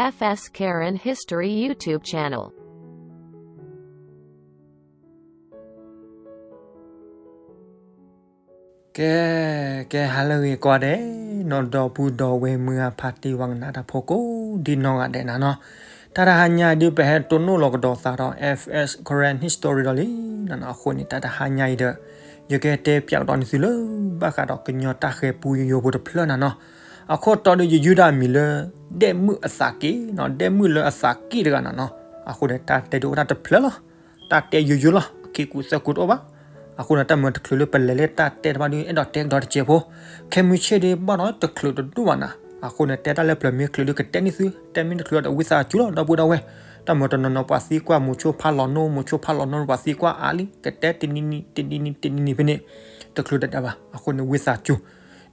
F S Karen History YouTube channel. ကဲ, ကဲ ဟါလၢအဂ့ၤကိးဂၤဒဲး, နီၢ်ဒီပုၢ်ဒီဝဲၢ်မုၢ်ဂၤဖါတံၢ်ဝဲကနၣ်တၢ်ဖိကိးဒံနီၢ်ဂၤဒဲးနၤနီၤ, တၢ်တဟါညါဒုးပဟဲတိၢ်နီၣ်လီၤကဒီးသးဒီး F S Karen History ဒီးလံနၤနီၤ, အဃိန့ၣ် တၢ်တဟါညါအံၤဒီး ယကတဲပၠးကဒီးန့ၢ်သုလၢ ဘၣ်ဃးဒီးကညီတၢ်ဃဲၤပူယိယိဖိတဖျၢၣ်နၤနီၤ, အခိၣ်တီဒုးယယုၢ်ဒၣ်အမံၤလၢ ဒဲမုၣ်အသးက့ၣ်နီၤ, ဒဲမုၣ်လၢအသးက့ၣ်တဂၤနၤနီၤ, အဃိန့ၣ် တၢ်တဲဒုးအိၣ်ဒၣ်တဖျၢၣ်လီၤ, တၢ်တဲယိယိလီၤ, အခံကူသၢကူတအိၣ်ဘၣ်, အဃိန့ၣ် တၢ်မၤတချုးလၢပလဲၤလၢတၢ်တဲတဖၣ်ဒုး အဲၣ်ဒိးတဲကဒီးတစဲးဖိ, ခဲမုၢ်ဆ့ၣ်ဒုးဘၣ်ဒီးတချုးတဒိၣ်ဘၣ်နၤ, အဃိန့ၣ် တဲတၢ်လၢပျၢၤမ့ၢ်ချုးဒုးကတဲန့ၢ်သု, တဲမ့ၢ်တချုးဒီးဝံသးစူၤလီၤ ဒီပုၢ်ဒီဝဲၢ်, တၢ်မၤတနီၤနီၤပှၤသံကွၢ်မိၤဆိဖးလီၤနိ, မိၤဆိဖးလီၤနိပှၤသံကွၢ်အါလံ, ကတဲတနံၤနံၤ တနံၤနံၤ တနံၤနံၤဖဲန့ၣ်, တချုးတဒၣ်ဘၣ်, အဃိန့ၣ်ဝံသးစူၤ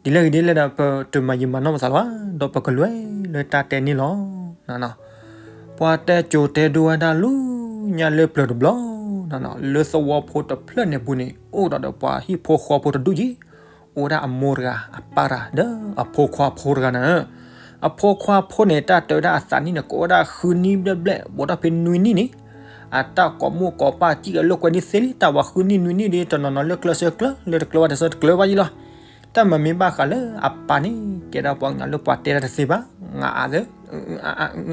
ဒ်လဲၣ်ဂ့ၤဒ်လဲၣ်ဒီး ပတမၤယံာ်မၤနီၢ်ပသးလၢၤဘၣ်, ဒီးပကလဲၤလၢတၢ်တဲန့ၣ်လီၤ. ပှၤတဲကိၤတဲဒိဝဲဒၣ်လၢညါလၢပျၢၤတဘျီ, လၢသဝီဖိတဖျၢၣ်န့ၣ်ပူၤန့ၣ် အိၣ်ဒီးဒီးပှၤဟံၣ်ဖိဃီဖိတဒူၣ်က့, အိၣ်ဝဲဒၣ်အမိၢ်တဂၤ အပၢ်တဂၤ ဒီးအဖိခွါဖိတဂၤန့ၣ်, အဖိခွါဖိန့ၣ် တၢ်တဲဝဲဒၣ်အသးနံၣ်န့ၣ် ကအိၣ်ဝဲဒၣ်ဃုနံၣ်ဘျဲၣ်ဘျဲၣ် ဘူးထီၣ်ဖဲနွံနံၣ်န့ၣ်, အတၢ်ကိးမူၣ်ကိးပၢ်စံၣ်အလိာ်ကွဲဒ်သ့လံ, တၢ်ဝဲဃုနံၣ်နွံနံၣ်ဒီး တနီၤနီၤလၢကျဲးစၢးကျၢၤ လၢတကျၢၤဘၣ်တစဲးတကျၢၤဘၣ်ယံလီၤ. တၢ်မၤမ့ၢ်ဘၣ်ဃးလၢအပၢ်န့ၣ် ကဲဒၣ်ပှၤကညီလၢပှၤတဲတၢ်တသ့ဘၣ်, ငါအသး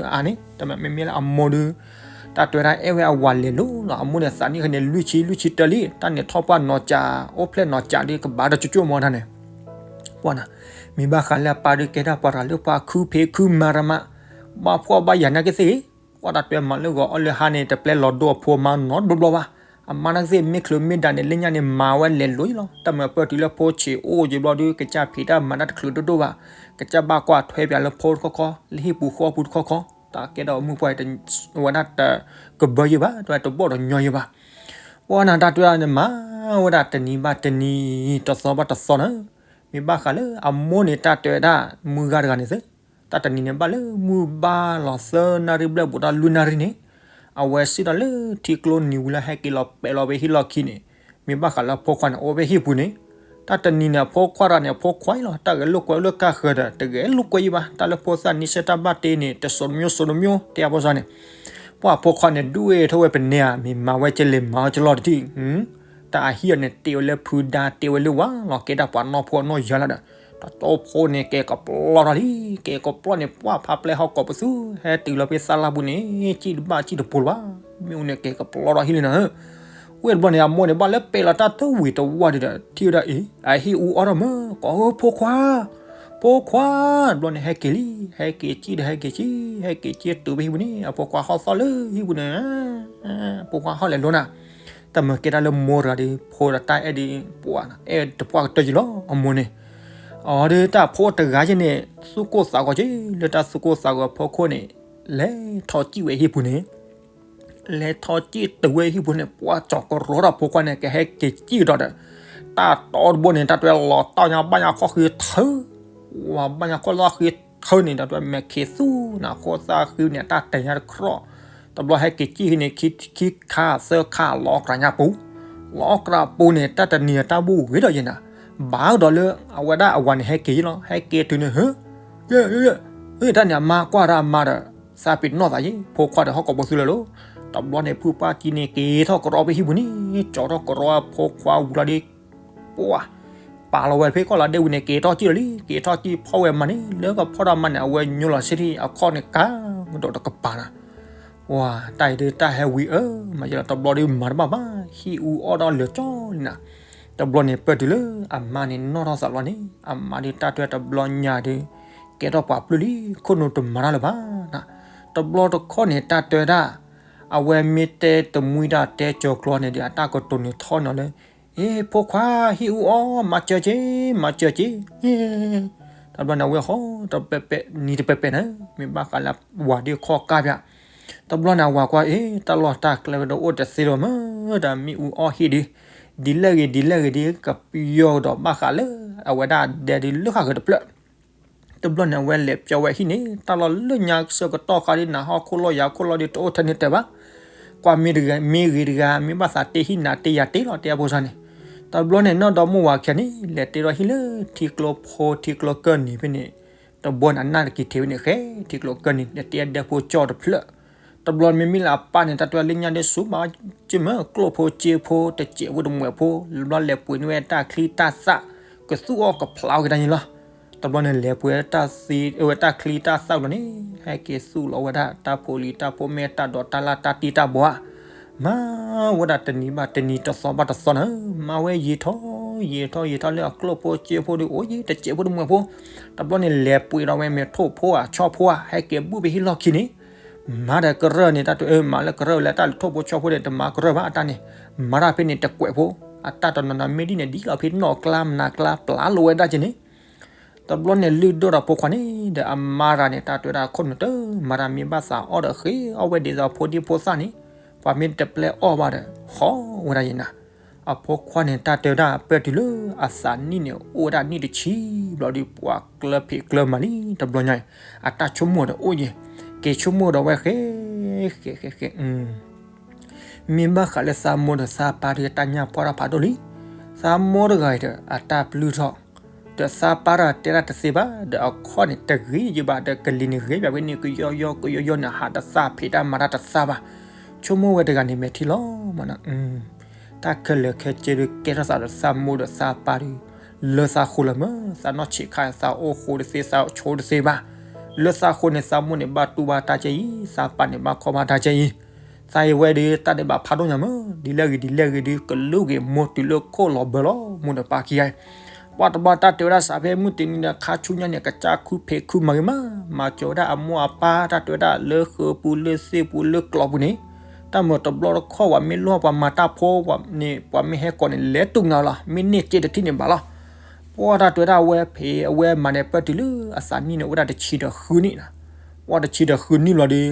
အအန့ၣ် တၢ်မၤမ့ၢ်မ့ၢ်လၢအမိၢ်ဒီး တၢ်တဲဝဲဒၣ်အဲၣ်ဝဲအဝၤလဲၤလိၤလီၤ, အမိၢ်န့ၣ်သးနံၣ်ဃီန့ၣ် လွံၢ်ဆံလွံၢ်ဆံတၢလံ, တၢ်န့ၣ်ထီၣ်ပှၢ်နီၤကး အိၣ်ဖျဲၣ်နီၤကးဒီးကဘၣ်ဒီးကၠိကၠိမီတၢ်န့ၣ်, ပှၤနၤ, မ့ၢ်ဘၣ်ဃးလၢအပၢ်ဒီးကဲဒၣ်ပှၤတဂၤလၢပှၤခုဖံးခုမၤရမး, ဘၣ်ဖှီၣ်ဘၣ်ယာ်နာ်က့သ့ၣ်ဂ့ၤ, ကွၢ်တၢ်တဲမၤလၢဂီၤအီၣ်လၢဟါန့ၣ် တပျဲလီၤဒိအဖိမၤနီတဘျီဘၣ်, အမါနာ်က့သ့ၣ် မ့ၢ်ချုးမ့ၢ်ဒၣ်န့ၣ် လၢညါန့ၣ် မၤဝဲလဲၤလိၤလီၤ, တၢ်မၤပၢၢ်တုၤလၢဖိဆံးအိၣ်က့ၤဘျီဒီး ကစၢ်ဖံးတၢ်မၤတၢ်တချုးဒိၣ်ဒိၣ်ဘၣ်, ကစၢ်ဘၣ်ကွၢ်ထွဲပၠးလၢဖိတခီခီ လၢဟံၣ်ပူၤဃီပူၤတခီခီ, တၢ်ကဲဒၣ်မုၣ်ပှၢ် ဝဲဒၣ်တကဘၢယံဘၣ်, တဝဲတဘီၣ်ဒီးညီယံဘၣ်, ပှၤနၤတၢ်တဲန့ၣ် မၤဝဲဒၣ်တနံၤဘၣ်တနံၤ တသီဘၣ်တသီန့ၣ်, မ့ၢ်ဘၣ်ဃးလၢအမိၢ်န့ၣ် တၢ်တဲဝဲဒၣ်မုၢ်ဂၤတဂၤန့ၣ်သ့, တၢ်တနံၤန့ၣ် ဘၣ်လၢမုၢ်ဘၣ်လီၤသၢနၣ်ရံၣ်ဘျဲၣ်ဘူးဒီးလွံၢ်နၣ်ရံၣ်န့ၣ်, အဝဲစံၣ်ဒီးလၢထံကျိနံၤဝံၤလၢဟဲက့ၤလီၤပဲာ်လီၤဝဲဟံၣ်လီၢ်ခံန့ၣ်, မ့ၢ်ဘၣ်ဃးလၢအဖိခွါန့ၣ် အိၣ်ဝဲဟံၣ်ပူၤန့ၣ်, တၢ်တနံၤန့ၣ် အဖိခွါတဂၤန့ၣ် အဖိခွါအံၤလီၤ, တၢ်ဂဲၤလိာ်ကွဲလၢကၢ်ဃၢၤဒီး တဂဲၤလိာ်ကွဲယံဘၣ်, တၢ်လၢဖိသၣ်နံၣ်ဆဲတၢ်ဘၣ်တ့န့ၣ် တစိၤတမျိုးစိၤတမျိုး တဲအဖိစါန့ၣ်, ပှၤအဖိခွါန့ၣ် ဒုးဝဲထီၣ်ဝဲပနဲဧါ, မ့ၢ်မၤဝဲကလဲၤမၤဝဲကလီၢ်တထံၣ် တၢ်အဟံၣ်အီၤန့ၣ် တ့ဝဲလၢဖုဒါ တ့ဝဲလၢဝၤလီၤ, ကဲဒၣ်ပှၤနီၢ်ဖိနီၢ်ယၤလီၤဒီး, တၢ်တီဖိန့ၣ် ကဲကပျီထီၣ်လံ, ကဲကပျီန့ၣ် ပှၤဖးပျဲၢ်ဟီၣ်ကိးပသူ, ဟဲတုၤလီၤဖဲသၣ်လၢ်ပူၤန့ၣ် စံၣ်တဘၣ်စံၣ်တပိၤလၢၤဘၣ်, မ့ၣ်အူန့ၣ် ကဲကပျီထီၣ်ဟံၣ်လံနီၤ, ဝဲတဘျီန့ၣ် အမိၢ်န့ၣ် ဘၣ်လၢပဲာ်လီၤတၢ်တဝံၤတဝါဒီး ထံၣ်ဝဲဒၣ်အံၤ အဟံၣ်အူအီၣ်ထီၣ်မး, ကိးဖိခွါ ဖိခွါ, တဘျီန့ၣ် ဟဲက့ၤလံ, ဟဲက့ၤစံၣ်ဒီးဟဲက့ၤစံၣ်, ဟဲက့ၤစံၣ်တုၤဖဲဟံၣ်ပူၤန့ၣ် အဖိခွါဟီၣ်သီၣ်လၢဟံၣ်ပူၤန့ၣ်, ဖိခွါဟီၣ်လဲၤလိၤနၤ, တၢ်မၤကဲဒၣ်လၢမိၢ်တဂၤဒီး ဖိဒီးတၢ်အဲၣ်ဒိးပှၤ အဲၣ်တပှၢ်ကတၢၢ်ယံလီၤ အမိၢ်န့ၣ်, အဒီးတၢ်ဖိတဂၤယဲန့ၣ် သူၣ်ကိၢ်သးဂီၤက့ၤ လၢတၢ်သူၣ်ကိၢ်သးဂီၤအဖီခိၣ်န့ၣ်, လဲၤထီၣ်စံၣ်ဝဲဟံၣ်ပူၤန့ၣ် လဲၤထီၣ်စံၣ်တုၤဝဲဟံၣ်ပူၤန့ၣ် ပှၤကၠီၤကရီဒီးဖိခွါန့ၣ် ကဟဲက့ၤစံၣ်ကဒီးဒီး, တၢ်တီတဘိန့ၣ် တၢ်တွဲလီၤတီၢ်ညါဘၣ်ညါခီၣ်ဃံထၢ, ဝၤဘၣ်ညါခီၣ်သီဃံထၢန့ၣ် တၢ်တွဲမဲာ်ခံးသူၣ်နၤ ခိၣ်သၣ်ဃံန့ၣ် တၢ်တဲာ်ညါတခီ, တဘျီဟဲက့ၤစံၣ်ဟံၣ်န့ၣ် ခံခါသၢခါလီၤကြၢးညါပူၤ, လီၤကြၢးပူၤန့ၣ် တၢ်တနံၤတၢ်ဘူၣ်ဂ့ၤဒီးယဲနၤ, ဘၣ်ဒီးလၢ အဝဲဒၣ်အဝၤန့ၣ်ဟဲက့ၤလီၤ ဟဲက့ၤတုၤန့ၣ် ဟၢ တၢ်န့ၣ်အမါကွၢ်ဒီးအမါဒီး သးပ့ၤနီၣ်သးယံၤ ဖိခွါဒီးဟီၣ်ကိးပသူလၢၤလီၤ, တဘျီန့ၣ် ဖုပၢ်ကံန့ၣ် က့ၤထီၣ်ကရီဖဲဟံၣ်ပူၤန့ၣ် ကၠီၤထီၣ်ကရီအဖိခွါဝံၤလီၤဒီး ပှၤ ပာ်လီၤဝဲဖဲကီၢ်လီၤဒ့ဝံၤန့ၣ် က့ၤထီၣ်စံၣ်လီၤလံ က့ၤထီၣ်စံၣ်ဖီၣ်ဝဲမးန့ၣ် လၢကဖီၣ်ဒီးမးန့ၣ် အဝဲညိလီၤဆ့ထံၣ်အခီၣ်န့ၣ်ကါကဒီးတကပၤနၤ ဝၤ တၢ်အံၤဒုးတၢ်ဟဲဝံၤအၢ မၤယလီၤ တဘျီဒုးမၤတဘၣ်ဘၣ် ဟံၣ်အူအီၣ်ဒီးလၢာ်ကၠီလံနၤ, တဘျီန့ၣ် ပၢၢ်တုၤလၢအမါန့ၣ်နီၣ်ထီၣ်သးလီၤန့ၣ် အမါဒုးတၢ်တဲတဘျီညါဒုး ကဲထီၣ်ပှၤပျုၢ်လံ ခိၣ်နူာ်တမၤတၢ်လၢၤဘၣ်နၤ, တဘျီတခီၣ်န့ၣ် တၢ်တဲဒၣ် အဝဲမ့ၢ်တဲတမှံတၢ်တဲကၠီၤကျီန့ၣ်ဒီး အတၢ်ကတိၤန့ၣ်ထီၣ်န့ၣ်လၢ အ့ ဖိခွါ ဟံၣ်အူအီၣ် မၤစၢၤက့ၤ မၤစၢၤက့ၤ တဘျီန့ၣ် အဝဲဃီ တပဲပဲ နံၤတပဲပဲန့ၣ် မ့ၢ်ဘၣ်ဃးလၢဝၤဒုးခီၣ်ကါပၠး, တဘျီန့ၣ် အဝၤကွၢ် အ့ တၢ်လီၢ်တၢ်ကျဲဝဲဒီးအိၣ်တသ့လီၤမး ဒီးမ့ၣ်အူအီၣ်ဟံၣ်ဒုး ဒ်လဲၣ်ဂ့ၤ ဒ်လဲၣ်ဂ့ၤဒုး ကပယီၤကဒီးဘၣ်ဃးလၢ အဝဲဒၣ်ဒဲဒုးလၢဃၣ်ဃၢၤတဖျၢၣ် တဘျီန့ၣ် အဝဲလဲၤပျီဝဲဟံၣ်န့ၣ် တၢ်လီၢ်လၢညါဆၢကတီၢ်ဃီဒုး နၤဟီၣ်ခိၣ်လီၢ်ယၤခိၣ်လီၢ်ဒုး တအိၣ်ထဲန့ၣ်တဲဘၣ်, ကွၢ်မ့ၢ်တဂၤ မ့ၢ်ဂ့ၤတဂၤ မ့ၢ်ဘၣ်သးတ့ဟံၣ်နၤတ့ယၤတ့လီၤ တဲအဖိစၢ်န့ၣ်, တဘျီန့ၣ် နီၢ်ဒီမါဝၤခဲန့ၣ် လဲၤတ့ထီၣ်ဟံၣ်လၢထံကျိဖိထံကျိကၢၢ်နံၤဖဲန့ၣ်, တဘျီန့ၣ် အနၢ်တက့ၤထံးဝဲန့ၣ် ဃဲထံးကျိၤကၢၢ်န့ၣ် တတဲဒဲဖိကၠီၣ်တဖျၢၣ်. တဘျီမ့မ့ၢ်လၢအပၢ်န့ၣ် တၢ်တဲဝဲလၢညါဒ်ဆူမး ကမၢကျိၣ်ဖိစ့ဖိ တစဲးဖိတမှဲးဖိ တဘျီလဲၤပှ့ၤန့ၢ်ဝဲတၢ်ချံတၢ်သၣ် ကသူၣ်အီၣ်ကဖျါအီၣ်က့ၤတၢ်န့ၣ်လီၤ. တဘျီန့ၣ် လဲၤပှ့ၤတၢ်သ့ဝဲတၢ်ချံတၢ်သၣ်လီၤန့ၣ် ဟဲက့ၤသူၣ်လီၤဝဲဒၣ် တၢ်ဖိလံၤတၢ်ဖိမဲ တၢ်ဒိးတၢ်လၣ်တၢ်တံၢ်တၢ်ဘီဧါ မၤဝဲဒၣ်တနံၤဘၣ်တနံၤ တသီဘၣ်တသီန့ၣ် မၤဝဲယံာ်ထီၣ်ယံာ်ထီၣ်ယံာ်ထီၣ်လၢအကျိၣ်ဖိစ့ဖိဒီး အိၣ်ယံၤ တစဲးဖိတမှဲးဖိ. တဘျီန့ၣ် လဲၤပှ့ၤဒီးဝဲမ့ၢ်ထိၣ်ဖိဧါ ဆီဖိဧါ ဟဲက့ၤဘူၣ်ဖဲဟံၣ်လီၢ်ခံန့ၣ် မၤဒီးကရၢၢ်န့ၣ် တၢ်တဲဝဲ မၤလၢကရၢၢ်လၢတၢ်လၢထိၣ်ဖိဆီဖိဒီး တမၤကရၢၢ်ဘၣ်အတၢ်န့ၣ် မၤတၢ်ဖဲန့ၣ်တကွဲးဖိ အတၢ်တနီၤနီၤမ့ၢ်ဒ်န့ၣ် ဒ်လီၤဖဲနီၣ်ကျါမနၤကျါ ပျၢ်လိာ်ဝဲဒၣ်က့ၤန့ၣ် တဘျီန့ၣ်လုၢ်ဒိၣ်ဒီးဖိခွါန့ၣ်ဒီး အမါတဂၤန့ၣ် တၢ်တဲဝဲဒၣ်ခိၣ်နူာ်တမၤတၢ် မ့ၢ်ဘၣ်သးအီၣ်ဒီးဃ့အီၣ်ဝဲဒ်သိးဖိဒံဖိသၣ်န့ၣ် ပှၤမ့ၢ်တပျဲအီၣ်ဘၣ်ဒီး ဟီဝဲဒၣ်ယနၤ. အဖိခွါန့ၣ် တၢ်တဲဝဲဒၣ်ပၢၢ်တုၤလၢအသးနံၣ်န့ၣ် အိၣ်ဝဲဒၣ်နံၣ်တဆံဘျီဒီး ပှၤကျၢဖံးကျၢမၤလံ တဘျီညါအံၤ အတၢ်ဆိကမိၣ်ဒီးအိၣ်ယဲၤ က့ၤဆိကမိၣ်ဒီးဝဲဃဲ ဃဲ ဃဲ ဃဲ မ့ၢ်ဘၣ်ဃးလၢသးမိၢ်ဒီးသးပၢ်ဒီးတၢ်ညၣ်ပှၢ်ထီၣ်ဖးဒိၣ်လံ. သးမိၢ်တဂၤအံၤဒီး အတၢ်ပျုၢ်ထီၣ် ဒီးသးပၢ်တဂၤတဲဒၣ်တသ့ဘၣ် ဒီးအခီၣ်န့ၣ်တဂ့ၤယဘၣ် ဒီးကလံၤန့ၣ်ဂ့ၤဘၣ်ဝဲန့ၣ် ကယီယီကယီယီန့ၣ် ဟးတသးဖံးတၢ်မၤတၢ်တသးဘၣ်. ဆိကမိၣ်ဝဲတဂၤန့ၣ်မဲာ်ထံလီၤမးနီၤ တၢ်ခဲလၢာ်ခဲဆ့ဒီးကဲထီၣ်သးဒီးသးမိၢ်ဒီးသးပၢ်ဒီး လၢသးဃိလီၤမး သးနီၢ်ဆံးခါ သးအိၣ်ဃိတသ့ သးဆိတသ့ဘၣ်. လၢသးဃိန့ၣ် သးမိၢ်န့ၣ်ဘၣ်တူၢ်ဘၣ်တၢ်ကဲအံၤ သးပၢ်န့ၣ်ဘၣ်ခီဘၣ်တၢ်ကဲအံၤ သးအံၤဝဲဒီး တၢ်ဒဲးဘးဖးဒိၣ်ညါမး ဒ်လဲၣ်ဂ့ၤဒ်လဲၣ်ဂ့ၤဒီး ကလူၤက့ၤမိၢ်တုၤလၢခိၣ်လီၤဘၢလီၤ မိၢ်ဒီးပၢ်ခံဂၤအံၤ ပှၤတဘျီတၢ်တဲဝဲဒၣ်စးဖဲမုၢ်တနံၤဒီး ခါဆူညါန့ၣ် ကစၢ်ခုဖံးခုမၤဂ့ၤမး မၤစၢၤဝဲဒၣ်အမိၢ်အပၢ် တၢ်တဲဝဲဒၣ်လၢဃုာ်ပူၤလၢသ့ၣ်ပူၤ လၢကျိးပူၤန့ၣ် တၢ်မၤတဘျီတခီၣ် ပှၤမ့ၢ်လိၣ်ပှၤမၤတၢ်ဖိန့ၣ် ပှၤမ့ၢ်ဟဲကိးန့ၣ် လဲၤတူၢ်နၤလီၤ မ့ၢ်န့ၢ်စ့တထံၣ်န့ၣ်ဘၣ်လီၤ. ပှၤတၢ်တဲဝဲဒၣ်အဝဲဖံးအဝဲမၤန့ၣ် ပၢၢ်တုၤလၢအသးနံၣ်န့ၣ် အိၣ်ဝဲဒၣ်တဆံဒီးဃုနံၣ်နီၤ ပှၤတဆံဒီးဃုနံၣ်ဘျီဒီး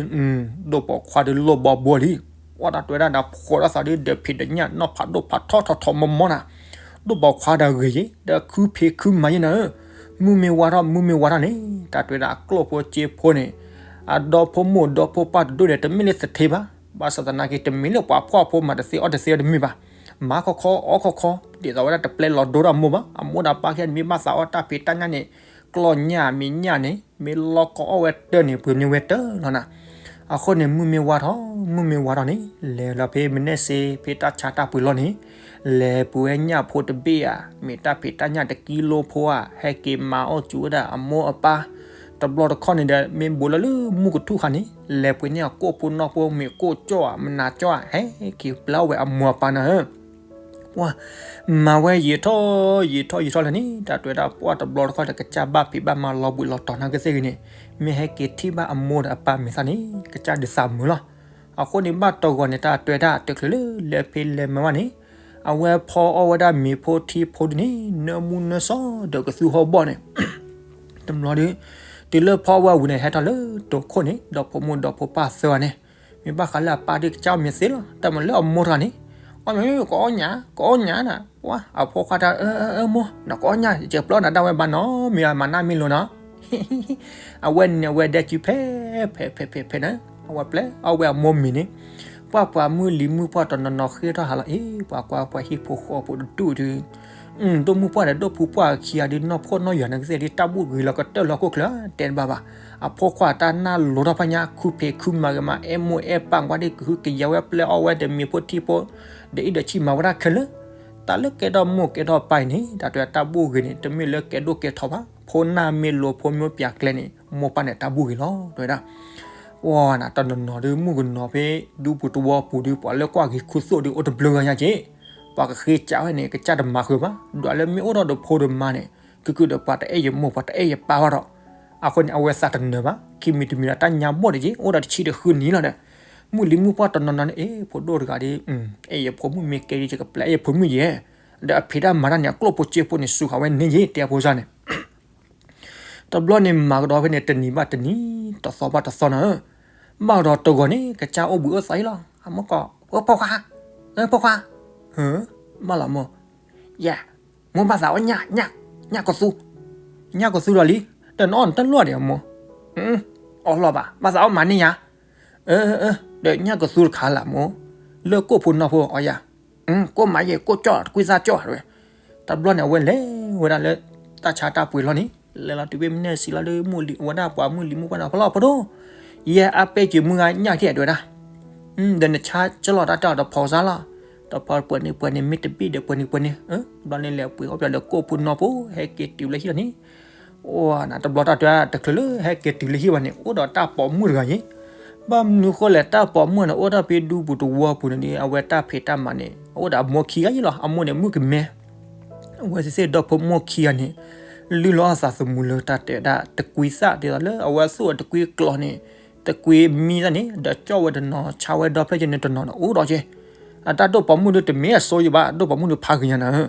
ဒိၣ်ပိာ်ခွါဒီးလိၣ်ဘီဘီလံ. ပှၤတၢ်တဲဝဲဒၣ်ဒီးဖှီၣ်ထီၣ်သးဒီး ဒီးဖံးဒီးညၣ်နီၢ်ဖးဒိၣ်ဖးထီထီထီမီမီနီၤ ဒိၣ်ပိာ်ခွါဒီးဂ့ၤယ့ၤ ဒီးခုဖံးခုမၤယ့ၤနၤဧၢ မုၢ်မ့ၢ်ဝါထီၣ် မုၢ်မ့ၢ်ဝါထီၣ်န့ၣ် တၢ်တဲဝဲဒၣ်အကျိၣ်ဖိစ့ဖိန့ၣ် အဒီဖိမိၢ်ဒီဖိပၢ်တဒိၣ်န့ၣ် တမ့ၢ်လၢသထ့ဘၣ်. ဘၣ်ဆၣ်သနာ်က့ တမ့ၢ်လၢပှၤဖှီၣ်ဖိမၤတသ့အီၣ်တသ့ဒီးတမ့ၢ်ဘၣ်. မၤခီခီအီၣ်ခီခီ ဒ်သိးဝဲဒၣ်တပျဲလီၤဒိဒီးအမိၢ်ဘၣ်. အမိၢ်ဒီးပၢ်ခံဂၤန့ၣ် မ့ၢ်ဘၣ်သးအီၣ်တၢ်ဖံးတၢ်ညၣ်န့ၣ် ကျီၢ်ညၣ်မ့ၢ်ညၣ်န့ၣ် မ့ၢ်လီၢ်ကီအီၣ်ဝဲတၢၢ်န့ၣ် ပှ့ၤန့ၢ်ဝဲတၢၢ်လီၤနၤ. အဃိန့ၣ် မုၢ်မ့ၢ်ဝါထီၣ် မုၢ်မ့ၢ်ဝါထီၣ်န့ၣ် လဲၤလီၤဖဲမ့ၢ်နဲၣ်စ့ ဖဲတၢ်ဆါတၢ်ပှ့ၤလီၢ်န့ၣ် လဲၤပှ့ၤဝဲညၣ်ဖိတဘ့ၣ်ဧါ မ့ၢ်တၢ်ဖံးတၢ်ညၣ်တကံလိဖိဧါ ဟဲက့ၤမၤအီၣ်စူၤဝဲဒၣ်အမိၢ်အပၢ်. တဘျီတခီၣ်န့ၣ်ဒီး မ့ၢ်ဘူးလီၤလၢမုၢ်ကထူၣ်ခါန့ၣ် လဲၤပှ့ၤန့ၢ်အကိၣ်ဖိနီၢ်ဖိ မ့ၢ်ကိၣ်ကၠီၣ်ဧါ မနၤကၠီၣ်ဧါ ဟဲက့ၤပျၢ်ဝဲအမိၢ်အပၢ်နၤဧၢ ပှၤမၤဝဲယံာ်ထီၣ်ယံာ်ထီၣ်ယံာ်ထီၣ်လၢန့ၣ် တၢ်တဲဝဲဒၣ်ပှၤတဘျီတခီၣ်ဒီး ကစၢ်ဘၣ်ဖံးဘၣ်မၤလီၤဘှံးလီၤတီၤနာ်က့သ့ၣ်ဂ့ၤန့ၣ် မ့ၢ်ဟဲက့ၤထံၣ်ဘၣ်အမိၢ်ဒီးအပၢ်မဲာ်သၣ်န့ၣ် ကစၢ်ဒုးသးမုာ်လီၤ. အဃိန့ၣ် ဘၣ်တဂီၤန့ၣ် တၢ်တဲဝဲဒၣ်တချုးလၢလဲၤဖဲလဲၤမၤဘၣ်န့ၣ် အဝဲဖီအီၣ်ဝဲဒၣ်မ့ၤဖိထံဖိဒုန့ၣ် နၢမူနၢဆှီဒီးကသူဟီၣ်ဘီၣ်န့ၣ် တဘျီဒီး တုၤလၢဖီဝဲဝံၤန့ၣ် ဟဲထီၣ်လၢတိၤခိၣ်န့ၣ် ဒီဖိမိၢ်ဒီဖိပၢ်သၢဂၤန့ၣ် မ့ၢ်ဘၣ်ဃးလၢအပၢ်ဒီးကစၢ်အီၣ်မ့ၤသ့လီၤ. တၢ်မၤလၢအမိၢ်တဂၤန့ၣ် အီၣ်မ့ၤ ကအီၣ်ညၣ် ကအီၣ်ညၣ်နၤ ပှၤအဖိခွါတၢ် အၢ အၢ အၢ မိၢ် နကအီၣ်ညၣ် ယပျၢ်နၤဒၣ်ဝဲဘၣ်နီၤ မ့ၢ်မၤနၢ်မ့ၢ်လိၤနီၤ အဝဲန့ၣ် အဝဲဒဲကုဖဲ ဖဲ ဖဲ ဖဲ ဖဲန့ၣ် အဝဲပျဲအီၣ်ဝဲအမိၢ်မ့ၤန့ၣ် ပှၤပှၤမုၢ်လံၤမုၢ်ပှၢ်တနီၤနီၤဃ့ထီၣ်ဟးလီၤအံၤ ပှၤကွၢ်ပှၤဟံၣ်ဖိဃီဖိတဒူၣ်ဒုး ဒိၣ်မုၢ်ပှၢ်ဒီးဒိၣ်ဖုပှၢ်ခံဂၤဒုး နီၢ်ဖှီၣ်နီၢ်ယွၤန့ၣ်ကသ့ၣ်ဒုး တၢ်ဘူၣ်ဂ့ၤလီၤကတၢၢ်လီၤခိၣ်ချၢ တဲတဘၣ်ဘၣ်. အဖိခွါတၢ်နၢ်လိၤထီၣ်ဖးညါ ခုဖံးခုမၤဂ့ၤမး အဲၣ်မိၢ်အဲၣ်ပၢ်ကွၢ်ဒ်ကဟုကယာ်ဝဲ ပျဲအီၣ်ဝဲဒီးမ့ၤဖိထံဖိ ဒီးအံၤဒီးဆံးမၤဝဲဒၣ်ခဲလၢာ် တၢ်လၢကဲထီၣ်မိၢ်ကဲထီၣ်ပၢ်အံၤန့ၣ် တၢ်တဲတၢ်ဘူၣ်ဂ့ၤန့ၣ် တမ့ၢ်လၢကဲဒိၣ်ကဲထီဘၣ်. ဖိနၢ်မ့ၢ်လိၤဖိမ့ၢ်ပျဲကျဲန့ၣ် မိၢ်ပၢ်န့ၣ်တၢ်ဘူၣ်ဂ့ၤလီၤ တဲဝဲဒၣ် ပှၤနၤတနီၤနီၤဒုး မုၣ်ကနီၤဖဲဒူပူၤတဝီပူၤဒုး ပှၤလၢကွၢ်ဂ့ၤခူသူၣ်ဒုး အိၣ်တဘျုးဂၤညါက့ၤ ပှၤကဃ့ကးဝဲန့ၣ် ကစၢ်တမၤဃုာ်ဘၣ် ဒွးလၢမ့ၢ်အိၣ်ထီၣ်ဒီးဖိဒီးမါန့ၣ် ကုကုဒီးပှၤတအဲၣ်ယမိၢ် ပှၤတအဲၣ်ယပၢ်ဘၣ်ဒီး အဃိန့ၣ် အဝဲသးတနၢၤဘၣ် ခံမံၤတမံၤဒီး တၢ်ညါဘီၣ်တက့ၢ် အိၣ်ဒီးတဆံဒီးဃုနံၣ်လီၤဒီး မုၢ်လံၤမုၢ်ပှၢ်တနီၤနီၤန့ၣ် အ့ ဖိဒိၣ်တဂၤဒီး အဲၣ်ယဖိမုၣ်မ့ၢ်ကဲဒ်ယကပျဲအဲၣ်ယဖိမုၣ်ယဲၢ် ဒီးအဖံးတၢ်မၤတၢ်န့ၣ် အကျိၣ်ဖိစ့ဖိန့ၣ် စူၤဃာ်ဝဲန့ၢ်ယ့ၢ် တဲအဖိစၢ်န့ၣ် တဘျီန့ၣ်မၤကဒီးဖဲန့ၣ် တနံၤဘၣ်တနံၤ တသီဘၣ်တသီနၤဧၢ, ဘၣ်ဒီးတဂီၤန့ၣ် ကစၢ်အိၣ်ဘှံးအိၣ်သါအံၤလီၤ. အမိၢ်ကိး, ဖိခွါ, ဖိခွါ, ဘၣ်လီၤမိၢ်, ယဲ, မိၢ်ဘၣ်သးအီၣ်ညၣ်, ညၣ်ကသူ, ညၣ်ကသူဒီးလံ, ဒီးနအီၣ်နတလိၣ်ဒံးအမိၢ်, အီၣ်လီၤဘၣ်, ဘၣ်သးအီၣ်မၤန့ၢ်ယၤ, ဒီးညၣ်ကသူတခါလၢမိၢ်, လၢကိၣ်ဖိနီၢ်ဖိအီယၤ, ကိၣ်မၤယဲၢ် ကိၣ်ကၠီၣ် တကွံသၣ်ကၠီၣ်ဝဲ, တဘျီန့ၣ် အဝဲလဲၤဝဲဒၣ်လၢ တၢ်ဆါတၢ်ပှ့ၤလီၢ်န့ၣ် လဲၤလီၤတုၤဖဲမုၢ်နံၤစံးလီၤဒီး မုၢ်လံၤဝဲဒၣ်ပှၤမုၢ်လံၤမုၢ်ပှၢ်န့ၣ် ဖီလီၤဖိဒိၣ်, ယဲအါပဲာ်က့ၤမုၢ်ဂၤညၣ်ထံၣ်တဲဝဲဒၣ်, ဒီးနဆါကလီၤတၢ်တဲအီၤတဖီစါလီၤ, တဖီပှဲၤန့ၣ်ပှဲၤန့ၣ် မ့ၢ်တဘ့ၣ်ဒီးပှဲၤန့ၣ်ပှဲၤန့ၣ်, ဘျီန့ၣ်လဲၤပှ့ၤအီၣ်ပၠီဒီးကိၣ်ဖိနီၢ်ဖိ ဟဲက့ၤတုၤလၢဟံၣ်လီၤန့ၣ်, အိၣ်နၤတဘျီတၢ်တဲတချုးလၢဟဲက့ၤတုၤလၢဟံၣ်ဘၣ်န့ၣ် အိၣ်ဒီးတၢ်ပိာ်မုၣ်တဂၤယ့ၣ်, ဘၣ်မနုၤဃိလဲၣ် တၢ်ပိာ်မုၣ်န့ၣ် အိၣ်တၢ်ဖဲဒူပူၤတဝီပူၤန့ၣ်ဒီး အဝဲတၢ်ဖံးတၢ်မၤန့ၣ် အအိၣ်ဒီးအမိၢ်ခံဂၤယ့ၣ်လီၤ, အမိၢ်န့ၣ်မုၣ်ကမဲ အဝဲသ့ၣ်ဒီဖိမိၢ်ခံဂၤန့ၣ် လုၢ်လီၤအသးသမူလၢတၢ်တဲဒၣ်တကွံသၣ်ဒ်သိးလၢအဝဲသူၣ်အတကွံကျိၤန့ၣ်, တကွံမံသၣ်န့ၣ် ဒီးကၠီၣ်ဝဲတနီၤ ဆါဝဲဒီဖျၢၣ်က့န့ၣ်တနီၤန့ၣ် အိၣ်ဒီးက့, အတၢ်ဒိၣ်ပိာ်မုၣ်ဒုတမ့ၢ်အစိယဘၣ် ဒိၣ်ပိာ်မုၣ်ဒုဖးဂ့ၤညါနၤဧၢ,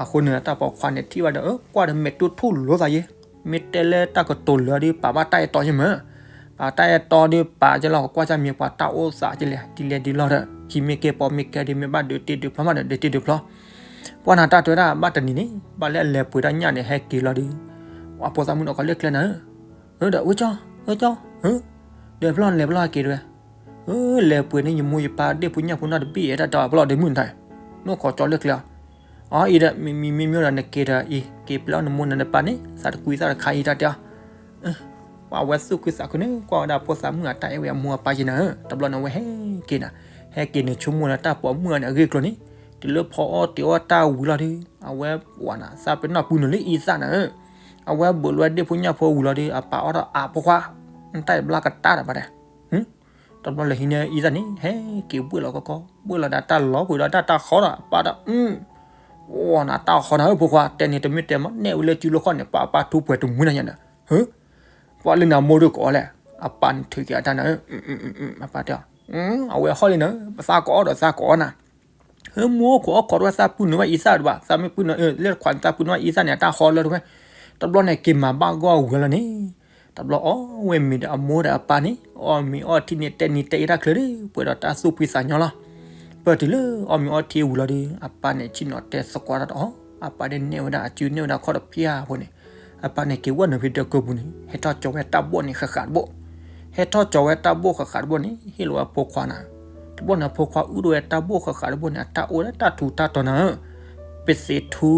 အဃိန့ၣ် တၢ်ပိာ်ခွါန့ၣ်ထံၣ်ဘၣ်ဒီး ကွၢ်ဒီးမဲာ်တူၢ်ထူၣ်လိာ်သးယ့ၣ်, မ့ၢ်တဲလၢတၢ်ကတိၤလၢာ်ဒီး ပာ်ဘၣ်တၢ်အဲၣ်တီယ့ၣ်မး ပာ်တၢ်အဲၣ်တီဒီးပာ်က့လီၤ ကွၢ်ကၢ်မ့ၢ်ပှၤတၢ်အိၣ်သးကလဲၣ် ဒ်လဲၣ်ဒ်လဲၣ်ဒီး ဟံးမ့ၢ်ကဲပိာ်မ့ၢ်ကဲဒီး မ့ၢ်ဘၣ်ဒုးတ့ဒုးဖျီမးဒီး ဒုးတ့ဒုးဖျီ, ပှၤနၤတၢ်တဲဝဲဒၣ်ဘၣ်တနံၤန့ၣ် ဘၣ်လၢအလဲၤပှ့ၤတၢ်ညၣ်န့ၣ် ဟဲက့ၤလီၤဒီး အဖိသၣ်မုၣ်န့ၣ် ခီလၢကျဲနၤဧၢ, ဒီးဝဲကၠီ, ဝဲကၠီ, ဒီးဖျီၣ်လဲၤဖျီၣ်ဟဲက့ၤတဲဝဲ, လဲၤပှ့ၤန့ၣ် ယမိၢ်ယပၢ်ဒ့ၣ်ဖိညၣ်ဖိနီတဘ့ၣ် တၢ်တဲအီၤဖျီၣ်ဒီးမုၢ်နတၢ်, နီၢ်ခိးကၠီလၢကျဲအီၤ, အအံၤဒီး မ့မ့မ့မ့ၢ်ဒီးနက့ၤဒီးအံၤ က့ၤပျဲအီၣ်နမိၢ်နပၢ်န့ၣ် သးတကွံသၣ်တခါအံၤ တၢ်တဲအီၤ ပှၤဝဲသူၣ်ခုသးခုန့ၣ် ကွၢ်ဝဲဒၣ်ဖိသၣ်မုၣ်အတၢ်အဲၣ်ဝဲအမိၢ်အပၢ်ယ့ၣ်နၤဧၢ, တဘျီန့ၣ် အဝဲဟဲက့ၤနၤ, ဟဲက့ၤန့ၣ် ဆိကမိၣ်လၢတၢ်ပိာ်မုၣ်အန့ၣ် အဂ့ၢ်ကျိၤန့ၣ်, တုၤလၢဖီအီၣ်တ့ၤအီၣ်တၢ်ဝံၤလီၤဒီး အဝဲပှၤနၤ သးပ့ၤနီၣ်ပုၢ်နုာ်လၢအံသၣ်နၤဧၢ, အဝဲဘူးလၢဒ့ၣ်ဖိညၣ်ဖိဝံၤလီၤဒီး အပၢ်အီၣ်ဒီးအါဖိခွါ, တၢ်အံၤဘျါကတၢၢ်ဒီးပှၤတဲ တဘျီလၢဟံးန့ၢ်အံသၣ်န့ၣ် ဟဲက့ၤဘှ့ၣ်လီၤကီကီ, ဘှ့ၣ်လီၤဒီးတၢ်လီၤပှ့ၤဒီးတၢ်တၢ်ဃီဒီး အပၢ်ဒီး အိၣ်နၤတၢ်ဃီနၤဧၢ ဖိခွါ, တဲန့ၣ်တမ့ၢ်တဲမး နဲၣ်ဝဲလၢစုလီၢ်ခီၣ်န့ၣ် ပၢ်ပၢ်ထူပှဲၤတမုာ်နၤညါဒီး, ပှၤလၢနမိၢ်ဒိၣ်ကအီၣ်လဲၣ်, အပၢ်န့ၣ်ထုးက့ၤအတၢ်နၤဧၢ, အပၢ်တဲအီၤ, အဝဲဟီၣ်လံနၤ, ပသးကအီၣ်ဒီးသးကအီၣ်နၤ ဟဲမိၢ်ခိးအီၣ်ခိးတဝဲသးပုၢ်နုာ်ဝဲအံသၣ်တဘၣ်, သးမ့ၢ်ပုၢ်နုာ်လၢခွးန့ၣ် သးပုၢ်နုာ်ဝဲအံသၣ်န့ၣ် အတၢ်ဃီလၢတဝဲ, တဘျီန့ၣ်က့ၤမၤဘၣ်ဂီၢ်ဝံၤလီၤန့ၣ်, တဘျီအီၣ်ဝဲမ့ၤဒီးအမိၢ်ဒီးအပၢ်န့ၣ် အီၣ်မ့ၤအီထံန့ၣ် တဲနံၤတဲအံၤတၢ်ချၢဒီး ပှဲၤဒီးတၢ်သူၣ်ဖှံသးညီလီၤ. ပၢၢ်တုၤလၢအီၣ်မ့ၤအီထံဝံၤလီၤဒီး အပၢ်န့ၣ်ဆ့ၣ်နီၤတဲသကိးတၢ်ဒီးအီၤ, အပၢ်န့ၣ်နဲၣ်ဝဲဒၣ်အစုနဲၣ်ဝဲဒၣ်ခီၣ်တဖျၢၣ်ဖိန့ၣ်, အပၢ်န့ၣ်က့ၤဝဲနုာ်ဖဲဒၢးကၢပူၤန့ၣ် ဟဲထီၣ်ကၠီၤဝဲတၢ်ဘိၣ်န့ၣ်ဃၣ်ဃၣ်တဘိၣ် ဟဲထီၣ်ကၠီၤဝဲတၢ်ဘိၣ်ဃၣ်ဃၣ်တဘိၣ်န့ၣ် ဟ့ၣ်လီၤဝဲဖိခွါနၤ, တဘျီန့ၣ် ဖိခွါအုၣ်ဒိၣ်ဝဲတၢ်ဘိၣ်ဃၣ်ဃၣ်တဘိၣ်န့ၣ် အတၢ်အိၣ်လၢတၢ်ထူးတၢ်တီၤနၤဧၢ, ပသ့ၣ်ထူ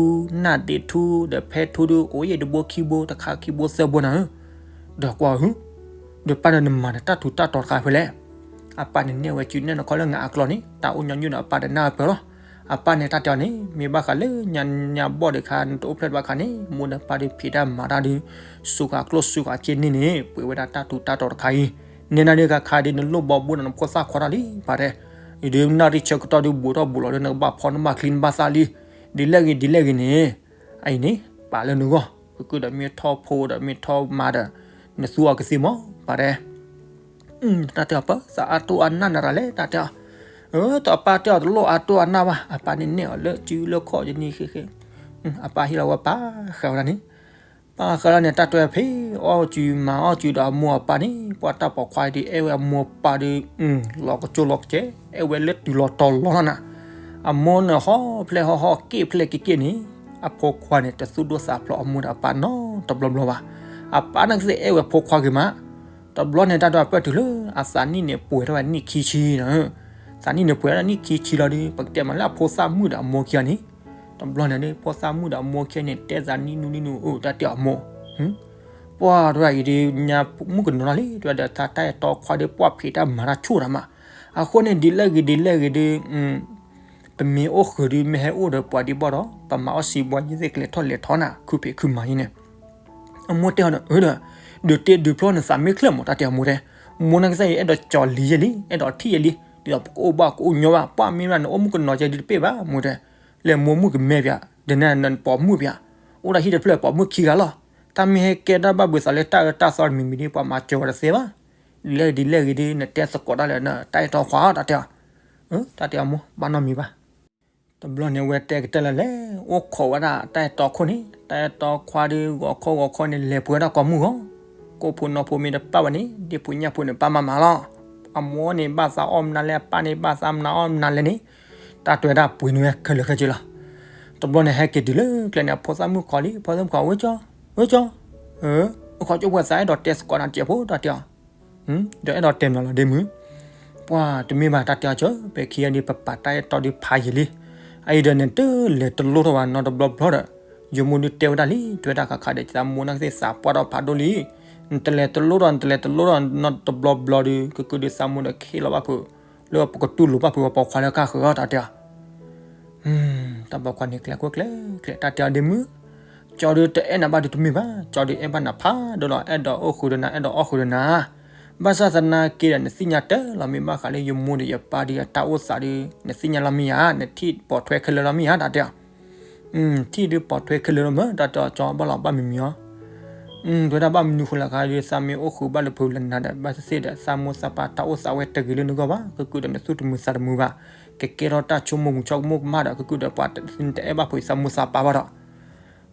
နၢ်ဒ့ထူ ဒီးဖဲထူဒုး အိၣ်ယဲၢ်တဘိခံဘိတခါခံဘိသၢဘိနၤဧၢ, ဒီးကွၢ်ဧၢ, ဒီးပၢ်ဒီးနမၤဒီးတၢ်ထူးတၢ်တီၤတခါဖဲလဲၣ်, အပၢ်န့ၣ်နဲၣ်ဝဲစုနဲၣ်နခီလၢငါအကျီၢ်န့ၣ် တၢ်အိၣ်ညီနုၢ်ဒီးအပၢ်ဒီးနၢ်ပၢၢ်လီၤ, အပၢ်န့ၣ်တၢ်တဲအီၤန့ၣ် မ့ၢ်ဘၣ်ဃးလၢညါညါဘီၣ်ဒီးခါ နတအိၣ်ဖျဲၣ်တဘၣ်ခါန့ၣ် မိၢ်ဒီးပၢ်ဒီးဖံးတၢ်မၤတၢ်ဒီး စူးဃာ်ကျိၣ်စူးဃာ်စ့န့ၣ်န့ၣ် ပှ့ၤဝဲဒၣ်တၢ်ထူးတၢ်တီၤတခါအံၤ, နဲဒၣ်ဒုးခါခါဒုးနလိၣ်ဘီဘိဒီးနဖိသၣ်ခွါတၢ်လံ ပၢ်တဲ, အံၤဒုးနၣ်ရံၣ်ဆၢကတီၢ်ဒုးဘူးထီၣ်ဘူးလီၤဒီး နကဘၣ်ဖီနဘၣ်ချံနဘၣ်သၣ်လံ, ဒ်လဲၣ်ဂ့ၤဒ်လဲၣ်ဂ့ၤန့ၣ်, အအံၤန့ၣ် ပာ်လၢနဂီၢ်, ကကုၢ်ဒီးမ့ၢ်ထီၣ်ဖိဒီးမ့ၢ်ထီၣ်မါဒီး နသူအီၤကသ့မး ပၢ်တဲ တၢ်တဲအီၤ ပၢ်သးအါတိၢ်အါနၢ်နၤတၢ်လဲၣ် တၢ်တဲအီၤ, အၢ တၢ်ပၢ်တဲအီၤတလိၣ်အါတိၢ်အါနၢ်ဘၣ် အပၢ်န့ၣ်နဲၣ်အီၤလၢစုလၢခီၣ်ယနံၤဃ့ဃ့, အပၢ်ဟ့ၣ်လီၤဝဲပၢ်ဃာ်ဝဲဒၣ်န့ၣ်, ပၢ်ဃာ်လီၤန့ၣ် တၢ်တဲဖဲအီၣ်စုမၤအီၣ်စုဒီးအမိၢ်အပၢ်န့ၣ် ပှၤတၢ်ပိာ်ခွါဒုးအဲၣ်ဝဲအမိၢ်အပၢ်ဒီး လီၤကစိလီၤကစဲး အဲၣ်ဝဲလၢတုၤလီၤတီၤလီၤလီၤနၤ, အမိၢ်န့ၣ်ဟီၣ်ဖျဲၣ်ဟီၣ်ဟီၣ်က့ၣ်ဖျဲၣ်က့ၣ်က့ၣ်န့ၣ်, အဖိခွါန့ၣ်တသူၣ်ဒိၣ်သးဖျိးအမိၢ်ဒီးအပၢ်နီတဘျီဘျီဘၣ်, အပၢ်န့ၣ်ကသ့ၣ်အဲၣ်ဝဲဖိခွါဂ့ၤမး, တဘျီန့ၣ်တၢ်တဲအီၤပၢၢ်တုၤလၢအသးနံၣ်န့ၣ်ပှဲၤထီၣ်ဝဲနံၣ်ခံဆံနၤ, သးနံၣ်န့ၣ်ပှဲၤထီၣ်နံၣ်ခံဆံလီၤဒီး ပကတဲမးလၢအဖိသၣ်မုၣ်ဒီးအမိၢ်ခံဂၤန့ၣ်, တဘျီန့ၣ်ဒုး ဖိသၣ်မုၣ်ဒီးအမိၢ်ခံဂၤန့ၣ် တဲသးနံၣ်နူနံၣ်နူ အၢ တၢ်တဲအီၤမိၢ် ပှၢ်တဝဲအံၤဒုး ညါမုၣ်ကနီၤလီၤလံ တဝဲဒီး တၢ်အဲၣ်တီခွါဒီး ပှၢ်ဖံးတၢ်မၤတၢ်ဆိၣ်တၢ်မး, အဃိန့ၣ် ဒ်လဲၣ်ဂ့ၤဒ်လဲၣ်ဂ့ၤဒုး ပမ့ၢ်အိၣ်ဃုာ်ဒုး မ့ၢ်ဟဲအိၣ်ဒီးပှၤဒံးဘၣ်ဒီး ပမၤအီၣ်စံးဘှီယသ့ၣ်ကလဲၤထီၣ်လဲၤထီနၤ ခုဖံးခုမၤယံၤန့ၣ်, အမိၢ်တဲအီၤဒီး အၢဒီး ဒုးတ့ဒုးဖျီနသးမ့ၢ်ချၢၣ်မး တၢ်တဲအမိၢ်တဲ, မိၢ်နကသ့ၣ်အံၤ အဲၣ်ဒိးကၠီၤလံယဲၢ်လံ အဲၣ်ဒိးထံၣ်ယဲၢ်လံ ဒ်သိးပကအိၣ်ဘၣ်ကအိၣ်ညီဘၣ် ပှၢ်မ့ၢ်ဘၣ်နအိၣ်မုၣ်ကနီၤကဲဒုးတပ့ၢ်ဘၣ် မိၢ်တဲ, လဲၤမိၢ်မုၣ်ကမဲပၠး ဒီးနပိာ်မုၣ်ပၠး, အိၣ်ဒၣ်ဟံၣ်တဖျၢၣ်ပိာ်မုၣ်ခံဂၤလီၤ, တၢ်မ့ၢ်ဟဲကဲဒၣ်ဘၣ်ဘုးသးလၢတၢ်အၢတၢ်သီတမံၤမံၤဒ် ပှၤမၤစၢၤဝဲတသ့ဘၣ်, ဒ်လဲၣ်ဂ့ၤဒ်လဲၣ်ဂ့ၤဒုး နတဲသကိးတၢ်လၢနတၢ်အဲၣ်တီခွါ တၢ်တဲအီၤ, တၢ်တဲအီၤမိၢ် ဘၣ်နီတမံၤဘၣ် တဘျီန့ၣ် အဝဲတဲကတၢၢ်လၢလဲၣ် အိၣ်ခိးဝဲဒၣ်တၢ်အဲၣ်တီခိၣ်န့ၣ် တၢ်အဲၣ်တီခွါဒီး ဂီၤခီဂီၤခီန့ၣ် လဲၤပှ့ၤဝဲဒၣ်ကိးမုၢ်ဂီၤ, ကိၣ်ဖိနီၢ်ဖိမ့ၢ်တပၣ်ဘၣ်န့ၣ် ဒ့ၣ်ဖိညၣ်ဖိန့ၣ် ပၢ်မၤမၤလီၤ, အမိၢ်န့ၣ်ဘၣ်သးအီၣ်မနုၤလဲၣ် အပၢ်န့ၣ်ဘၣ်သးမနုၤအီၣ်မနုၤလဲၣ်န့ၣ်, တၢ်တဲဝဲဒၣ်ပှ့ၤန့ၢ်ဝဲခဲလၢာ်ခဲဆ့လီၤ. တဘျီန့ၣ် ဟဲက့ၤတုၤလၢကျဲန့ၣ် အဖိသၣ်မုၣ်ခီလံ ဖိသၣ်မုၣ်ခီ ဝဲကၠီ, ဝဲကၠီ, အိၣ်ခိးကၠိပှဲၤသးအဲၣ်ဒိးတဲသကိးနၤတစဲးဖိ တၢ်တဲအီၤ ဒီးအဲၣ်ဒိးတဲမနုၤလီၤဒ့မုၣ်, ပှၢ်တမ့ၢ်ဘၣ် တၢ်တဲအီၤကၠီ ပခံဂၤန့ၣ် ပပာ်တၢ်အဲၣ်တီဒီးဖးယံာ်လံ, အအံၤဒီးနတလဲၤတလိၣ်ထီၣ်ဘၣ်နီတဘျီဘျီဒီး, ယမိၢ်ဒုးတဲဝဲဒၣ်လံ တဲဝဲဒၣ်ခါခါဒီး သးမိၢ်နာ်ကသ့ၣ်သးပှၢ်ထီၣ်ဖးဒိၣ်လံ, နတလဲၤတလိၣ်ဒီး နတလဲၤတလိၣ်ဒီးနီတဘျီဘျီဒီး ကကုာ်ဒုးသးမိၢ်ဒီးခ့လီၤဘၣ်ဖုး, လၢပကတူၢ်လိာ်ဘၣ်ဖုးဝဲပိာ်ခွါလၢကၢ်ဃုာ်အီၤ တၢ်တဲအီၤ တၢ်ပိာ်ခွါန့ၣ်ကျဲၤကွၢ်ကျဲၤကျဲၤ တၢ်တဲအီၤဒ့မုၣ်, ကၠီဒုးတအဲၣ်နၤဘၣ်ဒုးတမ့ၢ်ဘၣ်, ကၠီဒုးအဲၣ်ဘၣ်နၤဖးဒိၣ်လီၤ, အဲၣ်ဒိးအိၣ်ဃုာ်ဒီးနၤ အဲၣ်ဒိးအီၣ်ဃုာ်ဒီးနၤ, ဘၣ်ဆၣ်သနာ်က့ဒီး နသ့ၣ်ညါတၢ်လီၤမ့ၢ်ဘၣ်ဃးလၢယမိၢ်ဒီးယပၢ်ဒုးအတၢ်အိၣ်သးဒုး နသ့ၣ်ညါလီၤမ့ၢ်ဧါ, နထံၣ်ပိာ်ထွဲခဲလၢာ်လီၤမ့ၢ်ဧါ တၢ်တဲအီၤ ထံၣ်ဒုးပိာ်ထွဲခဲလၢာ်လီၤမ့ၢ် တၢ်တဲအီၤ ကၠီဘၣ်လီၤဘၣ်မံၤမံၤအီၤ တဲဝဲဒၣ်ဘၣ်မနုၤဃိလဲၣ်ခါဒုး သးမ့ၢ်အိၣ်ဃုာ်ဘၣ်လၢဖုးလၢနၤဒီး ဘၣ်သ့ၣ်သ့ၣ်ဒီး သးမိၢ်သးပၢ်တၢ်အိၣ်သးဝဲတဂ့ၤလၢနဂီၢ်ဘၣ်, ကကုာ်ဒီးနသူၣ်တမုာ်သးတမုာ်ဘၣ်, ကကဲထီၣ်တၢ်ဆိကမိၣ်မုာ်ဆိကမိၣ်ကမၣ်ဒီး ကကုာ်ဒီးပှၤတအဲၣ်ဘၣ်ဖုးသးမိၢ်သးပၢ်ဘၣ်ဒီး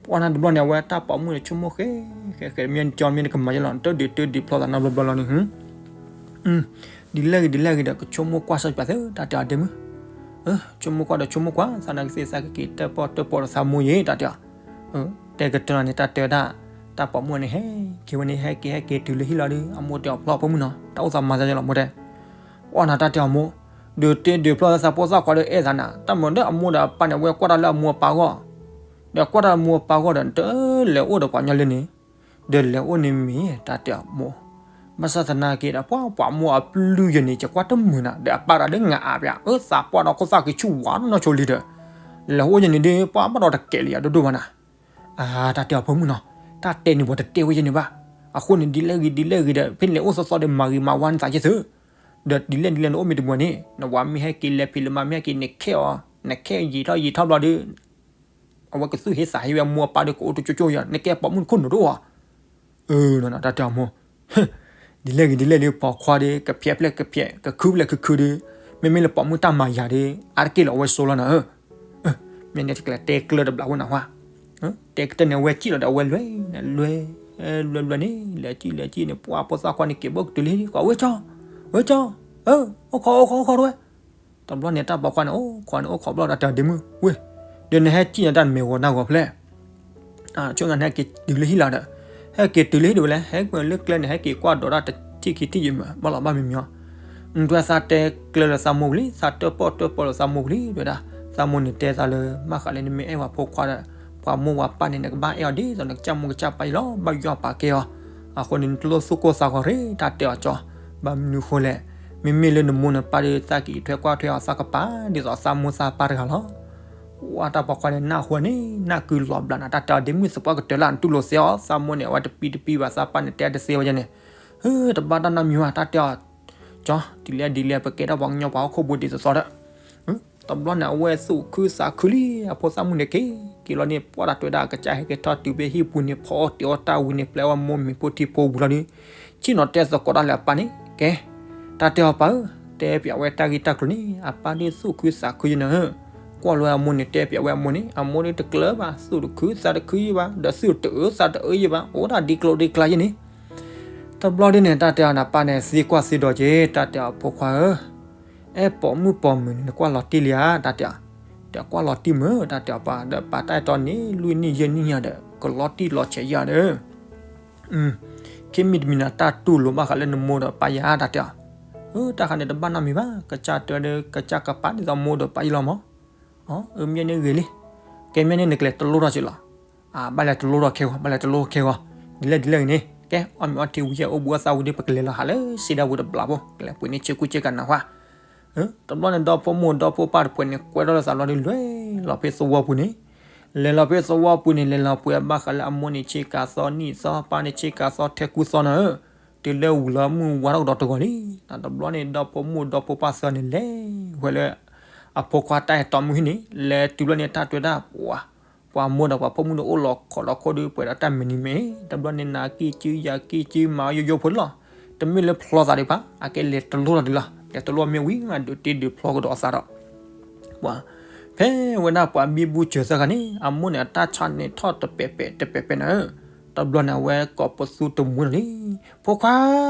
ပှၤနၤတဘျီန့ၣ် အဝဲတၢ်ပိာ်မုၣ်န့ၣ် ဆိကမိၣ်ဃဲ ဃဲ ဃဲ မ့ၢ်ကၠီမ့ၢ်နကမၤယလီၤ တၢ်ဒုးတၢ်ဒုးဖျီသးနီတဘျီဘျီလီၤန့ၣ် ဒ်လဲၣ်ဂ့ၤဒ်လဲၣ်ဂ့ၤဒီး ကဆိကမိၣ်ကွၢ်စီၤပၤသ့ တၢ်တဲအီၤဒ့မုၣ်, ဆိကမိၣ်ကွၢ်ဒီးဆိကမိၣ်ကွၢ် သနာ်က့သးကက့ၤတၢၣ်ပီၣ်တၢၣ်ပီၣ်ဒီးသးမိၢ်ယဲ တၢ်တဲအီၤ, တဲကတၢၢ်လီၤန့ၣ် တၢ်တဲဝဲဒၣ်, တၢ်ပိာ်မုၣ်န့ၣ် ဟဲက့ၤဝဲန့ၣ် ဟဲက့ၤဟဲက့ၤတုၤလၢဟံၣ်လီၤဒီး အမိၢ်တဲအီၤဖျီဖိမုၣ်နီၤ တၢ်အိၣ်သးမၤသးယလီၤမိၢ်တဲ, အီၣ်နၤတၢ်တဲအီၤမိၢ်, ဒုးတ့ဒုးဖျီလၢသးဖိသၣ်ခွါဒီးအဲၣ်သးနၤ တၢ်မၤဒီးအမိၢ်ဒီးအပၢ်န့ၣ် အဝဲကွၢ်တၢ်လၢအမိၢ်အပၢ်အဂီၢ်, ဒီးကွၢ်တၢ်လၢမိၢ်အပၢ်အဂီၢ်ဒီး တလဲၤအိၣ်ဒီးပှၤညီလၢန့ၣ် ဒီးလဲၤအိၣ်န့ၣ်မ့ၢ် တၢ်တဲအီၤမိၢ်, ဘၣ်ဆၣ်သနာ်က့ဒီး ပှၤပှၤမိၢ်အပျုၢ်ယဲန့ၣ် ယကွၢ်တမုာ်နၤ ဒီးအပၢ်တၢ်ဒ်ငါအါပၠး အၢသးပှၢ်ဒီးခိၣ်သၣ်က့ၤဆူၣ်ဝါနီၢ်ဆိလံဒီး လဲၤအိၣ်ယဲန့ၣ်ဒ် ပှၤဘၣ်ဒီးတကဲးလံယၤဒိၣ်ဒိၣ်ဘၣ်နၤ, အတၢ်တဲအီၤဖိမုၣ်နီၤ, တၢ်တဲန့ၣ်ပှၤတတဲဝဲယဲန့ၣ်ဘၣ်, အဃိန့ၣ် ဒ်လဲၣ်ဂ့ၤဒ်လဲၣ်ဂ့ၤဒီး ဖဲနလဲၤအိၣ်သီသီဒီး မၤဂ့ၤမၤဝါနသးယဲၢ်သု, ဒီးဒ်လဲၣ်ဒ်လဲၣ်နအိၣ်မ့ၢ်တမုာ်န့ၣ် နဝၤမ့ၢ်ဟဲက့ၤလဲၤဖံးလၢမၤမ့ၢ်ဟဲက့ၤ နခဲအီၤ နခဲယံာ်ထီၣ်ယံာ်ထီၣ်ဘျီဒီး အဝဲကသူၣ်ဟ့သးဟ့ဝဲမိၢ်အပၢ်ဒီး ကအိၣ်တကၠိကၠိယၤ နကဲပိာ်မုၣ်တခိၣ်နူာ်တအိၣ်ဧါ, အၢ တၢ်တဲအီၤမိၢ်, ဒ်လဲၣ်ဂ့ၤဒ်လဲၣ်ဒီး ပိာ်ခွါဒီး ကဖျဲးဖျဲးကဖျဲး ကခုဖျဲးခုခုဒီး မ့မ့ၢ်လၢပိာ်မုၣ်တၢ်မၤယၤဒီး အါတက့ၢ်လီၤအဝဲစိလီၤနၤဧၢ, မ့ၢ်န့ၣ်တကျဲၤတဲကျၢၤတဘျီဝဲနၤဝါ, တဲကတၢၢ်န့ၣ် အဝဲစံၣ်လီၤဒီး အဝဲလွဲၢ်န့ၣ် လွဲၢ် လွဲၢ်လွဲၢ်န့ၣ် လဲၤစံၣ်လဲၤစံၣ်န့ၣ် ပှၤဖိသၣ်ခွါန့ၣ် က့ၤဘၣ်ကတုၤလံ ဝဲကၠီ ဝဲကၠီ အိၣ်ခိးအိၣ်ခိးအိၣ်ခိးတဝဲ တဘျီန့ၣ် တၢ်ပိာ်ခွါန့ၣ် အိၣ်ခိးန့ၣ် အိၣ်ခိးဘျီဒီး တၢ်ဒ့မုၣ်ဝဲ, ဒီးနဟဲစံၣ်န့ၣ် တၢ်နမဲာ်ဂီၤနၢ်ဂီၤဖျဲၣ်, ဆိကမိၣ်နဟဲက့ၤတုၤလၢဟံၣ်လီၤဒီး, ဟဲက့ၤတုၤလၢဟံၣ်ဒ်ဝဲလဲၣ် ဟဲကွံာ်လၢကျဲန့ၣ် ဟဲက့ၤကွၢ်ဒိးတၢ်တထံၣ်ခံထံၣ်ယမး ဘၣ်လီၤဘၣ်မံၤမံၤအီၤ, တွဲသးတဲကျၢၤလၢသးမိၢ်ပူၤလံ သးတၢၣ်ပီၣ်တၢၣ်ပီၣ်လၢသးမိၢ်ပူၤလံ တဲဝဲဒၣ်, သးမိၢ်န့ၣ်တဲသးလၢ ဘၣ်ဃးလၢနမ့ၢ်အဲၣ်ဝဲဖိခွါဒီး ပှၤမိၢ်ပှၤပၢ်န့ၣ် နကဘၣ်အဲၣ်အီၤဒ်သိးနကစၢ်မိၢ်ကစၢ်ပၢ်အံၤလီၤ ဘၣ်ယွၤပာ်ကဲအီၤ, အဃိန့ၣ် နတလိၣ်သူၣ်ကိၢ်သးဂီၤရ့ တၢ်တဲအီၤကၠီ, ဘၣ်မနုၤဃိလဲၣ်, မ့မ့ၢ်လၢနမိၢ်နပၢ်ဒီး သးက့ၤထွဲကွၢ်ထွဲအီၤသးကပၤ ဒ်သိးသးမိၢ်သးပၢ်တဂၤလီၤ. ဝဲတၢ်ပိာ်ခွါန့ၣ် နၢ်ဟူန့ၣ် နၢ်ကုလီၤဘျးနၤ တၢ်တဲအီၤဒ့မုၣ်သပှၢ်ကတၢၢ်လၢနတူၢ်လိာ်သ့အီၤ သးမိၢ်န့ၣ် အဝဲတပံတပံဘၣ် သးပၢ်န့ၣ်တဲတသ့ဝဲန့ၣ်, တဘၣ်တၢ်နီတမံၤဘၣ် တၢ်တဲအီၤ ကၠီ ဒ်လဲၣ်ဒ်လဲၣ် ပကဲထီၣ်ပှၤကညီပှၤဟီၣ်ခိၣ်ဖိဒ်သိးသိးဒီး, တဘျီန့ၣ် အဝဲသူၣ်ခုသးခုလံ အဖိသၣ်မုၣ်န့ၣ်က့ၤ, က့ၤလီၤန့ၣ် ပှၤတၢ်တွဲဒၣ်အကစၢ်ဟဲက့ၤထီၣ်တုၤဖဲဟံၣ်ပူၤန့ၣ် ဖီအီၣ်တ့ၤအီၣ်တၢ်ဝံၤန့ၣ် ပျဲဝဲမိၢ်မံၤဖိထံဖိဝံၤလီၤဒီး, ဆ့ၣ်နီၤတဲသကိးတၢ်လၢအပၢ်န့ၣ် ကဲ, တၢ်တဲအီၤပၢ်ဧၢ, တဲပၠးဝဲတၢ်ဂ့ၢ်တၢ်ကျိၤန့ၣ် အပၢ်ဒ်သူၣ်ခုသးခုယဲန့ၣ်ဧၢ, ကွၢ်လီၤအမိၢ်န့ၣ် တဲပၠးဝဲအမိၢ်န့ၣ် အမိၢ်ဒ်တကျၢၤဘၣ် သူၣ်တခုသးတခုယဲဘၣ် ဒီးသူၣ်တအၢသးတအၢယဲဘၣ် အိၣ်ဒၣ်ဒ်ကျိၤဒ်ကျါယဲန့ၣ် တဘျီဒ်န့ၣ် တၢ်တဲအီၤန့ၣ် အပၢ်န့ၣ် သံကွၢ်သံဒိးက့ၤ တၢ်တဲအီၤဖိခွါဧၢ, အဲၣ်ပိာ်မုၣ်ပိာ်မုၣ်န့ၣ် နကွၢ်လီၤတံၢ်လံဧါ တၢ်တဲအီၤ, ဒီးကွၢ်လီၤတံၢ်မုၢ် တၢ်တဲအီၤပၢ် ဒီးပာ်တၢ်အဲၣ်တီန့ၣ် လွံၢ်နံၣ်ယဲၢ်နံၣ်ယၤဒီး ကလီၤတံၢ်လီၤဆဲးယၤဒီး ခံမံၤတမံၤန့ၣ် တၢ်တူၢ်လိာ်ဘၣ်ဃးလၢနမိၢ်ဒီးပၢ်ယၤ တၢ်တဲအီၤ, အၢ တၢ်ခါန့ၣ်တဘၣ်နီတမံၤဘၣ် ကစၢ်တဲဒီး ကစၢ်ကပာ်ဒ်သိးမိၢ်ဒီးပၢ်ယဲလီၤမး, အၢ မ့ၢ်န့ၣ်ဂ့ၤလံ, ကဲမ့ၢ်န့ၣ် နကလဲၤတလိၣ်ထီၣ်က့ၤလီၤ, ဘၣ်လဲၤတလိၣ်ထီၣ်ခဲဂီၤ ဘၣ်လဲၤတလိၣ်ထီၣ်ခဲဂီၤ, ဒ်လဲၣ်ဒ်လဲၣ်ဂ့ၤန့ၣ် ကဲ အီၣ်မ့ၤအီထံဝံၤယဲၢ် အိၣ်ဘှံးအိၣ်သါဝံၤဒီး ပကလဲၤလီၤဟးလၢစံဒၤဝံၤတဘျီဖိ ကလဲၤပှ့ၤန့ၢ်ဆ့ကူဆ့ကၤနၢ်ဟူ, တဘျီန့ၣ် ဒီဖိမိၢ်ဒီဖိပၢ်တဖုန့ၣ် ကွဲထီၣ်လၢသးလီၤဒီး လဲၤလီၤဖဲသဝီပူၤန့ၣ်, လဲၤလီၤဖဲသဝီပူၤန့ၣ် လဲၤလီၤပှ့ၤဘၣ်ဃးလၢအမိၢ်န့ၣ်ဆ့ကၤသီနံၣ်သီ ပၢ်န့ၣ်ဆ့ကၤသီထဲကူသီနၤဧၢ, တုၤလၢဝံၤလီၤမုၢ်ဝါထီၣ်ကဒီးတဂီၤလံ, တဘျီန့ၣ် ဒီဖိမိၢ်ဒီဖိပၢ်သၢန့ၣ် လဲၤဝဲလၢ အဖိခွါတၢ်အဲၣ်တီမုၢ်ဟံၣ်န့ၣ် လဲၤတုၤဘျီန့ၣ် တၢ်တဲဝဲဒၣ် ပှၤမိၢ်ဒီးပှၤဖိမုၣ်ဒီး အိၣ်လီၤခီၣ်လီၤခိၣ်ဒီး ပှဲၤဒီးတၢ်မဲာ်နံၤမဲာ်, တဘျီန့ၣ် နၤကံၢ်ကံၢ်ယၤကံၢ်ကံၢ် မၤအီၣ်ယိယိဖိလီၤ, တမ့ၢ်လၢဖျီသးဒံးဘၣ် အကဲလဲၤတလိၣ်ထီၣ်ဒံးလီၤ, လဲၤတလိၣ်မ့ၢ်ဝံၤ ဒုးတ့ဒုးဖျီကဒီးအသးဒီး ပှၤ ဖဲဝဲဒၣ်ပှၤဘံဘူစၢၤသၢဂၤန့ၣ် အမိၢ်န့ၣ်အတၢ်ဆါန့ၣ်ထီၣ်တပဲာ်ပဲာ်တပဲာ်ပဲာ်နၤဧၢ, တဘျီန့ၣ် အဝဲကိးပသူတမှံၤလီၤလံ, ဖိခွါ,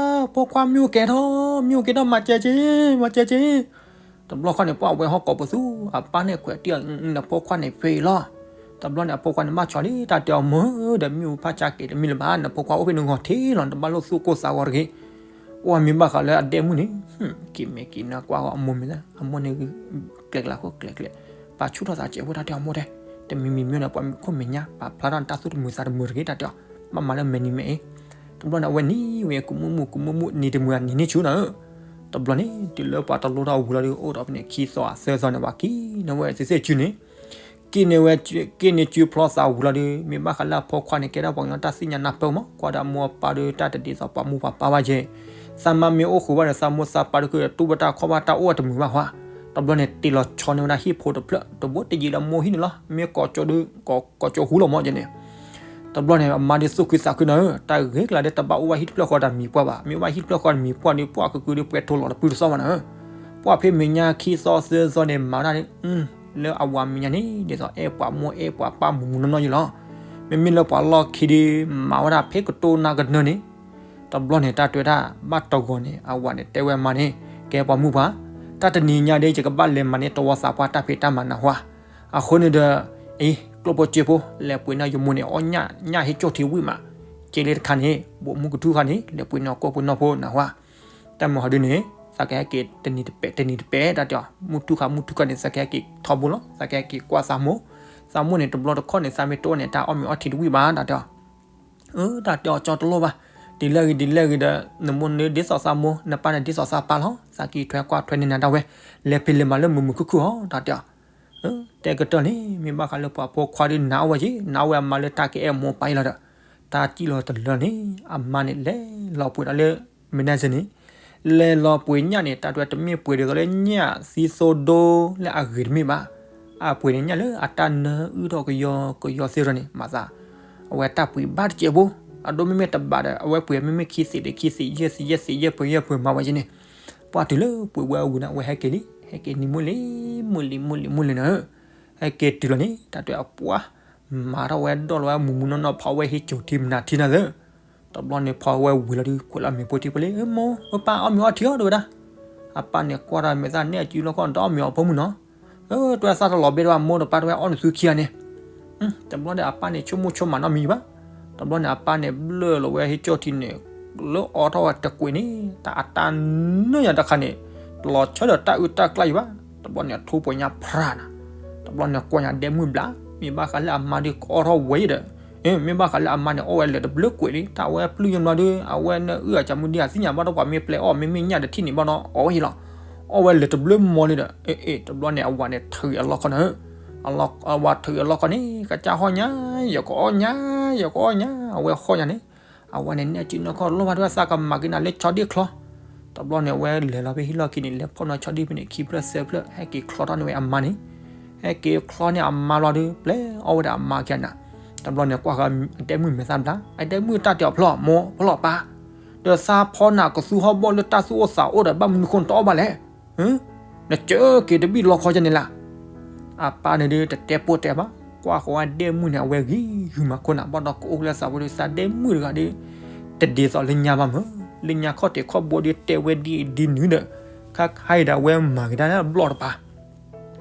ဖိခွါ မ့ၢ်အိၣ်ကဲထီၣ် မ့ၢ်အိၣ်ကဲထီၣ် မၤစၢၤက့ၤ မၤစၢၤက့ၤ တဘျီဃီန့ၣ် ပှၤဝဲဟီၣ်ကိးပသူ အပၢ်န့ၣ်ခွဲးတံၢ်အီၤ နဖိခွါန့ၣ်ဖဲအံၤလီၤ, တဘျီန့ၣ် အဖိခွါန့ၣ် ဘၣ်ဆီလံ တၢ်တဲအီၤမိၢ်ဧၢ ဒီးမ့ၣ်အူဖးဆါက့ၤတမံၤလၢၤဘၣ် နဖိခွါအိၣ်ဖဲနဂီၢ်ထံးလီၤ နတဘၣ်လိၣ်သူၣ်ကိၢ်သးဂီၤတဂ့ၤ, အိၣ်မ့ၢ်ဘၣ်ဃးလၢအဒဲမုၣ်န့ၣ် က့ၤမဲာ်က့ၤနါကွၢ်ဂီၤအမိၢ်မ့ၢ်လၢ အမိၢ်န့ၣ် ကျဲကျါခိၣ်ကျဲကျဲ ပာ်ဆူၣ်ထီၣ်သးကဲးဖိ တၢ်တဲအီၤမိၢ်တဲ တမံၤမံၤမ့ၢ်န့ၣ် ပှၤမံၤခိၣ်မဲာ်ညါ ပာ်ဖျါထီၣ်န့ၣ် တၢ်သူၣ်တမုာ်သးတမုာ်တဂ့ၤ တၢ်တဲအီၤ, ဘၣ်မၤလၢမဲာ်နံၤမဲာ်အ့. တဘျီန့ၣ် အဝဲနံၤဝဲ ကမူၣ်မူၣ် ကမူၣ်မူၣ် နံၤတမုာ်အနံၤန့ၣ်ဆူၣ်နီၤဧၢ. တဘျီန့ၣ် တုၤလၢပှၤတလိထီၣ်ဝံၤလီၤဒီး အိၣ်ဒီးဖဲန့ၣ် ခံသီသၢသီန့ၣ် ပှၤက့ၤန့ၢ်ဝဲသ့ၣ်သ့ၣ်စုန့ၣ် က့ၤန့ၢ်ဝဲ က့ၤန့ၢ်စုဖျီသးဝံၤလီၤဒီး မ့ၢ်ဘၣ်ဃးလၢအဖိခွါန့ၣ် ကဲထီၣ်ပှၤကညီတၢ်သ့ၣ်ညါနၢ်ပၢၢ်မး ကွၢ်ဒီးအမိၢ်အပၢ်ဒီး တၢ်တဒ်သိးပှၤမိၢ်ပှၤပၢ်ဘၣ်ယဲၢ်, သးမါမ့ၢ်အိၣ်ဃုာ်ဘၣ်ဒီး သးမိၢ်သးပၢ်ဒီး ကတူၢ်ဘၣ်တၢ်ခီၣ်ဘၣ်တၢ်အိၣ်အတမုာ်ဘၣ်ဟါ. တဘျီန့ၣ် တ့ၢ်လီၤဆီန့ၢ်ဝဲဒၣ်ဟံၣ်ဖိတဖျၢၣ် တဘိတယံာ်လၢမိၢ်ဟံၣ်န့ၣ်လီၤ. မ့ၢ်ကိးကၠိဒုး ကိးကၠိဟူလီၤမးယဲၢ်န့ၣ် တဘျီန့ၣ် အမါဒုးသူၣ်ခုသးခုနီၤဧၢ, တၢ်ဂ့ၤကလါဒီး တဘၣ်အိၣ်ဘၣ်ဟံၣ်တဖျၢၣ်ဃီဒီးမံၤပှၢ်ဘၣ်, မ့ၢ်အိၣ်ဘၣ်ဟံၣ်တဖျၢၣ်ဃီဒီးမံၤပှၢ်ဒီး ပှၢ်ကကုဒီး ပှဲၤထိလီၤတပုၢ်တသီဘၣ်နီၤဧၢ. ပှၢ်ဖဲမဲာ်ညါခံသီသၢသီန့ၣ် မၤဝဲဒၣ်န့ၣ် လၢအဝၤမဲာ်ညါန့ၣ် ဒ်သိးအဲၣ်ပှၤမိၢ်အဲၣ်ပှၤပၢ်မုၢ်မုၢ်နီၢ်နီၢ်ယဲၢ်လီၤ. မ့မ့ၢ်လၢပှၤလီၢ်ခံဒီး မၤဝဲဒၣ်ဖဲကတိၤနၤကနၢၤန့ၣ် တဘျီန့ၣ် တၢ်တဲဝဲဒၣ် ဘၣ်တဂီၤန့ၣ် အဝၤန့ၣ် တဲဝဲအမါန့ၣ် ကဲပှၤမုၣ်ပှၢ်, တၢ်တနံၤညါဒီး ယကဘၣ်လဲၤမၤန့ၢ်တဝီသးပှၢ်တၢ်ဖံးတၢ်မၤနၢ်ဟူဧါ. အဃိန့ၣ်ဒီး အံၤ ကျိၣ်ဖိစ့ဖိ လဲၤပှ့ၤန့ၢ်ယမိၢ်န့ၣ် အီၣ်ညၣ် ညၣ်ဟ့ၣ်ကၠီၣ်ထံဝံၣ်မး, က့လ့တခါန့ၣ် ဘိးမုၢ်ကထူၣ်ခါန့ၣ် လဲၤပှ့ၤန့ၢ်အကိၣ်ပှ့ၤနီၢ်ဖိနၢ်ဟူဧါ. တၢ်မၤဟီဒုန့ၣ် သးကဟဲက့ၤတနံၤတပဲာ် တနံၤတပဲာ် တၢ်တဲအီၤ, မုၢ်ထူၣ်ခါမုၢ်ထူၣ်ခါန့ၣ် သးကဟဲက့ၤထီဘိလီၤ, သးကဟဲက့ၤကွၢ်သးမိၢ်, သးမိၢ်န့ၣ် တဘျီတခီၣ်န့ၣ် သးမ့ၢ်တအိၣ်န့ၣ် တၢ်အီၣ်မ့ၤအီထံတဝံၣ်ဘၣ် တၢ်တဲအီၤ. အၢ တၢ်တဲအီၤ ကၠီတလိၣ်ဘၣ်, ဒ်လဲၣ်ဂ့ၤဒ်လဲၣ်ဂ့ၤဒီး နမိၢ်န့ၣ်ဒ်သိးသးမိၢ် နပၢ်န့ၣ်ဒ်သိးသးပၢ်လီၤ, သးက့ၤထွဲကွၢ်ထွဲန့ၢ်နၤဒၣ်ဝဲ, လဲၤဖံးလဲၤမၤလၢမုာ်မုာ်ခုၣ်ခုၣ်အီၤ တၢ်တဲအီၤ. တဲကတၢၢ်န့ၣ် မ့ၢ်ဘၣ်ဃးလၢပှၤဖိခွါဒုးနၤအီၣ်ဝဲက့ၤ နၤအီၣ်ဝဲအမါလၢတၢ်ကအဲၣ်မိၢ်ပၢ်အံၤလီၤဒီး တၢ်စံၣ်လီၤတလၢန့ၣ် အမါန့ၣ် လဲၤလီၤပှ့ၤဒီးလၢ မ့ၢ်ဒၣ်စ့ၢ်န့ၣ် လဲၤလီၤပှ့ၤညၣ်န့ၣ် တၢ်တဲတမ့ၢ်ပှ့ၤဒ်သိးလၢညၣ်သံသိဒိလၢအဂ့ၤတမ့ၢ်ဘၣ်, အပှ့ၤန့ၣ်ညၣ်လၢအတၢ်နၢအုၣ်ထီၣ်ကယီကယီသ့ၣ်ဒီးန့ၣ် မၤသး အဝဲတၢ်ပှ့ၤဘၣ်တစဲးဖိ, အဒိမ့မ့ၢ်တဘးဒီး အဝဲပှ့ၤမ့မ့ၢ်ခံသ့းဒီးခံသ့း ယဲၢ်သ့းယဲၢ်သ့း ယဲၢ်ပှဲၤယဲၢ်ပှဲၤမၤဝဲက့ၤန့ၣ်, ပှၢ်တုၤလၢပှ့ၤဝဲအဝံၤန့ၣ် အဝဲဟဲက့ၤလံ, ဟဲက့ၤနံၤမုၢ်လံၤမုၢ်လံၤမုၢ်လံၤမုၢ်လံၤနီၤဧၢ, ဟဲက့ၤတုၤလီၤန့ၣ် တၢ်တဲအပှၢ် မၤထီၣ်ဝဲဒီၣ်လီၤဝဲမုၢ်မုၢ်နီၢ်နီၢ် ဖီဝဲဟံးကၠိၣ်ထံမနၤထံနၤသၢ တဘျီန့ၣ် ဖီဝဲဝံၤလီၤဒုး ကွဲးလီၤမ့ၤဖိထံဖိလံ, မိၢ် ပၢ်အီၣ်မ့ၤအီထံအီၤ တဲဝဲဒၣ်. အပၢ်န့ၣ်ကွၢ်တၢ်မဲာ်သၣ်န့ၣ် အစုလီၢ်ခီၣ် နတအီၣ်မ့ၤအီဖိမုၢ်နီၤ, တဲဝဲသၣ်တလီၤဘဲ တဲဝဲမိၢ်ဒီးပၢ် တဲဝဲအီၣ်နသုခံဂၤန့ၣ်. တဘျီန့ၣ် အပၢ်န့ၣ် ဆိကမိၣ်ဆိကမးနီတမံၤဘၣ်. တဘျီန့ၣ် အပၢ်န့ၣ် ဘျၢၣ်လီၤဝဲဟံးကၠိၣ်ထံန့ၣ် လၢအီထီၣ်ဝဲတကွံာ်န့ၣ် တၢ်အတၢ်နၢညါတခါန့ၣ် တလီၤဆီဒီးတၢ်အုၣ်တၢ်ကျၢ်ယံၤဘၣ်. တဘျီန့ၣ် အထိပှဲၤညါဖြးနၤ, တဘျီန့ၣ်ကွၢ်ညါဒဲမုၢ်ဘျး, မ့ၢ်ဘၣ်ဃးလၢအမါဒုးကအီထီၣ်ဝဲယံၤဒီး မ့ၢ်ဘၣ်ဃးလၢအမါန့ၣ် အီၣ်ဝဲလၢာ်တဘျုးကွံာ်လံ, တၢ်ဝဲပျုၢ်ယံၤဘျီဒုး အဝဲနအုၣ်အကမုၢ်ဒံးအသ့ၣ်ညါဘၣ်ဒီး ပှၤမ့ၢ်ပျဲအီၣ် မ့မ့ၢ်ညၣ်တထံၣ်န့ၣ်ဘၣ်ဒီး အီၣ်ဝဲယံၤလီၤ. အီၣ်ဝဲလၢာ်တဘျုးမီၤလံဒီး အ့ အ့ တဘျီန့ၣ် အဝၤန့ၣ်ထုးအလီၢ်ခီနီၤဧၢ, အဝၤထုးအလီၢ်ခီန့ၣ် ကစၢ်ဟီၣ်ညါ, ယကအီၣ်ညါ, ယကအီၣ်ညါ, အဝဲဟီၣ်ညါန့ၣ် အဝၤန့ၣ် နဲၣ်စုနီၢ်ခီၣ်လိၣ်ဘၣ် တဲဝဲသးကမၤက့ၤနၤလၢဆီဒံၣ်ချီ. တဘျီန့ၣ် အဝဲလဲၤလီၤဖဲဟံၣ်လီၢ်ခံန့ၣ် လဲၤဖီၣ်နီၢ်ဆီဒံၣ်ဖဲန့ၣ် ခံဖျၢၣ်သၢဖျၢၣ် ဟဲက့ၤချီထီၣ်န့ၢ်ဝဲအမါန့ၣ်, ဟဲက့ၤချီန့ၢ်အမါလီၤဒုး ပျဲအီၣ်ဝဲဒၣ်အမါက့ၤနၤ. တဘျီန့ၣ် ကွၢ်ဃာ်အဒဲမုၣ်မဲာ်သၣ်ဘျါ, အဒဲမုၣ်တၢ်တဲအီၤဖျီၣ်မိၢ်ဖျီၣ်ပၢ်, ဒီးသးဖီနၤကသူဟီၣ်ဘီၣ်လၢတၢ်သူၣ်အိၣ်သးအိၣ်ဒီး ဘၣ်မနုၤဃိနတအီၣ်ဘၣ်လဲၣ်. နစၢက့ၤတဘံၣ်လီခီကန့ၣ်လၢ အပၢ်န့ၣ်ဒုး တတဲပိၢ်တဲဘၣ်, ကွၢ်ဃီအဒဲမုၣ်န့ၣ် အဝဲဂံၢ်ဂုာ်မၤခိၣ်နၤ ဘၣ်ဒီးကအိၣ်လၢသးဖိဒုး သးဒဲမုၣ်တဂၤဒီး တဒ်သိးလၢညါဘၣ်မး, လၢညါခီၣ်ထံးခီၣ်ဘိဒုး တဲဝဲဒ်အံၤဒ်နုၤဒီး ခါခါအံၤဒီး အဝဲမၤက့ၤတၢ်လၢအဘျီၣ်တပၤ.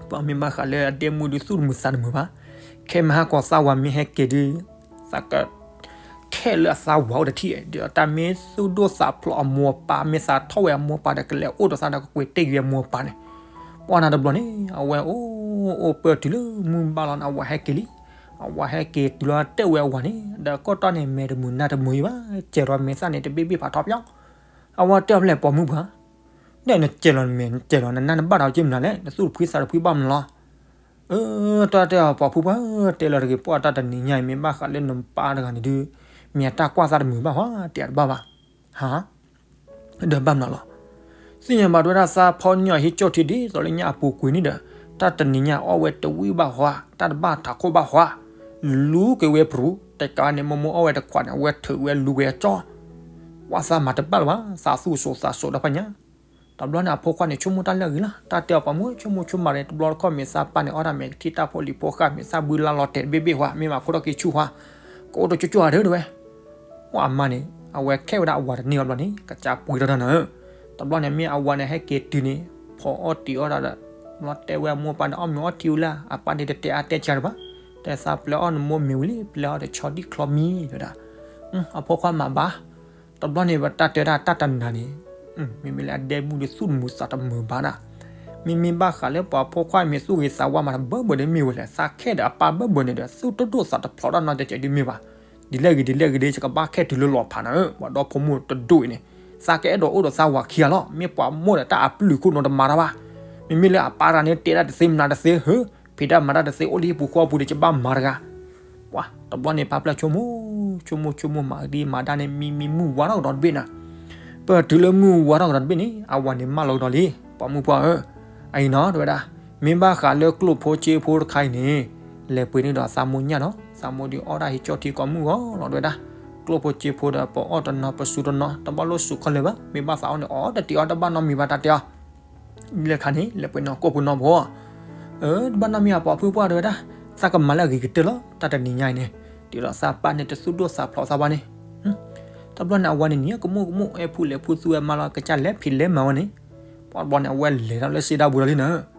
ပှၤမ့ၢ်ဘၣ်ဃးလၢအဒဲမုၣ်ဒုး သူၣ်တမုာ်သးတမုာ်ဘၣ်, ခဲမဟါကီးသးဝၤမ့ၢ်ဟဲက့ၤဒုး သးက ခဲလၢအသးဝၤအိၣ်တထံၣ်, ဒီးတၢ်မ့ၢ်သူၣ်ဒိၣ်သးဖျိးအမိၢ်အပၢ် မ့ၢ်သးထီၣ်ဝဲအမိၢ်အပၢ်ဒီး ကလဲၤအိၣ်ဒီးသးဒီး ကကွဲးတ့ၢ်က့ၤအမိၢ်အပၢ်န့ၣ်. ပှၢ်နၤတဘျီန့ၣ် အဝဲအိၣ်အိၣ်ပၢၢ်တုၤလၢမုၢ်ဘၣ်လီၤန့ၣ် အဝၤဟဲက့ၤလံ. အဝၤဟဲက့ၤတုၤလီၤတဲဝဲအဝၤန့ၣ် ဒီးကီၢ်တီၢ်န့ၣ် မဲာ်တမုာ်နါတမုာ်ယံၤဘၣ်, စဲးဒီးမဲာ်သၣ်န့ၣ် တဘ့ၣ်ဘ့ၣ်ဖးထီပျီ. အဝၤတဲအီၤဖဲလဲၣ် ပိာ်မုၣ်ပှၢ်, ဒီးနစဲးလီၤနမဲာ် နစဲးလီၤနနါ နဘၣ်ဒီးက့မနုၤလဲၣ်, နသူၣ်တဖှံသးတဖှံဘၣ်မနုၤလီၤ. အၢ တၢ်တဲအီၤ ပိာ်ဖုပှၢ်ဧၢ, တဲလီၤတဂ့ၤ ပှၢ်တၢ်တနံၤညါအံၤ မ့ၢ်ဘၣ်ဃးလၢနပၢ်တဂၤန့ၣ်ဒုး မ့ၢ်အတၢ်ကွၢ်သးတမုာ်ဘၣ်ဟီ တဲတဘၣ်ဘၣ်. ဟါ ဒီးဘၣ်မနုၤလီၤ. သ့ၣ်ညါဘၣ်ဒဝဲဒၣ်သးဖီညီဟံးကၠိၣ်ထံဒ်သိးလၢညါအပူၤကွံာ်န့ၣ်ဒီး တၢ်တနံၤညါအီၣ်ဝဲတဝံၣ်ဘၣ်ဟီ, တၢ်တဘၣ်ထးခိၣ်ဘၣ်ဟီ, လူၤက့ၤဝဲပရူၤ, တကးန့ၣ် မိၢ်မိၢ်အီၣ်ဝဲတခွးန့ၣ် အဝဲထုးဝဲလူၤဝဲအကၠီ, ကွၢ်သးမၤတဘၣ်လၢၤဘၣ်, သးသူၣ်စိၤသးစိၤဒီဖးညါ. တဘျီန့ၣ် အဖိခွါန့ၣ် ဆိကမိၣ်တၢ်လၢအဂ့ၤလီၤ. တၢ်တဲအီၤ ပိာ်မုၣ် ဆိကမိၣ်ဆိကမးန့ၣ် တဘျီတခီၣ်မ့ၢ်သးပၢ်န့ၣ် အီၣ်တၢ်မဲာ်ကထံၣ်တၢ်ဖိလံၤဖိဃာ် မ့ၢ်သးဘုလါလီၤတဲာ်တဘ့ၣ်ဘ့ၣ်ဟီ မ့ၢ်မၤခိၣ်ထီၣ်က့ၤဆူၣ်ဟီ ကအိၣ်တကၠိကၠိဧါဒၢးတဲဝဲ. အမါန့ၣ် အဝဲခဲဝဲဒၣ်အဝၤတန့ၢ်ဘၣ်ဘျီန့ၣ် ကစၢ်ပှ့ၤထီၣ်တၢ်နီၤဧၢ. တဘျီန့ၣ်မ့ၢ်အဝၤန့ၣ် ဟဲက့ၤတုၤန့ၣ် ဖီအီၣ်တံၤအီၣ်တၢ်ဒီး ဘျီတဲဝဲအမိၢ်အပၢ်န့ၣ် အီၣ်မ့ၤအီထံဝံၤလၢ အပၢ်န့ၣ်တတဲအါတဲဆါတဘၣ်. တဲသးပျဲအီၣ်နမိၢ်မ့ၤဝံၤလံ ပျဲအီၣ်ဒီးဆီဒံၣ်ချီမံၤတဲဝဲဒၣ်. အဖိခွါမၤဘၣ်. တဘျီန့ၣ် ပတၢ်တဲဒၣ်တၢ်တနၤန့ၣ် မ့မ့ၢ်လၢအဒဲမုၣ်ဒီးသူၣ်တမုာ်သးတမုာ်ဘၣ်ဒၣ်. မ့မ့ၢ်ဘၣ်ဃးလၢပှၤဖိခွါမ့ၢ်သူၣ်ဂ့ၤသးဝါမးတဘၢဘၢဒီးမ့ၢ်ဝဲလဲၣ်, သးခဲဒီးအပၢ်ဘၢဘၢန့ၣ်ဒီး သူၣ်တဒိၣ်သးတဖျိးတၢ်နီတစဲးဒ်မ့ၢ်ဘၣ်. ဒ်လဲၣ်ဂ့ၤဒ်လဲၣ်ဂ့ၤဒီး ယကဘၣ်ခဲတုၤလၢလီၤဖးနၤဧၢ, ပှၤဒီဖိမိၢ်တဒိၣ်အံၤန့ၣ်, သးကအဲၣ်ဒိးအိၣ်ဒီးသးဝၤခံဂၤလီၤ. မ့ၢ်ပှၤမိၢ်ဒီးတၢ်အပျုၢ်ခိၣ်နူာ်တမၤတၢ်ဘၣ်. မ့မ့ၢ်လၢအပၢ်တဂၤန့ၣ် တဲတၢ်တသ့မၤတၢ်တသ့ဧၢ, ဖံးတၢ်မၤတၢ်တသ့ အိၣ်လၢဟံၣ်ပူၤဃီပူၤဒီး ယဘၣ်မၤတဂၤ ပှၤတဘျီန့ၣ် ပၢ်ဖျၢၣ်ဆိကမိၣ်, ဆိကမိၣ်ဆိကမိၣ်မၤဒ်မၤဒၣ်န့ၣ် မံမံမုၢ်ဝါထီၣ်ကဒီးတဘ့ၣ်နၤ. ပတုၤလၢမုၢ်ဝါထီၣ်ကဒီးတဘ့ၣ်န့ၣ် အဝၤန့ၣ်မၢလီၤကဒီးလံ, ပှၤမုၣ်ပှၢ်ဧၢ, အအံၤနီၤ တဲဝဲဒၣ်, မ့ၢ်ဘၣ်ဃးလၢကျိၣ်ဖိစ့ဖိတခါအံၤန့ၣ်, လဲၤပှ့ၤန့ၢ်ဒီးသးမိၢ်ညၣ်နီၤ, သးမိၢ်ဒုးအီၣ်တၢ်ဟံးကၠီၣ်ထံကီးမုၢ်ဂီၤလီၤ တဲဝဲဒၣ်. ကျိၣ်ဖိစ့ဖိဒီး ပအီၣ်တနီၤ ပစူၤတနီၤ တဘၣ်လိၣ်စူၤခဲလၢာ်ဘၣ်, မ့ၢ်ဘၣ်သးအီၣ်န့ၣ် အီၣ်တတံၤအီၣ်တဘၣ်နီတမံၤဘၣ် တၢ်တဲအီၤ လၢခါန့ၣ် လဲၤပှ့ၤနီၤကိၣ်ဖိနီၤဖိ, တဘၣ်နီတမံၤ အပှၤဖုပှၢ် တဲဝဲဒၣ်, သးကမၤလၢအဂ့ၤကတၢၢ်လီၤ တၢ်တနံၤညါအံၤန့ၣ်, တုၤဒီးသးပၢ်န့ၣ် တသူၣ်ဒိၣ်သးဖျိးသးဘၣ်န့ၣ်. တဘျီန့ၣ် အဝၤန့ၣ် နံၤကမိၣ်ကမိၣ် အဲၣ်ဖူလဲၤဖူသူဝဲမါလီၤ ကစၢ်လဲၤဖံးလဲၤမၤဝဲန့ၣ်, ပှၤတဘျီန့ၣ် အဝဲလဲၤထီၣ်လၢစ့တၢ်ပူၤဒီးလံနၤ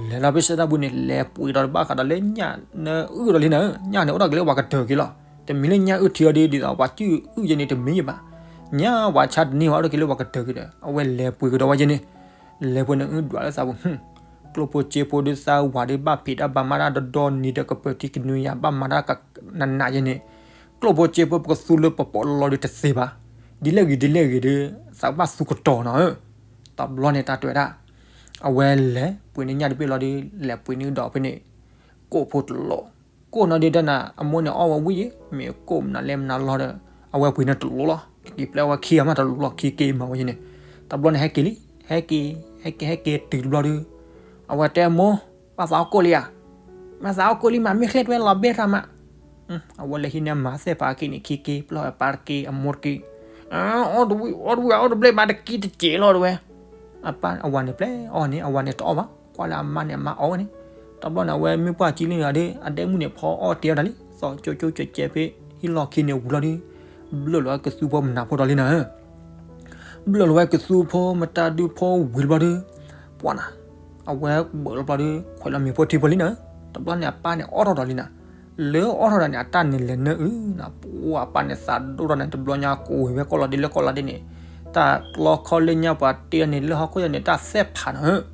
လဲၤလီၤဖဲစ့တၢ်ပူၤန့ၣ် လဲၤပှ့ၤဒီးတဘၣ်ဃးဒီးလၢညၣ်နၢအုၣ်ဒီးလံနၤ, ညၣ်န့ၣ်အိၣ်ဒီးကလၢပှၤကတၢၢ်က့ၤလီၤ. တမံၤလၢညၣ်အုၣ်ထံအီၤဒီး ဒ်သိးပှၤစုၣ်အုၣ်ယဲန့ၣ် တမံၤယဘၣ်. ညၣ်ပှၤဆါတန့ၢ်ဝဲ အိၣ်ဒီးကလၢပှၤကတၢၢ်က့ၤဒီး အဝဲလဲၤပှ့ၤကဒီးဝဲယဲန့ၣ်, လဲၤပှ့ၤန့ၣ်အုၣ်ဒွးလၢသးပူၤ, ကျိၣ်ဖိစ့ဖိဒုးသးဝၤဒုးဘၣ်ဖံးတၢ်ဘၣ်မၤတၢ်ဒီဒီနံၤဒီး ကပၢၤထံကနွံယၤ ဘၣ်မၤတၢ်နးနးယဲန့ၣ်, ကျိၣ်ဖိစ့ဖိပကသူလၢပပိာ်လီၤဒုးတသ့ဘၣ်. ဒ်လဲၣ်ဂ့ၤဒ်လဲၣ်ဂ့ၤဒီး သးကဘၣ်သူကတီၤနီၤဧၢ. တဘျီန့ၣ် တၢ်တဲဝဲဒၣ်, အဝဲလဲၤပှ့ၤန့ၢ်ညၣ်တဘ့ၣ်လီၤဒီး လဲၤပှ့ၤန့ၢ်ဒီးဖဲန့ၣ် ကိၣ်ဖိတလိး, ကိၣ်နီၤဒုးတနၤ အမိၢ်န့ၣ်အီၣ်ဝဲဝံၤယဲ, မ့ၢ်ကိၣ်မနုၤလဲၣ်မနုၤလီၤဒီး အဝဲပှ့ၤန့ၢ်တလိးလီၤ. က့ၤပျဲဝဲခံဂၤမးတလိးလီၤ ခံက့ၤမၤဝဲယဲန့ၣ်, တဘျီန့ၣ် ဟဲက့ၤလံ, ဟဲက့ၤ ဟဲက့ၤ ဟဲက့ၤတုၤတဘျီဒီး အဝဲတဲမိၢ်, ဘၣ်သးအီၣ်ကိၣ်လံဧါ. မ့ၢ်သးအီၣ်ကိၣ်လံမး မ့ၢ်ချ့ၣ်တဲလီၤဘဲတၢ်မး. အဝဲလဲၤဟံးန့ၢ်မၤသ့ၣ်ဖးအက့ၢ်န့ၣ် ခံက့ၤ ပျဲဝဲပၢ်တက့ၢ် အမိၢ်တက့ၢ်, အီၣ်တဝံၤ အီၣ်တဝံၤ အီၣ်တဘျဲၣ်ဘၣ်တက့ၢ်တစဲးလီၤတဲဝဲ. အပၢ်အဝၤန့ၣ် ပျဲအီၣ်န့ၣ် အဝၤန့ၣ်တအီၣ်ဘၣ်, ကွၢ်လၢအမါန့ၣ် အမါအီၣ်ဝဲန့ၣ်. တဘျီန့ၣ် အဝဲမ့ၢ်ပှၢ်ကံလံဂၤဒီး အဒဲမုၣ်န့ၣ် ဖီအီၣ်တ့ၢ်ဝဲဒၣ်လံ, သီကၠိကၠိကဲးကဲးဖဲ ဟံၣ်လီၢ်ခံန့ၣ်ဝံၤလီၤဒီး ဘျၢၣ်လီၤဝဲကသူဖိမနၤဖိဒီးလံနၤဧၢ. ဘျၢၣ်လီၤဝဲကသူဖိမတၤဒုဖိဝံၤတဘျီဒီး ပှၤနၤ, အဝဲဘၢၣ်လီၤဘျီဒီး ခွဲးလီၤမ့ၤဖိထံဖိလံနၤဧၢ. တဘျီန့ၣ် အပၢ်န့ၣ် အီၣ်ထီၣ်ဒီးလံနၤ, လၢအီၣ်ထီၣ်ဒီးန့ၣ် အတၢ်န့ၣ်လဲၤနၢအုၣ်နၤ, ပှၤအပၢ်န့ၣ်သးဒိၣ်ထီၣ်န့ၣ် တဘျီညါကိးဝဲကီၢ်လီၤဒ့လၢကီၢ်လီၤဒ့န့ၣ်, တၢ်လီခီလၢညါပှၤတ့န့ၣ် လၢဟီၣ်ခိၣ်ယါန့ၣ် တၢ်သဲးဖးနၤဧၢ.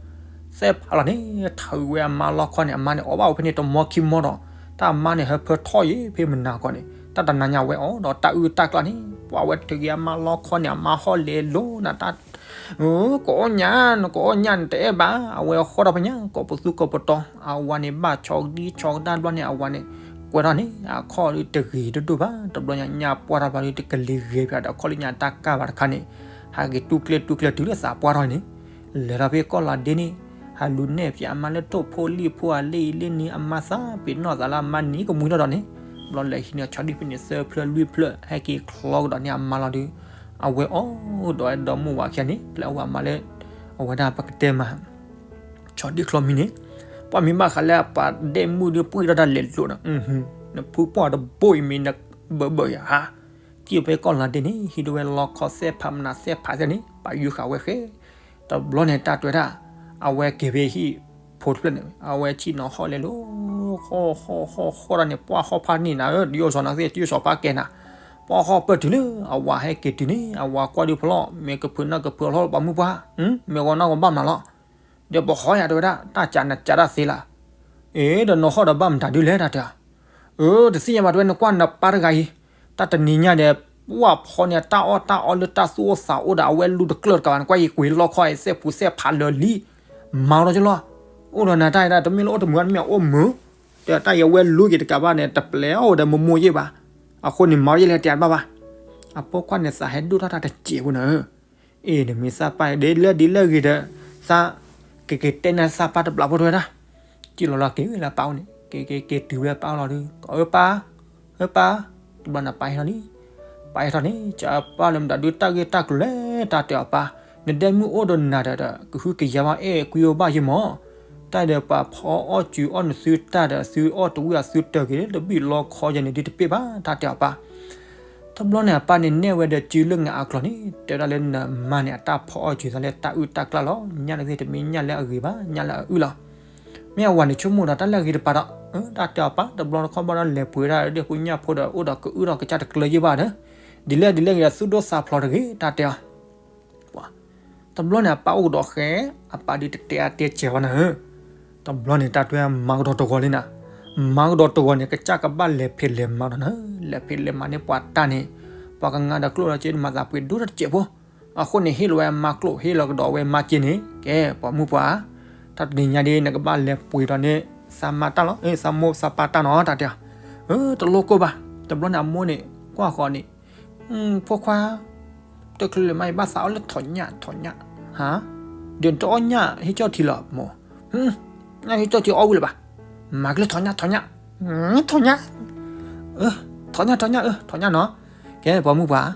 သဲးဖးလီၤန့ၣ် ထုးဝဲအမါလီခီန့ၣ် အမါန့ၣ် အီၣ်ဘၣ်ဝဲဖဲန့ၣ် တမီခံမီဒီး တၢ်အမါန့ၣ် ဟၢဖၢထီၣ်ယဲဖဲမနၤကီးန့ၣ် တၢ်တနၤညါဝဲအီၣ်ဒီးတၢ်အုၣ်တၢ်ကျၢ်န့ၣ် ပှၤဝဲထုးက့ၤအမါလီခီန့ၣ် အမါဟီၣ်လဲၤလိၤနၤတၢ် ကအီၣ်ညၣ် နကအီၣ်ညၣ်နတအဲၣ်ဘၣ် အဝဲဃီထီၣ်ဖဲညါ ကိးပသူကိးပတီၤ အဝၤန့ၣ် ဘၣ်ဆီကဒံဆီကဒါတဘျီန့ၣ် အဝၤန့ၣ် ကွဲထီၣ်န့ၣ် အခီၣ်ဒုးတဂ့ၤဒိၣ်ဒိၣ်ဘၣ် တဘျီညါ ညၣ်ပှၢ်ထီၣ်တဘျီဒုး တကလံၤဂ့ၤဖျါဒီး အခီၣ်လၢညါတၢ်ကၢ်ဘၣ်တခါန့ၣ် ဟးက့ၤတူၢ်ကျဲတူၢ်ကျဲတုၤလၢသးပှၢ်ထီၣ်န့ၣ် လဲၤထီၣ်ဖဲကီၢ်လီၤဒ့န့ၣ် ဟးလူၤနဲၣ်ဖျါအမါလၢတိၢ်ဖိလံၣ်ဖိအလ့ၣ်အံၤလ့ၣ်န့ၣ် အမါသးပ့ၤနီၣ်သးလၢအမါနံၤကမှံထီၣ်ဒီးန့ၣ် ဘျီလဲၤဟံးန့ၢ်ဆီဒံၣ်ဖဲန့ၣ် သၢဖျၢၣ်လွံၢ်ဖျၢၣ် ဟဲက့ၤချီကဒီးန့ၢ်အမါလီၤဒုး အဝဲအီၣ်ဒီးဝဲဒီမုၢ်ဝၤခံဂၤန့ၣ် ပျဲအဝဲအမါလၢ အဝဲဒၣ်ပကတဲမး ဆီဒံၣ်ချီမံၤန့ၣ် ပှၤမ့ၢ်ဘၣ်ဃးလၢအပှၤဒဲမုၣ်ဒီး ပှံၢ်ထီၣ်တၢ်လဲၤလိာ်ဒီး နဖုပှၢ်တဘိအံၤမ့ၢ်နဘၢဘၢယၤဧါ စံၣ်ဖဲကီၢ်လီၤဒ့န့ၣ် ဟံးဒိၣ်ဝဲလီခီသဲးဖးမနၤသဲးဖးသ့ၣ်န့ၣ် ပာ်ယုၢ်ဃာ်ဝဲဃဲ တဘျီန့ၣ်တၢ်တဲဝဲဒၣ် အဝဲက့ၤဖဲဟံၣ်ဖိတဖျၢၣ်န့ၣ် အဝဲဆ့ၣ်နီၤဟီၣ်လဲၤလိၤ ဟီၣ်ဟီၣ်ဟီၣ်ဟီၣ်တၢ်န့ၣ် ပှၢ်ဟီၣ်ဖးန့ၢ်နၤဧၢ တယိၣ်စီၤနၤသ့ၣ် တယိၣ်စီၤဖးကဲနၤ ပှၢ်ဟီၣ်ပၢၢ်တုၤလၢ အဝၤဟဲက့ၤတုၤန့ၣ် အဝၤကွၢ်ဒုးဖီလီၤ မ့ၢ်ကဖုးနၢ်ကဖုးအလီၢ်ပှၤမုၢ်ပှၢ် မ့ၢ်ဂီၤနၢ်ဂီၤဘၣ်မနုၤလီၤ ဒီးပှၤဟီၣ်ယၤတဲဝဲဒၣ် တၢ်ကးနကးတၢ်သ့လၢ အ့ ဒီးနဟီၣ်ဒီးဘၣ်မတၤဒုလဲၣ်တၢ်တဲ အၢ တသ့ၣ်ညါဘၣ်တဲဝဲ နကွၢ်နပၢ်တဂၤအံၤ တၢ်တနံၤညါဒီး ပှၢ်ဖီန့ၣ် တၢ်အီၣ်တၢ်အီလၢတၢ်သူၣ်အိၣ်သးအိၣ်ဒီး အဝဲလူၤတကျၢၢ်တကးဘၣ် နကွၢ်ယကွံာ်လီခီအံၤ သဲးပူၤသဲးဖးလၢာ်လံ မၤဝဲလီၤကလီ အိၣ်ဒီးနၤတၢ်အံၤဒၣ် တမ့ၢ်လၢအိၣ်တမုာ်ဘၣ် တမ့ၢ်အိၣ်မုာ် ဒီးတၢ်အံၤအဝဲလူၤက့ၤတကးဘၣ်န့ၣ် တပျဲအီၣ်ဝဲဒီးမိၢ်မိၢ်ယဲၢ်ဘၣ် အဃိန့ၣ် မၤဝဲယဲၢ်လဲၣ်တဲဘၣ်ဘၣ် အဖိခွါန့ၣ် သးဟဲဒိၣ်ထီၣ်တၢ်တစဲးဖိနၤဧၢ အ့ၣ် နမ့ၢ်သးပၢ်ဒ်လဲၣ်ဒ်လဲၣ်ဂ့ၤဒီး သးကက့ၤတဲနၤသးပၢ်တဘျီဖိတဲဝဲဒၣ် စံၣ်လီၤလီၤက့ၤဝဲလၢပၢ်အိၣ်န့ၣ် က့ၤက့ၤက့ၤတုၤဝဲပၢ်အိၣ်လီၤဒုး အၢပၢ် အၢပၢ် တဘျီန့ၣ်ပၢ်ဟဲထီၣ်လံ ပၢ်ဟဲထီၣ်န့ၣ် ကပၢ်လၢမတၤဒုးတၢ်ဂ့ၢ်တၢ်ကျိၤလဲၣ် တၢ်တဲအီၤပၢ် နဒဲမုၣ်အိၣ်ဒီးနၤဒီး ကဟုကယာ်ဘၣ်အဲၣ်ကွံအိၣ်ဘၣ်ယဲၢ်မး တၢ်ဒီးပှၤဖီအီၣ်စုၤအီၣ်နသုတၢ်ဒီး သုအီၣ်တဝံၣ်အသုတၢၤက့ၤလၢတဘံၣ်လီခီယဲၢ်န့ၣ်ဒုးတပ့ၢ်ဘၣ် တၢ်တဲအီၤပၢ် တဘျီန့ၣ် အပၢ်န့ၣ်နဲၣ်ဝဲဒီး စုလၢငါအကျိာ်န့ၣ် တဲဝဲဒၣ်လၢနမါန့ၣ် အတၢ်ဖီအီၣ်စုၤသးလၢတၢ်အုၣ်တၢ်ကျၢ်လီၤ. ညၣ်တသ့ၣ်တမ့ၢ်ညၣ်လၢအဂ့ၤဘၣ်, ညၣ်လၢအအုၣ်လီၤ. မ့ၢ်အဝၤန့ၣ်ဆိကမိၣ်ဒီးတၢ်လၢအဂ့ၤတပၤဒီး, တၢ်တဲအီၤပၢ် တဘျီတခီၣ်ဘၣ်ဒီးလဲၤပှ့ၤဒၣ်ဒ့ၣ်ဖိညၣ်ဖိဒီး အိၣ်ဒီးကအုၣ်ထီၣ်ကစၢ်တကျၢၤယဲၢ်ဘၣ်ဒီး, ဒ်လဲၣ်ဒ်လဲၣ်ဂ့ၤဒီး သူၣ်ဒိၣ်သးဖျိးတဂ့ၤ တၢ်တဲအီၤ ပှၤ, တ တဘျီန့ၣ်အပၢ်အိၣ်ကဒီးဃဲ, အပၢ်ဒုးတတဲအါတဲစဲးဝဲနၤဧၢ. တဘျီန့ၣ်တၢ်တဲမၤကဒီးတဂီၤလံနၤ, မၤကဒီးတဂီၤန့ၣ် ကစၢ်ကဘၣ်လဲၤဖံးလဲၤမၤဒီးနၤဧၢ, လဲၤဖံးလဲၤမၤန့ၢ်ပှၤတၢ်န့ၣ်, ပှၤကငါဒီးကျိၣ်ဒီးစ့မၤသးပှ့ၤဒိၣ်တစဲးဖိ, အဃိန့ၣ်ဟ့ၣ်လီၤဝဲအမါကျိၣ် ဟ့ၣ်လီၤကဒီးဝဲမါစ့န့ၣ် ကဲ ပိာ်မုၣ်ပှၢ်, တၢ်တနံၤညါဒ်နကဘၣ်လဲၤပှ့ၤဒီးန့ၢ် သးမါတၢ်လီၤ, သးမိၢ်သးပၢ်တၢ်နီၤ တၢ်တဲ, တလိၣ်ကိၢ်ဘၣ်. တဘျီန့ၣ်အမိၢ်န့ၣ် ကွၢ်ဃီၤန့ၣ် ဖိခွါ, တချုးလၢၤမး ယဘၣ်သးအီၣ်လၢထီးညၣ် ထီးညၣ်, ဟါ, ဒီးနတအီၣ်ညၣ်ဟ့ၣ်ကၠီၣ်ထံလီၤမိၢ်, ညၣ်ဟ့ၣ်ကၠီၣ်ထံအီၣ်ဝံၤလၢၤဘၣ်, မၤကလၢထီးညၣ် ထီးညၣ်, ထီးညၣ်, ထီးညၣ်ထီးညၣ် ထီးညၣ်နီၤ, ကဲ ပိာ်မုၣ်ပှၢ်,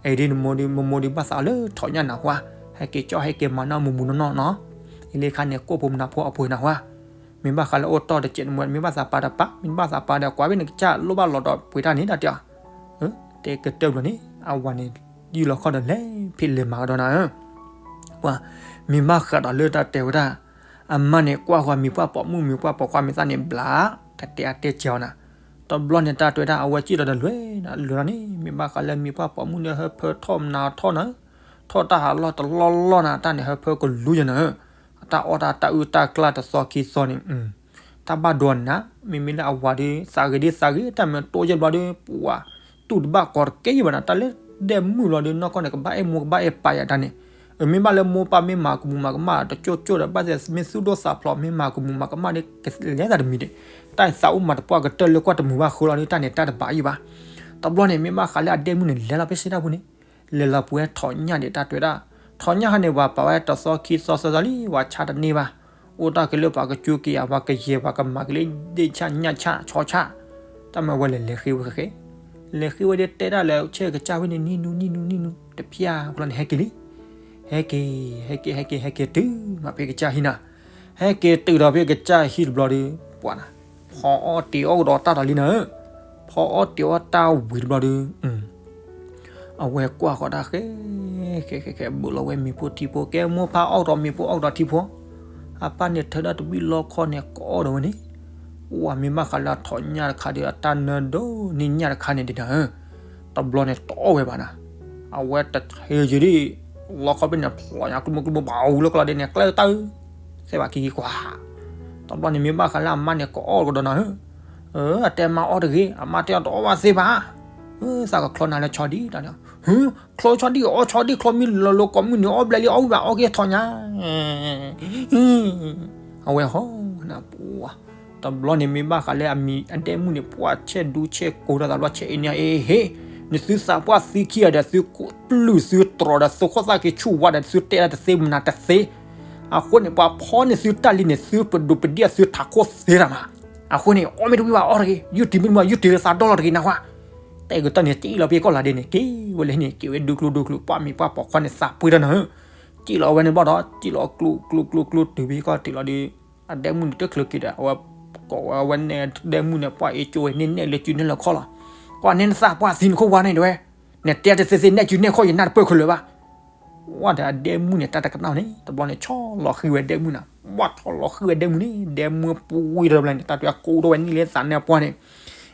အံၤဒ်နမိၢ်ဒ် မိၢ်မိၢ်ဒ်ဘၣ်သးအီၣ်လၢထီးညၣ်နၢ်ဟူဧါ, ဟဲက့ၤကၠီၣ်ဟဲက့ၤမၤနီၢ်မူးမူးနီၢ်နီၢ်နီၤ, အံၤလၢခါန့ၣ် ကိၣ်ဖိမနၤဖိအပှ့ၤနၢ်ဟူဧါ မ့ၢ်ဘၣ်ဃးလၢအိၣ်တီၢ်တစဲးနမိၢ် မ့ၢ်ဘၣ်သးပာ်တပာ် မ့ၢ်ဘၣ်သးပာ်ဒီးကွၢ်ဖဲန့ၣ် ကစၢ်လိၣ်ဘၣ်လီၤဒီးပှ့ၤတၢ်န့ၣ်တၢ်တဲအီၤ, တဲကတၢၢ်ဘျီန့ၣ် အဝၤန့ၣ် ယုၢ်လီၤခီၣ်ဒီးလဲၤဖံးလဲၤမၤကဒီးနၤဧၢ, ပှၤ, မ့ၢ်ဘၣ်ဃးဒီးလၢတၢ်တဲဝဲဒၣ်, အမါန့ၣ်ကွၢ်ဃီၤမံၤပှၢ်ပိာ်မုၣ်မံၤပှၢ်ပိာ်ခွါမ့ၢ်သၣ်န့ၣ်ဘျး, ကတဲအါတဲစဲးအီၤနၤ, တဘျီန့ၣ်တၢ်တဲဝဲဒၣ် အဝဲစံၣ်ဒီးတလွဲၢ်နၤ လွဲၢ်လီၤန့ၣ် မ့ၢ်ဘၣ်ဃးလၢမံၤပှၢ်ပိာ်မုၣ်န့ၣ် ဟၢဖၢထီၣ်မနၤထီၣ်နၤ ထီၣ်တၢ်ဟးလီၢ်တလီၢ်လီၢ်နၤ တၢ်န့ၣ်ဟၢဖၢကလူယနၤဧၢ, အတၢ်အီၣ်တၢ်တၢ်အုၣ်တၢ်ကျၢ်တသီခံသီန့ၣ်, တၢ်ဘၣ်ဒိနၤ, မ့မ့ၢ်လၢအဝၤဒီး သးဂ့ၤဒ်သးဂ့ၤ တၢ်မ့ၢ်တိစၢ်ဘျီဒီး ပှၤ, တူၢ်တဘၣ်ကီးတကဲယံၤဘၣ်နၤ တၢ်လၢဒဲမုၣ်လီၤဒီး နီၢ်ကီၢ်န့ၣ် ကဘၣ်အဲၣ်မိၢ်ကဘၣ်အဲၣ်ပၢ်ယၤတၢ်န့ၣ်, အမ့ၢ်ဘၣ်လၢမိၢ်ပၢ်မ့ၢ်မၤကမူးမၤကမၣ် တကၠိၣ်ကၠိၣ်ဒီး ဘၣ်သ့ၣ်မ့ၢ်သူၣ်ဒိၣ်သးဖျိး မ့ၢ်မၤကမူးမၤကမၣ်ဒီး ကလဲၤသးတမံၤဒံး, တၢ်သးအိၣ်မၤတပှၢ်ကတၢၢ်လၢကွၢ်တမုာ်ဘၣ်ဃိလီၤဒီး တၢ်န့ၣ်တၢ်တဘၣ်ယံၤဘၣ်, တဘျီန့ၣ် မ့ၢ်ဘၣ်ဃးလၢအဒဲမုၣ်န့ၣ် လဲၤလီၤဖဲစ့တၢ်ပူၤန့ၣ်, လဲၤလီၤပှ့ၤထီးညၣ်ဒံးတၢ်တဲဝဲဒၣ်, ထီးညၣ်ခါန့ၣ် ပှၤပာ်ဝဲတသီခံသီသၢသီလံ ပှၤဆါတန့ၢ်ဘၣ်, အိၣ်တၢ်ကလၢပှၤကစူးက့ၤယၤ ပှၤကယဲၢ်ပှၤကမၤကလၢဒ့ၣ်ဆၣ်ညၣ်ဆၣ်ဆီဆၣ်, တၢ်မ့ၢ်ဝဲလဲၤလဲၤဃ့ဝဲဃဲ, လဲၤဃ့ဝဲဒ်တဲဒၣ်လဲာ် ဆဲးကစၢ်ဝဲန့ၣ် နံၤနူနံၤနူနံၤနူ တပျၢ်ကျီန့ၣ် ဟဲက့ၤလံ, ဟဲက့ၤ, ဟဲက့ၤ ဟဲက့ၤ ဟဲက့ၤတုၤမးဖဲကစၢ်ဟံၣ်နၤ, ဟဲက့ၤတုၤဒီးဖဲကစၢ်ဟံၣ်တဘျီဒီး ပှၤနၤ, ဖီအီၣ်တ့ၤအီၣ်ကဒီးတၢ်ဒီးလံနၤဧၢ, ဖီအီၣ်တ့ၤအီၣ်တၢ်ဝံၤတဘျီဒီး အဝဲကွၢ်ဃီၤတၢ်ဃဲ, ဃဲ ဃဲ ဃဲ ဘုးလီၤဝဲမ့ၤဖိထံဖိ ကဲမိၢ်ပၢ်အီၣ်ကဒီးမ့ၤဖိအီၣ်ကဒီးထံဖိ, အပၢ်န့ၣ်ထၢဒၣ်တဘံၣ်လီခီန့ၣ် ကအီၣ်ဒီးဝဲန့ၣ်, ဝဲမ့ၢ်ဘၣ်ဃးလၢအထီးညၣ်တခါဒီး အတၢ်နၢဒိၣ်န့ၢ်ညၣ်တခါန့ၣ်ဒံးနၤဧၢ, တဘျီန့ၣ်တအီၣ်ဝဲဘၣ်နၤ, အဝဲတဟဲယံၤဒံး, လီခီဖဲန့ၣ် ဖျိညါကျိမုၢ်ကျိမုၢ် ဘၣ်ဝံၤလၢကျီဒ်န့ၣ် ကျဲတၢ်ဧၢ, သဲဘၣ်ကံကံကွၢ် တဘျီန့ၣ်မ့ၢ်ဘၣ်ဃးလၢအမါန့ၣ် ကအီၣ်ကဒီးနၤဧၢ, အတဲမါအီၣ်တဂ့ၤ အမါတဲအီၤတအီၣ်ဘၣ်သ့ဘၣ်, သးကချီနၤလၢဆီဒံၣ်တၢ်န့ၣ်, ချီဆီဒံၣ်အီၣ်ဆီဒံၣ်ချီမ့ၢ်လၢလၢကိးမုၢ်နံၤအီၣ်ဘျဲၣ်လံအီၣ်ဝံၤဘၣ်အီၣ်က့ၤထီးညါ, အဝဲဟီနပှၤ, တဘျီန့ၣ်မ့ၢ်ဘၣ်ဃးလၢအမံၤအဒဲမုၣ်န့ၣ် ပှၤဆဲးဒူဆဲးကိးတၢ်သးဘျီဆဲးအ့န့ၣ်အ့ဟ့ၣ်, နသုသးပှၢ်သံခံဂၤဒီး သုပျုၢ်သုတြီၤဒီး သုခိၣ်သၣ်က့ၤဆူၣ်ဝါဒီး သုတဲဒၣ်တသ့မနၤတသ့, အဃိန့ၣ် ပှၤဖီန့ၢ်သုတၢ်လံန့ၣ် သုပဒိးပဒံၣ်အသုထးခိၣ်သ့တၢ်မး, အဃိန့ၣ် အီၣ်မ့ၢ်တဝံၤဘၣ်အီၣ်တဂ့ၤ ယုၢ်တံၢ်မ့ၢ်တမုာ် ယုၢ်တံၢ်လၢသးဒီလီၤတဂ့ၤနၢ်ဟူဧါ, တဲကတၢၢ်န့ၣ် တ့ၢ်လီၤဖဲကီၢ်လၤဒ့န့ၣ် က့ၤဝဲလဲၣ်န့ၣ် က့ၤဝဲဒူကျိဒူကျိ ပှၤမံၤပှၢ်ပိာ်ခွါန့ၣ် သးပှ့ၤတၢ်နၤဧၢ, တ့ၢ်လီၤဝဲန့ၣ်ဘၣ်ဒီး တ့ၢ်လီၤကျိကျိကျိကျိတုၤဖဲကီၢ်တုၤလီၤဒီး အဒဲမုၣ်န့ၣ်တချုးက့ၤဒီး အဝဲကိးဝဲဝဲန့ၣ် ဒဲမုၣ်န့ၣ် ပှၤအ့ၣ်ကၠိဝဲန့ၢ်နဲၣ်လၢစုနဲၣ်လၢခီၣ်လီၤ, ကွၢ်န့ၢ်နသးပှၢ်သံနခိၣ်ဝါန့ၣ်တဲဝဲ, နတဲတသ့သ့နဲၣ်စုနဲၣ်ခီၣ် ယနၢ်တပၢၢ်ခဲလၢာ်ဘၣ် ဝဲဒီးအဒဲမုၣ်န့ၣ် တၢ်တကနၣ်န့ၣ် တဘျီန့ၣ် ဆီလီၤဃံၤဝဲဒဲမုၣ်နၤ, ဝဲဆီလီၤဃံၤဝဲဒဲမုၣ်န့ၣ် ဒဲမုၣ်ပှ့ၤတဘျီန့ၣ် တၢ်တဲကိးဒီးဝဲန့ၣ်လၢသးနၢ်ပှၢ်န့ၣ်,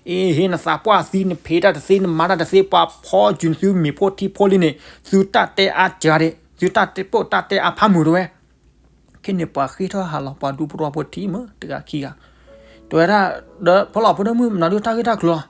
အ့ ဟ့ၣ်နသးပှၢ်သံ နဖံးတၢ်တသ့ နမၤတၢ်တသ့ ပှၤဖီစုၤသုမ့ၤဖိထံဖိလံန့ၣ် သုတၢ်တဲအါစှၤဒံး သုတၢ်တဲပိာ်တၢ်တဲအါဖးမုာ်တဝဲ ခဲန့ၣ် ပှၤဃ့ထီၣ်ဟးလီၤ ပှၤဒူဖိထီဖိထံမ့ၢ်တဂၤခံဂၤ, တဲဝဲဒၣ်, ဒီးဖီလီၤဖိဒိၣ်မုၣ် မတၤဒိၣ်တၢ်ဂ့ၢ်တၢ်ကျိၤလီၤ,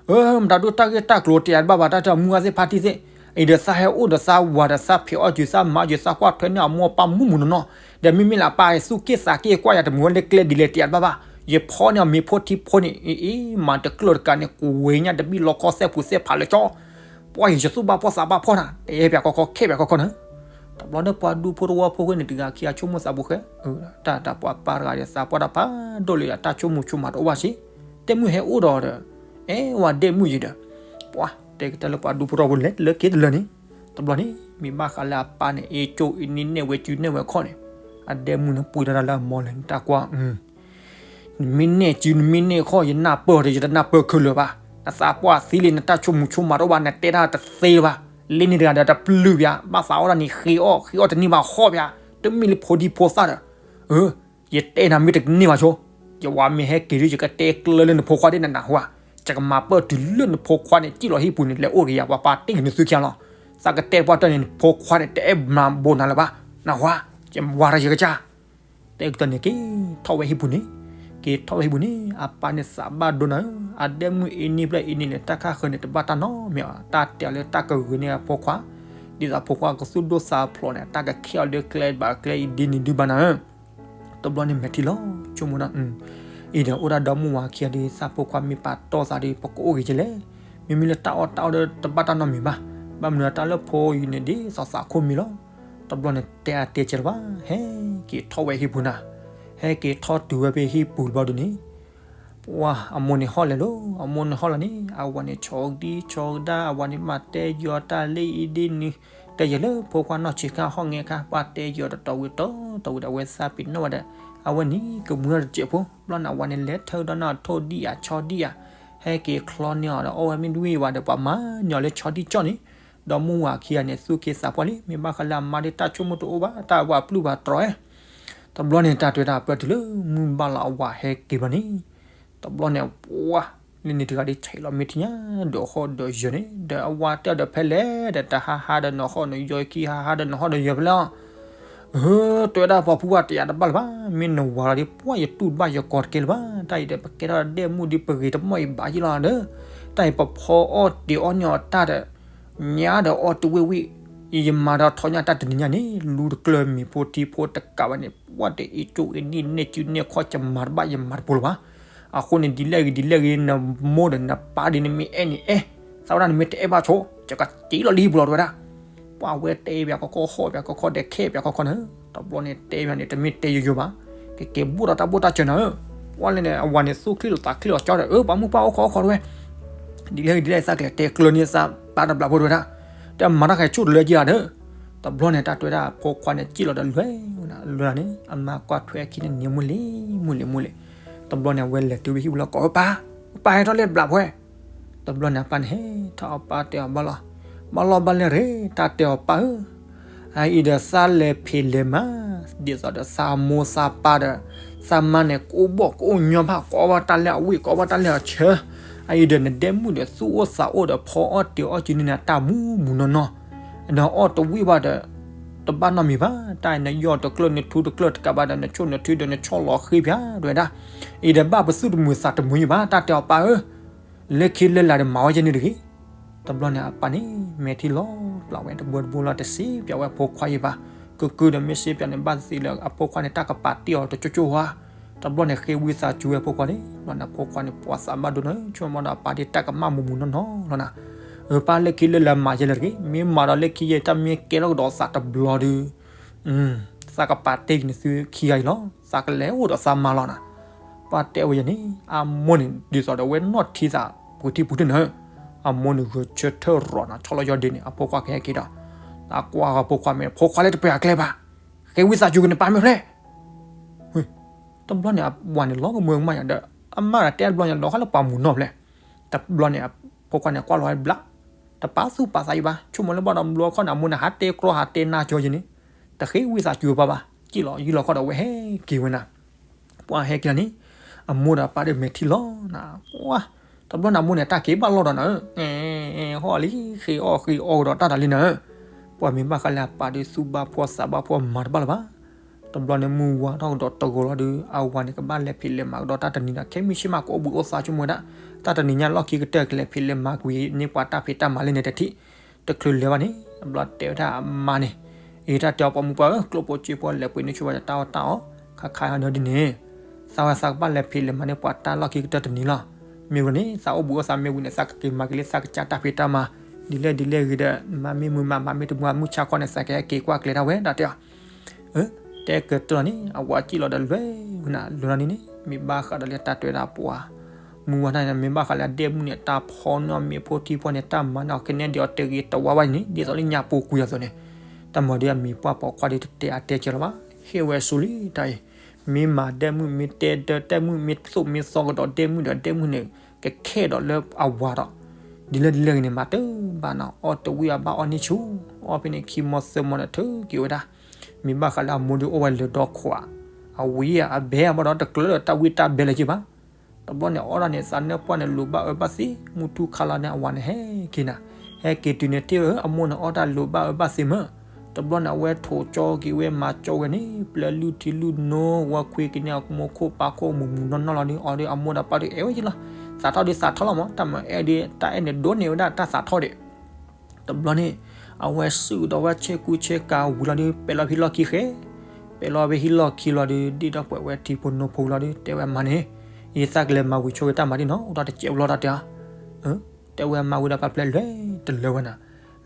အၢ မတၤဒိၣ်တၢ်ဂ့ၢ်တၢ်ကျိၤ တယၤတဘၣ်ဘၣ် တၢ်တမူအသ့ၣ်ဖါတံၢ်သ့ၣ်, အံၤဒီးသးဟဲအိၣ်ဒီးသးဝၤဒီးသးဖံးအီၣ်စုၤ သးမၤအီၣ်စုၤ သးကွၢ်ထွဲန့ၢ်အမိၢ်အပၢ်မုၢ်မုၢ်နီၢ်နီၢ်, ဒီးမ့မ့ၢ်လၢအပၢ်သူၣ်က့ၣ်သးက့ၣ်ကွၢ်ယၤတမုာ်ဝဲလၢကျဲဒ်လဲၣ် တယၤတဘၣ်ဘၣ်, ယဖီန့ၢ်အီၤမ့ၤဖိထံဖိန့ၣ် အ့ အ့ မၤတကျၢၢ်တကးန့ၣ် ကွဲးညၣ်တဘံၣ်လီခီသဲၣ်ဖူးသဲၣ်ဖးလၢကၠီ ပှၤယသူၣ်ဘၣ်ဖှီၣ်သးဘၣ်ဖှီၣ်နၤ တဲပၠးကီကီ ခဲပၠးကီကီနၤ, တဘျီဒီးပှၤဒူဖိတဝီဖိဃိန့ၣ် တဂၤခံဂၤဆိကမိၣ်သးပူၤဃဲ, တၢ်တၢ်ပှၤပၢ်တဂၤဒီး သးပှၢ်တၢ်ဖးဒိၣ်လၢယၤ တၢ်ဆိကမိၣ်ဆိကမးတအိၣ်ဘၣ်စ့ၢ်, ဒဲမုၣ်ဟဲအိၣ်ဒီးဒီး, အဲ ဝဲဒဲမုၣ်ယံၤဒီး, ပှၤတဲကတၢၢ်လၢပှၤဒူဖိတဝီဖိလဲၤလၢက့ၤတလၢန့ၣ်, တဘျီန့ၣ် မ့ၢ်ဘၣ်ဃးလၢအပၢ်န့ၣ် အ့ၣ်ကၠိအံၤန့ၢ်နဲၣ်ဝဲစုၤနဲၣ်ဝဲခီၣ်န့ၣ်, အဒဲမုၣ်န့ၣ်ပှ့ၤတၢ်လၢအမိၢ်လဲၣ် နတၢ်ကွၢ် နမ့ၢ်နဲၣ်စုၤ နမ့ၢ်နဲၣ်ခီၣ် ယနၢ်ပၢၢ်ဒီး ယတနၢ်ပၢၢ်ခဲလၢာ်ဘၣ်. နသးပှၢ်သံလံ နတၢ်ဆိကမိၣ်ဆိကမးတအိၣ်ဘၣ် နတဲတၢ်တသ့ဘၣ်. လၢန့ၣ်တဂၤဒီးတပျုၢ်ပၠး ဘၣ်သးအီၣ်တၢ်န့ၣ်ဃ့အီၣ် ဃ့အီၣ်တန့ၢ်ဘၣ်ဟီၣ်ပၠး. တမ့ၢ်လၢဖိဒံဖိသၣ်ဒီး ယတဲနၤမ့ၢ်တန့ၢ်ဘၣ်ဆိ ယဝၤမ့ၢ်ဟဲက့ၤဒီး ယကတဲကျၢၤလၢနဖိခွါဒ်နနၢ်ဟူဧါ. ယကမၤပၢၢ်တုၤလၢနဖိခွါန့ၣ် စံၣ်လီၤဟံၣ်ပူၤန့ၣ် လဲၤအိၣ်တက့ၢ်ယၤ ပှၤပာ်တ့ၢ်က့ၤနသုခံလီၤ. သးကတဲပှၢ်တၢၢ်န့ၣ် ဖိခွါန့ၣ် တအဲၣ်မၤဘိးနၤလၢၤဘၣ်, နၢ်ဟူဧါ, ယဝၤတၢ်ယကစၢ်. တဲကတၢၢ်န့ၣ် က့ၤထီၣ်ဝဲဟံၣ်ပူၤန့ၣ်, က့ၤထီၣ်ဝဲဟံၣ်ပူၤန့ၣ် အပၢ်န့ၣ်သးဘၣ်ဒိနၤဧၢ, အဒဲမုၣ်အံၤန့ၣ်ဖျၢၣ်အံၤန့ၣ်န့ၣ် တၢ်ခါဃၢၤန့ၣ် တဘၣ်တၢ်နီတမံၤဧါ, တၢ်တဲအီၤလၢတၢ်ကဂ့ၤန့ၢ်အဖိခွါ, ဒ်သိးဖိခွါကသူၣ်ဒိၣ်သးဖျိးန့ၣ် တၢ်ကခဲအီၤလၢကျဲဘၣ်ကျဲအံၤဒ်န့ၣ်ဒုးဘၣ်နၤဧၢ. တဘျီန့ၣ်မဲာ်ထံလီၤဆိကမိၣ်ဒီး အံၤဒီးအိၣ်ဒၣ်ဒီမါဝၤခံဂၤဒီး သးဖိခွါမ့ၢ်ပာ်တီၢ်သးဒီး ပကအိၣ်ဂ့ၤကလဲၣ်, မ့မ့ၢ်လၢတၢ်အီၣ်တၢ်အီဒီးတဘၣ်တၢ်နီတမံၤဘၣ်, ဘၣ်မနုၤတၢ်လၢဖိအံၤန့ၣ်ဒ်သိးသးခိၣ်မံၤလီၤ. တဘျီန့ၣ်တဲအါတဲကဲလၢၤဘၣ်, ဟဲက့ၤထီၣ်ဝဲဟံၣ်ပူၤနၤ, ဟဲက့ၤထီၣ်တုၤဝဲဖဲဟံၣ်ပူၤတဘျီဒုးန့ၣ် ပှၢ်အမိၢ်န့ၣ်ဟီၣ်လဲၤလီၤ, အမိၢ်န့ၣ်ဟီၣ်လီၤန့ၣ် အဝၤန့ၣ်ဆီဒံဆီဒါ အဝၤန့ၣ်မၤတဲယီၤတၢ်လၢအံၤဒ်န့ၣ်, တဲယီၤလၢဖိခွါနီၢ်ဆံးခါဟီၣ်ငဲခါ ပှၤတဲယီၤတတီၤဝံၤတီၤတီၤဝံၤဒီး အဝဲသးပ့ၤနီၣ်ဝဲဒီး အဝဲနံၤကမူထီၣ်တစဲးဖိ, ဘျီန့ၣ်အဝၤန့ၣ်လဲၤထၢဒီးနၢ်ထိၣ်ဒံၣ်ဧါဆီဒံၣ်ဧါ, ဟဲက့ၤချီန့ၢ်အီၤဒီး အီၣ်ဝဲမ့ၢ်တဝံၣ်ဝဲဒီး ပှၤမၤန့ၢ်အီၤလၢဆီဒံၣ်ကၠီၣ်န့ၣ်, ဒီမါဝၤခံဂၤန့ၣ် သူၣ်က့သးပှၢ်လံ, မ့ၢ်ဘၣ်ဃးလၢအမါဒ်တၢ်ဆိကမိၣ်တအိၣ်ဘၣ်, တၢ်ဝဲပျုၢ်ဘၣ်တြီၤဧါ. တဘျီန့ၣ် တၢ်တဲဝဲဒၣ် ပၢၢ်တုၤလၢမုၢ်ဘၣ်လီၤအဝၤဟဲက့ၤဘျီန့ၣ်, တဘျီန့ၣ် ပှၢ်လၢန့ၣ်တဂၤဒ်ဆဲးလီၤမ့ၢ်ထံၣ်ညါ ဒီးဟီၣ်ဒီးယၢၤန့ၣ် ဒီးအဝၤတဲအီၤဒီး ဖဲလဲၣ်ဒီး တဟါဟါဒီးနဟီၣ်နယီၤ ခံဟါဟါဒီးနဟီၣ်နယီၤဖဲလဲၣ်လီၤ. ဧၢ, တဲဝဲဒၣ်ပှၤဖုဝါ တယၤတဘၣ်လၢၤဘၣ်, မ့ၢ်နဝၤလီၤဒီး ပှၢ်ယတူၢ်တဘၣ်ယကိးတကဲလၢၤဘၣ်, တၢ်အံၤဒီး ပကဲထီၣ်ဒဲမုၣ်ဒီး ပဂ့ၤတမီၢ်အံၤဘၣ်ယံလီၤဒီး, တၢ်အံၤပဖီအီၣ်တ့ၤအီၣ်န့ၢ်အီၤတၢ်ဒီး ညါဒီးအီၣ်တဝံၣ်ဝံၣ်, ယမၤဒီးထီညါတၢ်တနံၤညါန့ၣ် လူတကျၢၢ်မ့ၤဖိထံဖိတကးဘၣ်န့ၣ် ပှၢ်တအံးကၠိအံးနံၣ်နဲၣ်စုနဲၣ်ခီၣ် ယမၤတဘၣ်ယမၤတပူၤလၢၤဘၣ်. အဃိန့ၣ် ဒ်လဲၣ်ဂ့ၤဒ်လဲၣ်ဂ့ၤ နမိၢ်ဒီးနပၢ်ဒီး နမ့ၢ်အဲၣ်န့ၣ်အဲၣ်, သးဝဲဒၣ်နမ့ၢ်တအဲၣ်ဘၣ်ဆိ, ယကတ့လီၤလံပူၤလီၤ တဲဝဲဒၣ်. ပှၢ်ဝဲတဲပၠးခီခီ ဟီၣ်ပၠးခီခီ ဒဲးခဲပၠးခီခီန့ၣ်, တဘျီန့ၣ်တဲပၠးန့ၣ် တမ့ၢ်တဲယိယိဘၣ်, ကက့ၤဘိၣ်ဒီးတၢ်ဘိၣ်တၢ်စၢၤနၤဧၢ. ပှၢ်လၢန့ၣ် အဝၤန့ၣ် သူၣ်ချံလီၤသးချံလီၤကၠီဒီး အၢ ပှၤမုၣ်ပှၢ်အိၣ်ခိးအိၣ်ခိးတဲဝဲ ဒ်လဲၣ်ဂ့ၤဒ်လဲၣ်ဂ့ၤ သးကလဲၤတဲကျၢၤန့ၢ်သးပၢ်တဘျီဖိတဲဝဲဒၣ်, တဲမၤတၢ်ဃဲၤဆူၣ်တလၢကံလီၤဒီး, တဘျီန့ၣ် တၢ်တဲဝဲဒၣ် ဖိခွါန့ၣ် စံၣ်လီၤဒီးလွဲၢ်ဝဲဒၣ်, လွဲၢ်န့ၣ် အမါကွၢ်ထွဲခံန့ၣ်န့ၣ် မုၢ်လံၤမုၢ်လံၤမုၢ်လံၤ, တဘျီန့ၣ် အဝဲလဲၤတုၤဝဲဟံၣ်ပူၤလီၤ ကိးဝဲပၢ်, ပၢ်ဟဲထီၣ်လၢဘျးဖဲ တဘျီန့ၣ် အပၢ်န့ၣ်ဟဲထီၣ် အပၢ်တဲအီၤဘၣ်လီၤ, ဘၣ်လီၤဘၣ်လဲၣ်ရ့ၣ် တၢ်တဲအီၤပၢ်ဧၢ, အအံၤဒီးသးလဲၤဖံးလဲၤမၤ, ဒ်သိးဒီးသးမိၢ်သးပၢ်ဒီး သးမါန့ၣ် ကအိၣ်ဘီၣ်ကအိၣ်ညီဘၣ် ကအီၣ်ဘၣ်တၢ်လၢအဝံၣ် ကအီၣ်ဘၣ်တၢ်လၢအဆၢ, အအံၤဒီးနဒဲမုၣ်ဒီး သူၣ်အိၣ်သးအိၣ်ဒီး ဖီအီၣ်တ့ၤအီၣ်စုန့ၣ်နၤတၢ်မူမူနီၢ်နီၢ်, ဒီးအီၣ်တဝံၣ်ဘၣ်ဒီး တဘၣ်နီတမံၤဘၣ်, တၢ်အံၤနယီၢ်တကျၢၢ်နထူတကျၢၢ်တကးဘၣ်ဒီး နဆိၣ်နထုဒီးနဆီၣ်လီၤဃ့ပၠး တဲဝဲဒၣ်, အံၤဒီးဘၣ်ပသူၣ်တမုာ်သးတမုာ်ယဘၣ် တၢ်တဲအီၤပၢ်ဧၢ လၢခံလၢလာ်ဒီးမၤဝဲယဲန့ၣ်တဂ့ၤ. တဘျီန့ၣ် အပၢ်န့ၣ် မဲာ်ထံလီၤပျီဝဲတဘိတဘိလီၤ တစံးပၠးဝဲအဖိခွါယဘၣ်, ကုၢ်ကုၢ်ဒီးမ့ၢ်စံးပၠးန့ၣ် ဘၣ်သ့ၣ်သ့ၣ်လၢ အဖိခွါန့ၣ် တၢ်ကပာ်တ့ၢ်အီၤတကၠိကၠိဧါ, တဘျီန့ၣ် ဃ့ဝံသးစူၤဝဲအဖိခွါန့ၣ် ဘျီန့ၣ် အဖိခွါန့ၣ် ပှၤသးဘၣ်ဒိနီၤ ဆိကမိၣ်ဒီးအပၢ်ဒ်တၢ်ကမၣ်မူးမူးနီၢ်နီၢ်လီၤနၤ, အပၢ်လၢခံလၢလာ်မၤယဲလၢတဂ့ၤ, မ့ၢ်မၤဒီးလၢခံယဲ တၢ်မ့ၢ်ကဲထီၣ်ကဒီးသးတဘျီဒီး သးကပာ်တ့ၢ်က့ၤန့ၣ်သုခံဂၤအံၤလီၤ, သးကလဲၤအိၣ်ဒီးသးမါလီၤနၤ. ပှၢ်တဲဝဲယဲန့ၣ် အမိၢ်န့ၣ် ဒ်သိးဒီးဝဲနီၢ်ထံသး ပှ့ၤထံပှ့ၤထံၣ်န့ၣ်, အမိၢ်န့ၣ်ဂဲၤဆၢထၢၣ်ရီၤနၤ ဆီၣ်လီၤယီၤဒ့န့ၣ် အဖိခွါကဟဲက့ၤဒီး အကွၢ်အဖိခွါမ့ၢ် ဖိခွါလၢတပှ့ၤအကျဲဘၣ်, ဃ့ဝံသးစူၤက့ၤန့ၣ်ပၢ်မ့ၢ်ဖျဲၣ် တဘျီန့ၣ် အဝၤန့ၣ်လီၤကမၢကမၣ်ယၤဒီး အမါဒီးတဲတဘျီညါဒီး ခီလၢပှၤမူးနီၢ်ဖျဲၣ်, တဘျီန့ၣ် အဖိခွါန့ၣ် ကွၢ်လီၤဝဲဘျး, တပာ်သူၣ်ပာ်သးယဘၣ် ဆိကမိၣ်လၢဘၣ်ဒီးဘျီခီန့ၣ် အမိၢ်န့ၣ် ဟးတဲကြီဟးတဲနါကၠီယဲန့ၣ်, တဃ့ဝံသးစူၤပၢ်ဘၣ်, စံၣ်လီၤယံၤလီၤခီဒီးဝဲဟဲက့ၤဝဲနၤ. ပှၢ်ဟဲက့ၤလီၤန့ၣ် အမိၢ်ဒီးအပၢ်ဒီးမဲာ်ထံလီၤနၤ, ပှၢ်, တဘျီန့ၣ်အမိၢ်န့ၣ် တၢ်က့ၤဘၣ်လီၢ်ဒီးနၤဧၢ, ဟီၣ်လံ ဃ့အီၣ်ဃ့အီကဒီးတၢ်တၢ်လံနၤဧၢ, ပှၢ်မ့ၢ်ဘၣ်ဃးလၢအပၢ်ဒီးသူၣ်ဘၣ်ဖှီၣ်သးဘၣ်ဖှီၣ်မၤတဘၣ်လၢၤဘၣ်. တဘျီန့ၣ်မုၢ်ဝါထီၣ်ကဒီးတဂီၤလီၤဒီး အဝၤန့ၣ် ကဘၣ်လဲၤဖံးလဲၤမၤကဒီးတၢ်တနံၤဒီး ခဲမုၢ်ဆ့ၣ်မးကအိၣ်ဘှံးအိၣ်သါဆိကမိၣ်ဝဲဒၣ်, တၢ်တနံၤညါလီၢ်ခံကတၢၢ်ကလဲၤဖံးလဲၤမၤကွံာ်န့ၢ်ပှၤတၢ်ဖံးတၢ်မၤလၢန့ၣ်တထံၣ်, တချုးလဲၤဘၣ်န့ၣ် တဘျီတဲဝဲဒၣ်အမါန့ၣ်, အံၤတၢ်တဲအီၤပိာ်မုၣ်ပှၢ်ဧၢ ကျိၣ်ဖိစ့ဖိလဲၤပှ့ၤန့ၢ်ဆိဝဲတၢ်အီၣ်တၢ်အီ, ခါခါဟီဒီးဒ်န့ၣ် သးဝဲသးကဘၣ်လဲၤဖံးလဲၤမၤန့ၢ်ပှၤတၢ်လီၢ်ခံကတၢၢ်တနံၤလီၤ. မ့ၢ်ဝံၤန့ၣ် သးအိၣ်ဘှံးအိၣ်သါမ့ၢ်ဝံၤန့ၣ် သးကက့ၤမၤက့ၤလၢသးကစၢ်တၢ်ဖံးတၢ်မၤ, ဒ်လဲၣ်ဒ်လဲၣ်ဂ့ၤဒီး မၤမ့ၢ်မုာ်မး မၤမ့ၢ်တမုာ် မုၢ်ဆါခီန့ၣ် သးကဟဲက့ၤကွၢ်ကျဲၤဒၣ်ဝဲ တၢ်တဲအီၤ. တဲကတၢၢ်လီၤန့ၣ် အဝၤစံၣ်လီၤဒီးလွဲၢ်ဝဲနၤ လၢာ်လီၤန့ၣ်န့ၣ် မ့ၢ်ဘၣ်ဃးဒီးလၢတၢ်တဲဝဲဒၣ်ပှၤ မုၢ်ဝါထီၣ်န့ၣ် မ့ၢ်ဘၣ်ဃးလၢအဒဲမုၣ်န့ၣ် တၢ်ဖီနီၢ်မ့ၢ်ဖိထံဖီန့ၣ် တၢ်မၤန့ၢ်အီၤကနဲဒံးအီၤတဂ့ၤတဝါဘၣ်န့ၣ် ဒ်သိးလၢညါပူၤကွံာ်အသိးန့ၣ် တၢ်မၤဒီးအမံၤပှၢ်ပိာ်ခွါဒီးတတဲအါတဲကဲလၢၤဘၣ် ဟ့ၣ်ဝဲဆူလံတၢ်အံၤ မ့ၢ်မၤဒဲမုၣ် မ့ၢ်တဲဒၢဒဲမုၣ် မ့ၢ်သိၣ်မ့ၢ်သီကဒီးဒဲမုၣ်ဒီး ဒဲမုၣ်န့ၣ် ကခဲဒီးလၢအဝၤဒီး ဒ်လဲၣ်ဒ်လဲၣ်ဂ့ၤန့ၣ် မၤတဘၣ်နီၤ အီၣ်တဝံၣ်အဘၣ်အီၣ်န့ၢ်ဆူ အီၣ်ဖဲန့ၣ်ခံမီသၢမီဒီးထုးက့ၤဝဲဒၣ် မ့ၢ်ဘၣ်ဃးလၢအမိၢ်ဒုးအိၣ်ဝဲလၢဒီခိၣ်ဧါ အဝံၤဧါ အဘဲဧါ ဘၣ်ဒီးတကျၢၤဒီးတၢ်ဝံၣ်တၢ်ဘဲလၢၤက့ဘၣ် တဘျီန့ၣ် အီၣ်ဒၣ်န့ၣ် သးနၢၣ်ပှၢ်န့ၣ် လူၤဘၣ်အၢဘၣ်သီ မုၢ်ထူၣ်ခါလီၤန့ၣ် အဝၤန့ၣ်ဟဲက့ၤနၤ ဟဲက့ၤတုၤန့ၣ် ထံၣ်အမိၢ်န့ၣ်အီၣ်တၢ်လိၤဘၣ်အၢဘၣ်သီမး. တဘျီန့ၣ် အဝဲထိးကၠီက့ၤဝဲ မၤကၠီဝဲန့ၣ် ပျဲလုၢ်ထံလုၢ်နိ ဝဲခွ့က့ၤန့ၢ်အမိၢ်ခိၣ်ပာ်ခိၣ် မုာ်မုာ်နီၢ်နီၢ်လီၤဒီး အီၤဒီးအမိၢ်ဒီးပၢ်ဒီး အဲၣ်ဝဲယံလီၤ. သးထီၣ်ဒီးသးထီၣ်လီၤမး, တၢ်မၤအဲၣ်ဒီး တၢ်အဲၣ်န့ၣ် ဒိးန့ၢ်ဝဲဒၣ်တၢ်သးထီၣ်ဒီး တဘျီန့ၣ် အဝဲစုၣ်ကဒီးဝဲဆ့ကူဆ့ကၤဝံၤလီၤဒီး ပဲာ်လီၤဖဲဟံၣ်လီၢ်ခံဃဲ, ပဲာ်လီၤဖဲဟံၣ်လီၢ်ခံလီၤဒီး ဒ့ၣ်ထီၣ်ပှဲၤဝဲထံဖိနိဖိလီၤဒီး တဲဝဲအမါန့ၣ်, ယသးကလဲၤမၤဝံၤဆိဝဲတၢ်မၤဒ်နီၤ အိၣ်ဒီးတစဲးဖိလီၤတၢ်တဲအီၤ. တဲဝဲအမါဝံၤဒီးပှၤပျဲလွဲတလၢဝဲနၤ,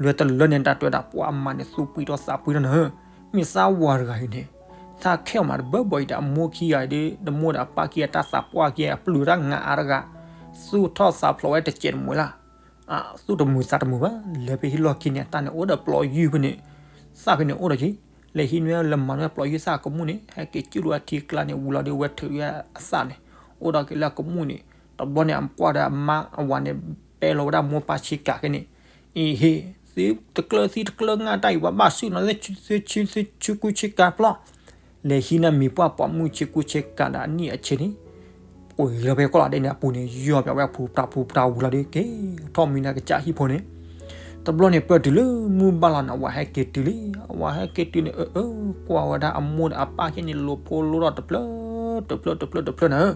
လွဲတလၢန့ၣ် တၢ်တဲဝဲဒၣ် ပှၤအမါန့ၣ် သူၣ်ပှံၤထီၣ်သးပှံၤထီၣ်နၤဧၢ, မ့ၢ်သးဝၤတဂၤအံၤန့ၣ် သးခဲအီၤမးတဘၢဘၢအံၤဒီး အမိၢ်ခံဂၤဒီး တမိၢ်ဒီးအပၢ်ခံဂၤ တၢ်သးပှၢ်ခံဂၤ အပျုၢ်တၢ်ငါအါတဂၤ, သူၣ်ထီၣ်သးဖျိးဝဲတစဲးတမှဲၤလၢ် သူၣ်တမုာ်သးတမုာ်ဘၣ်, လဲၤဖဲဟံၣ်လီၢ်ခံန့ၣ် အတၢ်န့ၣ်အိၣ်ဒီးပျီယုၢ်ဖဲန့ၣ်, သၣ်ဖဲန့ၣ်အိၣ်ဒီးက့ၤ, လဲၤဟံးန့ၢ်လၢမၤန့ၢ်ပျီယုၢ်သၣ်အကမူၣ်န့ၣ် ဟဲက့ၤစုၣ်လီၤအထံကျါန့ၣ် ဝံၤလီၤဒီး ဝဲထုးဝဲအသၣ်န့ၣ် အိၣ်ဒီးက့ၤလၢအကမူၣ်န့ၣ်, တဘျီန့ၣ် အကွၢ်ဒီးအမါအဝၤန့ၣ် ပဲလီၤဝဲဒၣ်မိၢ်ပၢ်ဆ့ကၤခဲန့ၣ်, အံၤဟ့ၣ်, သုတကျၢၢ်သံတကျၢၢ်ငါတၢ်အံၤ ပှၤဘၣ်စုၣ်နီၤ ဆ့ကူဆ့ကၤပျီ လဲၤဟံးန့ၢ်မံၤပှၢ်ပိာ်မုၣ်ဆ့ကူဆ့ကၤဒီးအနံၣ်အဆ့န့ၣ်, ပှ့ၤလီၤဖဲကီၢ်လီၤဒဲးန့ၣ်အပူၤန့ၣ် ယီၢ်ပၠးဝဲအပူၤပတၢ်ပူၤပတၢ်ဝံၤလီၤဒီး က့ၤထီၣ်မံၤန့ၣ်ကစၢ်ဟံၣ်ဖိန့ၣ်, တဘျီန့ၣ် ပၢၢ်တုၤလၢမုၢ်ဘၣ်လီၤန့ၣ် အဝၤဟဲက့ၤတုၤလံ, အဝၤဟဲက့ၤတုၤန့ၣ် အၢ အၢ ကွၢ်ဝဲဒၣ်အမိၢ်ဒီးအပၢ်ခဲန့ၣ် လိာ်ဖိလိာ်ဒီးတဖျၢၣ် တဖျၢၣ် တဖျၢၣ် တဖျၢၣ်နၤဧၢ,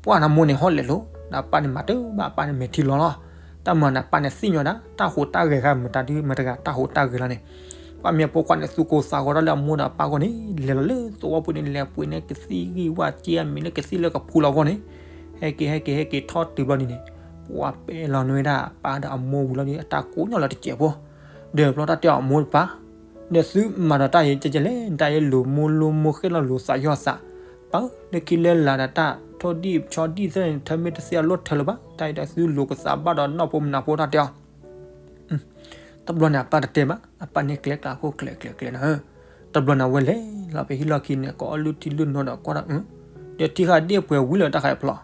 ပှၢ်နမိၢ်န့ၣ်ဟီၣ်လဲၣ်လိၤ, ဒီးအပၢ်န့ၣ်မၤတၢ်ဘၣ် အပၢ်န့ၣ်မဲာ်ထံလီၤလီၤ, တၢ်မၤန့ၣ် အပၢ်န့ၣ်သ့ၣ်ညါဒၣ် တၢ်ဟူးတၢ်ဂဲၤဂၤမတၤဒုမတၤတဂၤ တၢ်ဟူးတၢ်ဂဲၤလီၤန့ၣ်, ပှၢ်မ့ၢ်ဖိခွါန့ၣ် သူၣ်ကိၢ်သးဂီၤထီၣ်လၢအမိၢ်ဒီးအပၢ်အဂီၢ်န့ၣ် လဲၤလီၤလၢသဝီပူၤန့ၣ် လဲၤပှ့ၤန့ၢ်ကသံၣ်ဂံၢ်ဝၣ်က့အမံၤလၢကသံၣ်လၢကဖူလီၤအဂီၢ်န့ၣ်, ဟဲက့ၤ ဟဲက့ၤ ဟဲက့ၤထီၣ်တုၤဘျီန့ၣ်န့ၣ်, ပှၢ်ပဲလီၤန့ၢ်ဝဲဒၣ်အပၢ်ဒီးအမိၢ်ဝံၤလီၤဒီး အတၢ်ကိးညီလီၤတစဲးဖိ, ဒီးဘျီတၢ်တဲအီၤအမိၢ်တပၢ်, ဒီးသုမၤဒီးတၢ်အံၤကဲကဲလဲၣ် တၢ်အံၤလိာ်မိၢ်လိာ်မိၢ်ဃဲလီၤလိာ်သးယီၢ်သး, ပၢ်ဧၢ လၢခံလၢလာ်ဒီးတၢ်ထိၣ်ဒံၣ်ဆီဒံၣ်သ့ၣ်န့ၣ် ထၢမ့ၢ်တသ့အလီၢ်ထၢလၢၤဘၣ်, တၢ်အံၤဒီးသုလိာ်ကသးဘၣ်ဒီးနီၢ်ဖိမနၤဖိတၢ်တဲအီၤ တဘျီန့ၣ် အပၢ်တတဲဘၣ်, အပၢ်န့ၣ်ကျဲကျါခိၣ်ကျဲကျဲကျဲနၤဧၢ, တဘျီန့ၣ် အဝဲလဲၤလီၤဖဲဟံၣ်လီၢ်ခံန့ၣ် ကအီၣ်လုၢ်ထံလုၢ်နိဒီးကွၢ်ဒီး, ဒီးထံဃာ်ဒ့ၣ်ပှဲၤဝံၤလၢတၢ်ဃးဖျိး,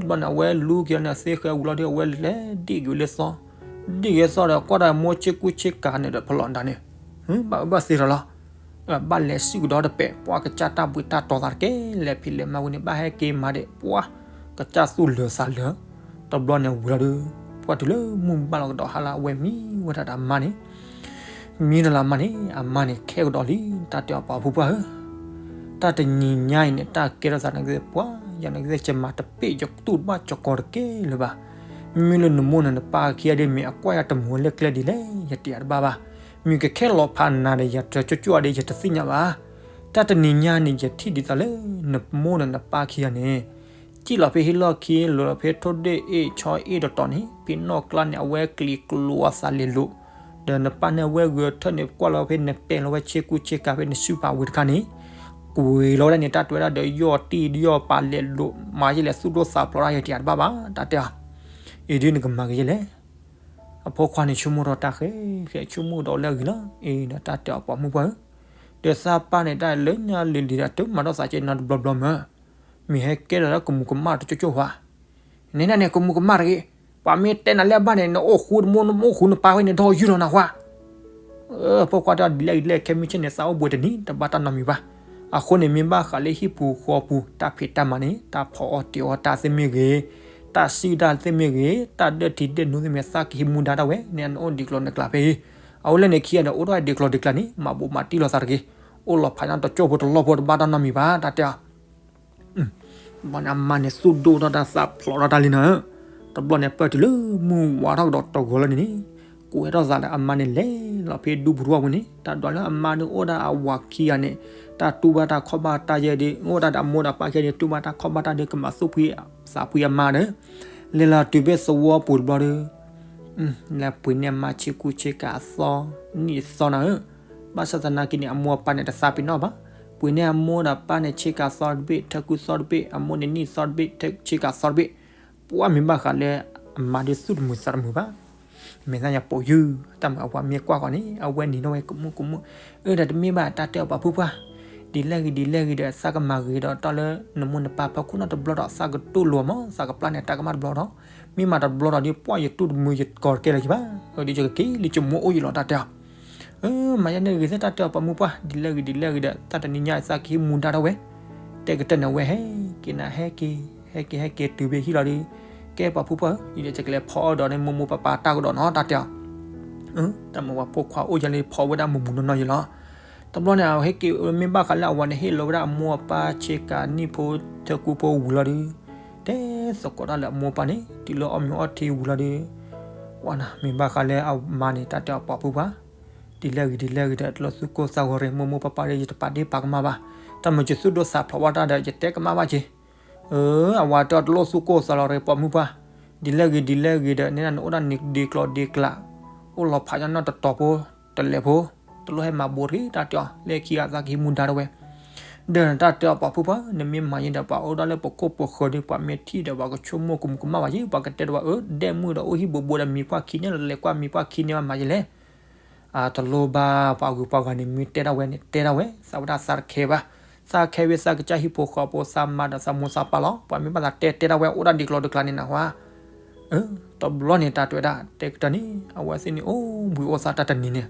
တဘျီန့ၣ် အဝဲလူက့ၤအီၤန့ၣ် သ့ဃဲဝံၤလီၤဒီး အဝဲလဲၤဒ့ၣ်က့ၤဝဲလၢသီ, ဒ့ၣ်က့ၤသီဒီးကွၢ်ဒီးမိၢ်ဆ့ကူဆ့ကၤန့ၣ်ဒီးဖျိးဒၣ်န့ၣ်, ဘၣ်အၢဘၣ်သီထီၣ်လီၤ, ဘၣ်လဲၤစုၣ်ကဒီးတပဲာ် ပှၢ်ကစၢ်တၢ်ဘှံးတၢ်တီၤသးတက့ၢ် လဲၤဖံးလဲၤမၤဝံၤန့ၣ် ဘၣ်ဟဲက့ၤမၤဒံး ပှၢ်ကစၢ်သူၣ်လၢာ်သးလၢာ်, တဘျီန့ၣ်ဝံၤလီၤဒီး, ပှၢ်တုၤလၢမုၢ်ဘၣ်လီၤကဒီးဟါလၢအဝဲမံဝဲဒၣ်ဒီးအမါန့ၣ်, မံဒီးလၢအမါန့ၣ် အမါန့ၣ်ခဲကဒီးလံ, တၢ်တဲအီၤပှၤဖိပှၢ်ဧၢ, တၢ်တနံၤညါအံၤန့ၣ် တၢ်ကဲထီၣ်သးန့ၣ်ကသ့ၣ်ပှၢ်, ယၤန့ၣ်ကသ့ၣ်ကမၤတပ့ၣ်ယတူၢ်တဘၣ်ကကီၤတက့ၢ်လၢၤဘၣ်, မ့မ့ၢ်လၢနမိၢ်န့ၣ်နပၢ်ခံဂၤဒ်မ့ၢ်အကွၢ်ယၤတမုာ်လၢကျဲဒ်လဲၣ် ယတဲယၤတဘၣ်ဘၣ်, မ့ၢ်ကခဲလီၤဖးနၤဒီး ယတကၠိကၠိအီၤဒီးယတသ့ၣ်ညါဘၣ်, တၢ်တနံၤညါန့ၣ် ယထံၣ်ဒ်သိးလၢ နမိၢ်ဒီးနပၢ်ခံဂၤန့ၣ် စံၣ်လီၤဖဲဟံၣ်လီၢ်ခံ လီၤလီၤဖဲထိၣ်ဒ့ၣ်အ့ၣ်ဆီအ့ၣ်တတီၤန့ၣ် ဖဲနီၢ်ကျါန့ၣ် အဝဲကျံၤကျိၤအသးလဲၤလိာ်, ဒီးနပၢ်န့ၣ်အဝဲဂဲၤထၢၣ်န့ၣ် ကွၢ်လီၤဖဲနပဲာ်လီၤဝဲဆ့ကူဆ့ကၤဖဲနစုပာ်ဝံၤတခါန့ၣ်, ကွံာ်လီၤဝဲဒၣ်န့ၣ် တၢ်တဲဝဲဒၣ်ဒီးယီၢ်တံၢ်ယီၢ်ပာ်လဲၤလိာ် မၤယဲလဲၣ်သူၣ်ဒိၣ်သးဖျိးတၢ်ယတဲယၤတဘၣ်ဘၣ် တၢ်တဲအီၤ, အံၤဒ်နကမၤက့ၤယဲလဲၣ် အဖိခွါန့ၣ်ဆိကမိၣ်ထီၣ်တၢ်ဃဲဃဲ ဆိကမိၣ်ဒီးလၢအဂ့ၤလီၤ အံၤဒီးတၢ်တဲအီၤပှၤမုၣ်ပှၢ်ဧၢ, ဒီးသးပၢ်န့ၣ်တၢ်လၢညါလံၤလံၤဒီး တမၤထီၣ်သးကဲနီတဘျီဘျီမး, မ့ၢ်ဟဲကဲထီၣ်လၢကမူးကမၣ်တကၠိကၠိဧါ, နန့ၣ်န့ၣ် ကမူးကမၣ်တဂ့ၤ, ပှၤမ့ၢ်တဲနၤလၢအဘၣ်န့ၣ် နအိၣ်ဃူတမူနအိၣ်ဃူနပၢ်ဝဲန့ၣ် ဒီးယုၢ်လီၤနၤဃါ ဖိခွါတဲဒ်လဲၣ်ဒ်လဲၣ် ခဲမုၢ်ဆ့ၣ်န့ၣ် သးအိၣ်ဘှံးတနံၤ တဘၣ်တၢ်နီတမံၤဘၣ်. အဃိန့ၣ် မ့ၢ်ဘၣ်ဃးလၢဟံၣ်ပူၤဃီပူၤ တၢ်ဖံးတၢ်မၤန့ၣ် တၢ်ဖီအီၣ်တ့ၤအီတၢ်သ့ၣ်မ့ၢ်ဂ့ၤ, တၢ်စုၣ်တၢ်သ့ၣ်မ့ၢ်ဂ့ၤ, တၢ်ဒၢထံဒၢနူသ့ၣ်မ့ၢ်ဂ့ၤ သးကဟံးမူဒါတၢ်ဝဲန့ၣ် နအိၣ်ဒံးကျိၤနကျါဖဲအံၤ. အဝဲလဲၣ်န့ၣ် ခံဂၤဒီး အိၣ်ထီၣ်ဒံးကျိၤဒံးကျါန့ၣ် မၤဘူးမၤတံၢ်လိာ်သးတဂ့ၤ. အိၣ်လီၤဖးညါတကၠိဖိတလီၢ်ဖိ တဘၣ်တၢ်နီတမံၤဘၣ် တၢ်တဲအီၤ ဘၣ်န့ၣ် အမါန့ၣ် သူၣ်ဒိၣ်ထီၣ်တၢ်သးဖျိးထီၣ်တၢ်လံနၤဧၢ. တဘျီန့ၣ် ပၢၢ်တုၤလၢမုၢ်ဝါထီၣ်ကဒီးတဂီၤလၢန့ၣ်န့ၣ် ကွဲထီၣ်သးဒီးအမါန့ၣ် လဲၤလီၤဖဲဒူပူၤထီၣ်ပူၤန့ၣ် တၢ်ဒွးလၢအမါဒုးအိၣ်ဒၣ်အဝၤခံဂၤန့ၣ် တၢ်တူၢ်ဘၣ်တၢ်ခီၣ်ဘၣ်တၢ်ယဲဒုး အိၣ်ဒၣ်ဒီးအမိၢ်ဒီးပၢ်ခံဂၤန့ၣ် တူၢ်ဘၣ်တၢ်ခီၣ်ဘၣ်တၢ်ဒုး ကမၤသူၣ်ဖှံသးဖှံအမါဒီး လဲၤလီၤတုၤဖဲသဝီပူၤတဘျီဒီး လဲၤပှ့ၤန့ၢ်အမါဆ့ကူဆ့ကၤအသီ နံၣ်အသီနၤဧၢ. ဘၣ်ဆၣ်သနာ်က့န့ၣ် အမိၢ်အပၢ်န့ၣ် တသးပ့ၤနီၣ်ဘၣ်. ပှ့ၤန့ၢ်အမိၢ်ဒီးပၢ်န့ၣ် ဆ့ကၤသီတဘ့ၣ် ထၢကူသီတဘ့ၣ် အမိၢ်န့ၣ်နံၣ်သီတဘ့ၣ် ဆ့ကၤသီတဘ့ၣ်. ပှၤမ့ၢ်ဘၣ်ဃးလၢအမါဒုးသူၣ်တမုာ်သးတမုာ်ဘၣ်. မဲာ်ညါပိာ်ယုၢ် တၢ်မၤအပှၤမ့ၢ်ကွၢ်ဃီန့ၣ် အဝဲနံၤထီၣ်ဝဲကမူၣ်ကမူၣ်. အၢ ဒီးတမ့ၢ်ဘၣ် တၢ်တဲအီၤပှၤဖုပှၢ် ဒ်လဲၣ်ဂ့ၤဒ်လဲၣ်ဂ့ၤဒီး သးကမၤဂ့ၤဒီးတီၢ်လၢနမိၢ်နပၢ်ဖီခိၣ်နီတဘျီဒီး သးကတူၢ်လိာ်မး သးကပျၢ်န့ၢ်တၢ်ကမၣ်တဘျီဒီး မ့ၢ်မၤတဘျီဒီးဒ်ပှၤယတူၢ်တမုာ်ယကီၤတကဲလၢၤဘၣ်. အၢ ဒ်ယကက့ၤလံ ယမိၢ်အိၣ်ယံၤလီၤ တၢ်တဲအီၤ. အၢ မၤယဲန့ၣ်ဂ့ၤသ့ၣ် တၢ်တဲအီၤပှၤမုၢ်ပှၢ် ဒ်လဲၣ်ဂ့ၤဒ်လဲၣ်ဂ့ၤဒီး တၢ်တနံၤညါအံၤသးကဟံးမူဒါထီၣ်ဝဲ. တဲကတၢၢ်န့ၣ်ဝဲဟဲက့ၤနၤ ဟဲက့ၤ ဟဲက့ၤ ဟဲက့ၤတုၤဖဲဟံၣ်လီၤဒီး ကဲပှၤဖုပှၢ်ဧၢ ယကလဲၤဖီအီၣ်ဒီးန့ၣ် မိၢ်မိၢ်ပၢ်ပၢ်တၢ်ကဒီးနီၤ တၢ်တဲအီၤ. တၢ်မၤပှၤဖိခွါအိၣ်ယါလၢဖီဝဲဒၣ်မုၢ်မုၢ်နီၢ်နီၢ်ယဲလီၤ. တဘျီန့ၣ် အဟဲက့ၤမ့ၢ်ဘၣ်ဃးလၢအဝၤန့ၣ် ဟ့ၣ်လီၤဝဲဒၣ်အမိၢ်အပၢ်ဆ့ကၤနံၣ်ဖိထၢကူဖိဝံၤလီၤဒီး တဲသကိးတၢ်လၢအမိၢ်အပၢ်န့ၣ် တုၤလၢအီၣ်မ့ၤအီထံဝံၤလီၤဒီး ဝဲနၤ မ့ၢ်ဘၣ်ဃးလၢအမါန့ၣ် တၢ်တဲအီၤပာ်ဖုပှၤ ဒ်လဲၣ်ဂ့ၤဒ်လဲၣ်ဂ့ၤဒီး တလိၣ်သူၣ်ကိၢ်သးဂီၤရ့ၣ် မိၢ်မိၢ်ပၢ်ပၢ်ဒီး ယတပာ်ဒ့ၣ်ပာ်ကမၣ်ဘၣ်. တၢ်မၤယသူၣ်ဒိၣ်သးဖျိးဝဲတၢ်ဒီး ယတဲကမၣ်ဘၣ်က့ၤ အဝၤတဲအီၤတလိၣ်သူၣ်ကိၢ်သးလီၤရ့ၣ် ပိာ်မုၣ်ပှၢ် ဒ်လဲၣ်ဂ့ၤဒ်လဲၣ်ဂ့ၤဒီး နဲဒၣ်နအိၣ်ဒၣ်န့ၣ်ဒ့ကျီဒ့ကျး အိၣ်လီၤဖးညါနီၢ်တတီၤဖိ တလဲၤဖိ တလိၣ်ဟဲမၤဘူးတဂ့ၤ တၢ်တဲအီၤ လၢခံဂၤသးကဟံးမူဒါတဝဲ ဒီးနတၢ်တဲအီၤပာ်ဖုပှၤ နမ့ၢ်မၤယဲဒီး ပှၤအိၣ်ဒၣ်လၢပခိၣ်ပဃၢၤဒီး ပှၤမ့ၢ်ထံၣ်ဒီး ပှၤကဆိကမိၣ်ကမူးကမၣ်ဘၣ်ယဲ ပှၤကတဲဒီးဝဲ အၢ ဒဲၣ်မုၣ်ဒီးအိၣ်ဟံၣ်ဘူးဘူးဒီး မံၤပှၢ်ခံန့ၣ် လဲၤကွၢ်မံၤပှၢ်ခံန့ၣ်ဘၣ်မၤယဲလဲၣ် အတလိၣ်ဘၣ် ပှၤဂုၤပှၤဂၤန့ၣ် မ့ၢ်တဲဒၣ်ဝဲန့ၣ် တဲဒၣ်ဝဲ သးဝဲဒၣ်သးတခဲဘၣ် သးခဲဝဲသးကစၢ်ဟံၣ်ဖိဃီဖိ သးမါဒီးသးမိၢ်သးပၢ်လီၤ ပှၤမ့ၢ်ဘၣ်သးတဲတဲဒၣ်ဝဲ အိၣ်ဒၣ်ဒ့ကျီဒ့ကျးန့ၣ်နဟါ တဘျီန့ၣ် တၢ်တဲဝဲဒၣ် တဲကတၢၢ်န့ၣ် အဝဲသ့ၣ်န့ၣ် အိၣ်ဘှံးအိၣ်သါတၢ်တနံၤန့ၣ်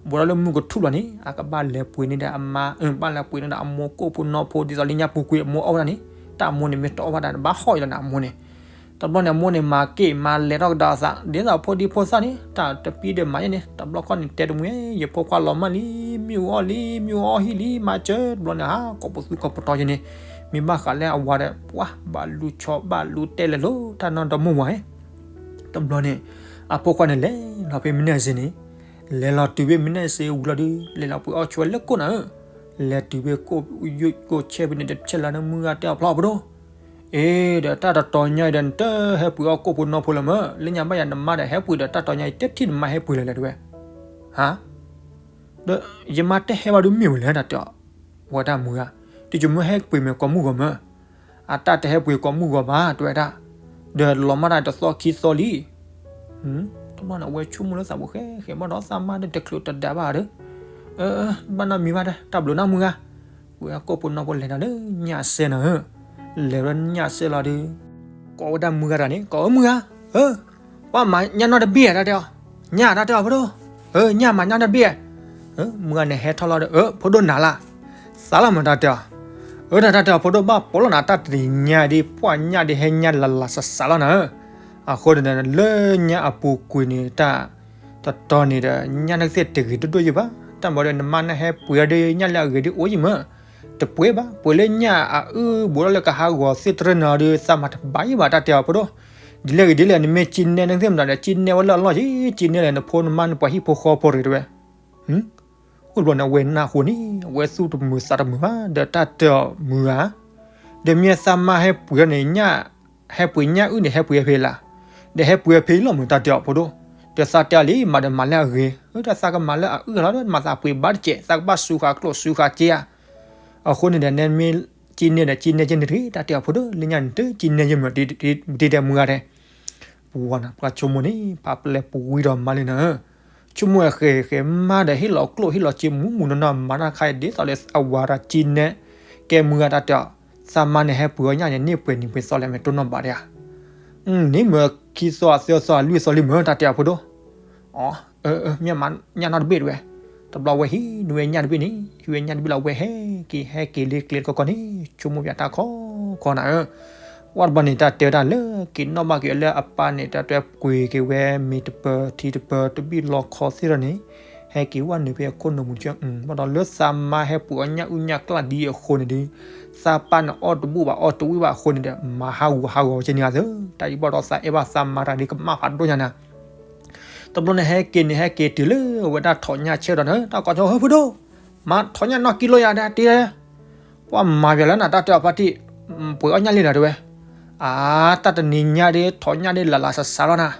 ဘူးဒီးလၢမုၢ်ကထူၣ်လီၤန့ၣ် အကဘၣ်လဲၤပှ့ၤန့ၢ်ဒီးအမါ ဘၣ်လဲၤပှ့ၤန့ၢ်ဒီးအမိၢ်ကိၣ်ဖိနီၢ်ဖိ ဒ်သိးလၢညၣ်ပူၤကွံာ်အမိၢ်အီၣ်ဝဲဒၣ်န့ၣ် တၢ်အမိၢ်န့ၣ်မ့ၢ်တအီၣ်ဘၣ်ဒီး ဘၣ်ဟီၣ်အံၤလီၤန့ၣ် အမိၢ်န့ၣ် တဘျီန့ၣ် အမိၢ်န့ၣ် မၤက့ၣ်မၤလဲၤထီၣ်ကဒီးအသး ဒ်သိးဖိဒံဖိသၣ်န့ၣ် တၢ်တပံၤဒီးမၤယဲန့ၣ် တဘျီခီန့ၣ် တဲတမုာ် ယဖိခွါလီၤမၢ်လံ မ့ၣ်အူအီၣ်လံ မ့ၣ်အူအီၣ်ဟံၣ်လံ မၤစၢၤ တဘျီန့ၣ် ဟးကိးပသူကိးပတီၤယဲန့ၣ် မ့ၢ်ဘၣ်ဃးလၢအဝၤဒီး ပှၤဘၣ်လူၤဆီဘၣ်လူၤတဲလဲၤလိာ် တၢ်နီၢ်ဒီမါဝၤ တဘျီန့ၣ် အဖိခွါန့ၣ် လဲၤလီၤဖဲမ့ၢ်နၢ်စ့န့ၣ် လဲၤလီၤတုၤဖဲမ့ၢ်နၢ်စ့ဝံၤလီၤဒီး လဲၤလီၤပှ့ၤအီၣ်ဆိဝဲလၢကိၣ်နၤဧၢ လဲၤတုၤဖဲကိၣ် ယိၣ်ကိၣ်ဆဲဖဲန့ၣ် တဆဲးလီၤန့ၣ် မုၢ်ဂၤတဲအီၤဖျီဖိဒိၣ် အ့ ဒီးတၢ်တတီၤညါအံၤဒီး နတဟဲပှ့ၤအီၣ်ကိၣ်ဖိနီၢ်ဖိလၢၤမၢ် လၢညါဘၣ်ယၤနမါဒီးဟဲပှ့ၤဒီး တၢ်တီၤညါအံၤ တထံၣ်နမါဟဲပှ့ၤလၢၤလဲၣ်တဲဝဲ ဟါ ဒီးယမါတဟဲဘၣ်ဒုးမ့ၢ်ဝဲလဲၣ် တၢ်တဲအီၤ ဝဲဒၣ်မုၢ်ဂၤ တယမ့ၢ်ဟဲပှ့ၤမ့ၢ်ကိးမုၢ်ဂီၤမၢ် အတၢ်တဟဲပှ့ၤကိးမုၢ်ဂီၤဘၣ် တဲဝဲဒၣ် ဒီးလီၤမၢ်တၢ်တသီခံသီလံ တဘျီန့ၣ် အဝဲဆိကမိၣ်လၢသးပူၤဃဲဃဲ ဘၣ်ဒီးသးမါဒီးတချုးတဒါဘၣ်ဒီး ဘၣ်နီတမံၤဘၣ်ဒီး တၢ်ဘျုးနီၢ်မုၢ်ဂၤ ပှ့ၤအီၣ်ကိၣ်ဖိနီၢ်ဖိလဲၤနၤလၢညၣ်စဲနၤဧၢ လဲၤဝဲညၣ်စဲလီၤဒီး ကိးဝဲဒၣ်မုၢ်ဂၤတဂၤန့ၣ် ကိးအၢမုၢ်ဂၤ ဧၢ ပှၤမၤညၣ်နီၢ်တဘ့ၣ်ဧါ တၢ်တဲအီၤ ညၣ်တၢ်တဲအီၤဖိဒိၣ် ဧၢ ညၣ်မၤညၣ်နီၢ်တဘ့ၣ်ဧါ မုၢ်ဂၤန့ၣ်ဟဲထီၣ်လီၤဒီး အၢ ဖိဒိၣ်နၤလၢ် သးလီၤမၢ် တၢ်တဲအီၤ အၢ တၢ်တဲအီၤဖိဒိၣ် ဘၣ်ပိာ်လီၤနၤ တၢ်တနံၤညါဒ် ပှၤညၣ်ဒ်ဟဲညၣ်လၢ်လၢ်စးစးလီၤနၤဧၢ အဃိန့ၣ်ဒီး လၢညါအပူၤကွံာ်န့ၣ် တၢ် တတီၤန့ၣ်ဒီး ညၣ်နကသ့ၣ်တဂ့ၤဒိၣ်ဒိၣ်ယံၣ်ဘၣ် တၢ်မၤဒီး နမါနဟဲပှ့ၤအီၤဒီး ညၣ်လၢအဂ့ၤဒ်အိၣ်ယံၣ်မၢ် တပှ့ၤဘၣ် ပှ့ၤလၢညၣ်အအုၣ်ဘူးဒီးလၢကဟးဂီၤသ့ၣ်တရၢနၤဒီး သးမၤတဘၣ်ယံၣ်ဘၣ် တၢ်တဲအီၤဖိဒိၣ် ဒ်လဲၣ်ဂ့ၤဒ်လဲၣ် နမ့ၢ်ကံနဲနကသ့ၣ်မနုၤဒီး ကံနဲဝဲလၢအလီၢ်ယံၤ ကံနဲလဲၣ် နဖိနမါနပှၤဟံၣ်ဖိဃီဖိရ့ၣ်တဲဝဲ အိၣ်တဘျီန့ၣ် အဝဲနၢ်ဟူန့ၣ် အဝဲသူၣ်တမုာ်သးတမုာ်ဘၣ် ဒီးတၢ်တဲအီၤမုၢ်ဧါ ဒီးမ့ၢ်သးမါဟဲပှ့ၤန့ၣ် ညၣ် ဟဲပှ့ၤညၣ်အုၣ်န့ၣ် ဟဲပှ့ၤဖဲလၢ် ဒီးဟဲပှ့ၤဖဲအံၤလီၤမၢ် တၢ်တဲအီၤဖိဒိၣ် ဒီးသးတဲအီၤလံ မၤဒီးမၤလၢအဂ့ၤ ဒီးသးကမၤလၢအအုၣ်လီၤ ဒီးမၤသးပှ့ၤဘၣ်တစဲး သးကဘၣ်စူၤဃာ်ကျိၣ်စူၤဃာ်စ့ဧါ အဃိန့ၣ်ဒီး နဲမ့ၢ်ကံနဲဒီး ကံနဲက့ၤန့ၣ်တဂ့ၤ တၢ်တဲအီၤဖိဒိၣ် လၢညါန့ၣ်တကံနဲယံၣ်မၢ် ဒ်တဲမုၢ်ဂၤတဲ ပဝၤနၤ ပှၤဆိကမိၣ်န့ၣ် ဖးပျဲၢ်ပဝံဒီးမါလံနၤဧၢ ဆိကမိၣ်ဃဲၤဃဲၤမါဒီး ဟ့ၣ်လီၤကျိၣ်ဟ့ၣ်လီၤစ့မူးမူးနီၢ်နီၢ် မၤတၢ်ခါအံၤ ဒ်သိးလၢအဝၤတၢ်ကံနဲ ကဲမုၢ်ဂၤတၢ်တဲအီၤ သးမါန့ၣ်ဟဲပှ့ၤအီၣ်ညၣ်န့ၣ် န့ၢ်ပှဲၤနံၤပှဲၤသီလဲၣ် မ့ၢ်တိၢ်နီၣ်ဘၣ်ဒံးဧါ န့ၣ်မၢခံသီသၢသီလွံၢ်သီလံမၢ် တၢ်တဲအီၤဖိဒိၣ် အ မ့ၢ်မၤညၣ်နီၢ်တဘ့ၣ်တဲဝဲ တဘျီဝဲဟံးန့ၢ်ဝဲညၣ်တဘ့ၣ်န့ၣ် ဟံးဝဲညၣ်တဘ့ၣ်လီၤ ဝဲဟဲက့ၤ ဟဲက့ၤလၢကျဲတကီၢ်ကီၢ်န့ၣ် ဆိကမိၣ်ပၠးတၢ်ခီခီနၤဧၢ ဝဲတဘျီန့ၣ် တၢ်တဲဝဲဒၣ်လၢ က့ၤနီၣ်ဘၣ်က့ၤလၢအပၢ်န့ၣ် တၢ်တဲပှ့ၤက့ၤဝဲမ့ၤတပၢၤထံတပၢၤ တဘ့ၣ်လီခီသ့ၣ်ဒီးန့ၣ် ဟဲက့ၤဝဲနုာ်ဖဲအခိၣ်နူာ်မူၤကၠၢ ဘၣ်ဒီးလၢသးမါဟဲပှ့ၤအီၣ်ညၣ်အုၣ်ညၣ်ကျၢ်ဒ်အံၤအဃိန့ၣ်ဒီး သးပၢ်န့ၣ်အီၣ်တဘူၣ်ဘၣ်အီၣ်တဝံၣ်ဘၣ်အဃိန့ၣ်ဒီး မၤဟးဂူာ်ဟးဂီၤဝဲကဲန့ၣ်ဧါသၢ တၢ်အံၤဘၣ်ဒီးသးအဲၣ်ဘၣ်သးမါတဂၤဒ်ကမၣ်ဖးဒိၣ်ညါနၤ တဘျီန့ၣ်ဟဲက့ၤန့ၣ် ဟဲက့ၤတုၤလၢအဝဲဒၣ်ထိးညၣ်ဆဲဒီးန့ၣ် တၢ်ကိးကၠီ ဟၢ ဖိဒိၣ် မၤထိးညၣ်နီၢ်ကံလိယၤဒၣ်တ့ ပှၤမၤပၠးလၢနၤ တၢ်တဲအီၤဖါတံၢ် ပှ့ၤအီၣ်ညၣ်လံနၤတဲဝဲ အါ တၢ်တနံၤညါဒ်ထိးညၣ်ဒ်လၢ်လၢ်စးစးလီၤနၤ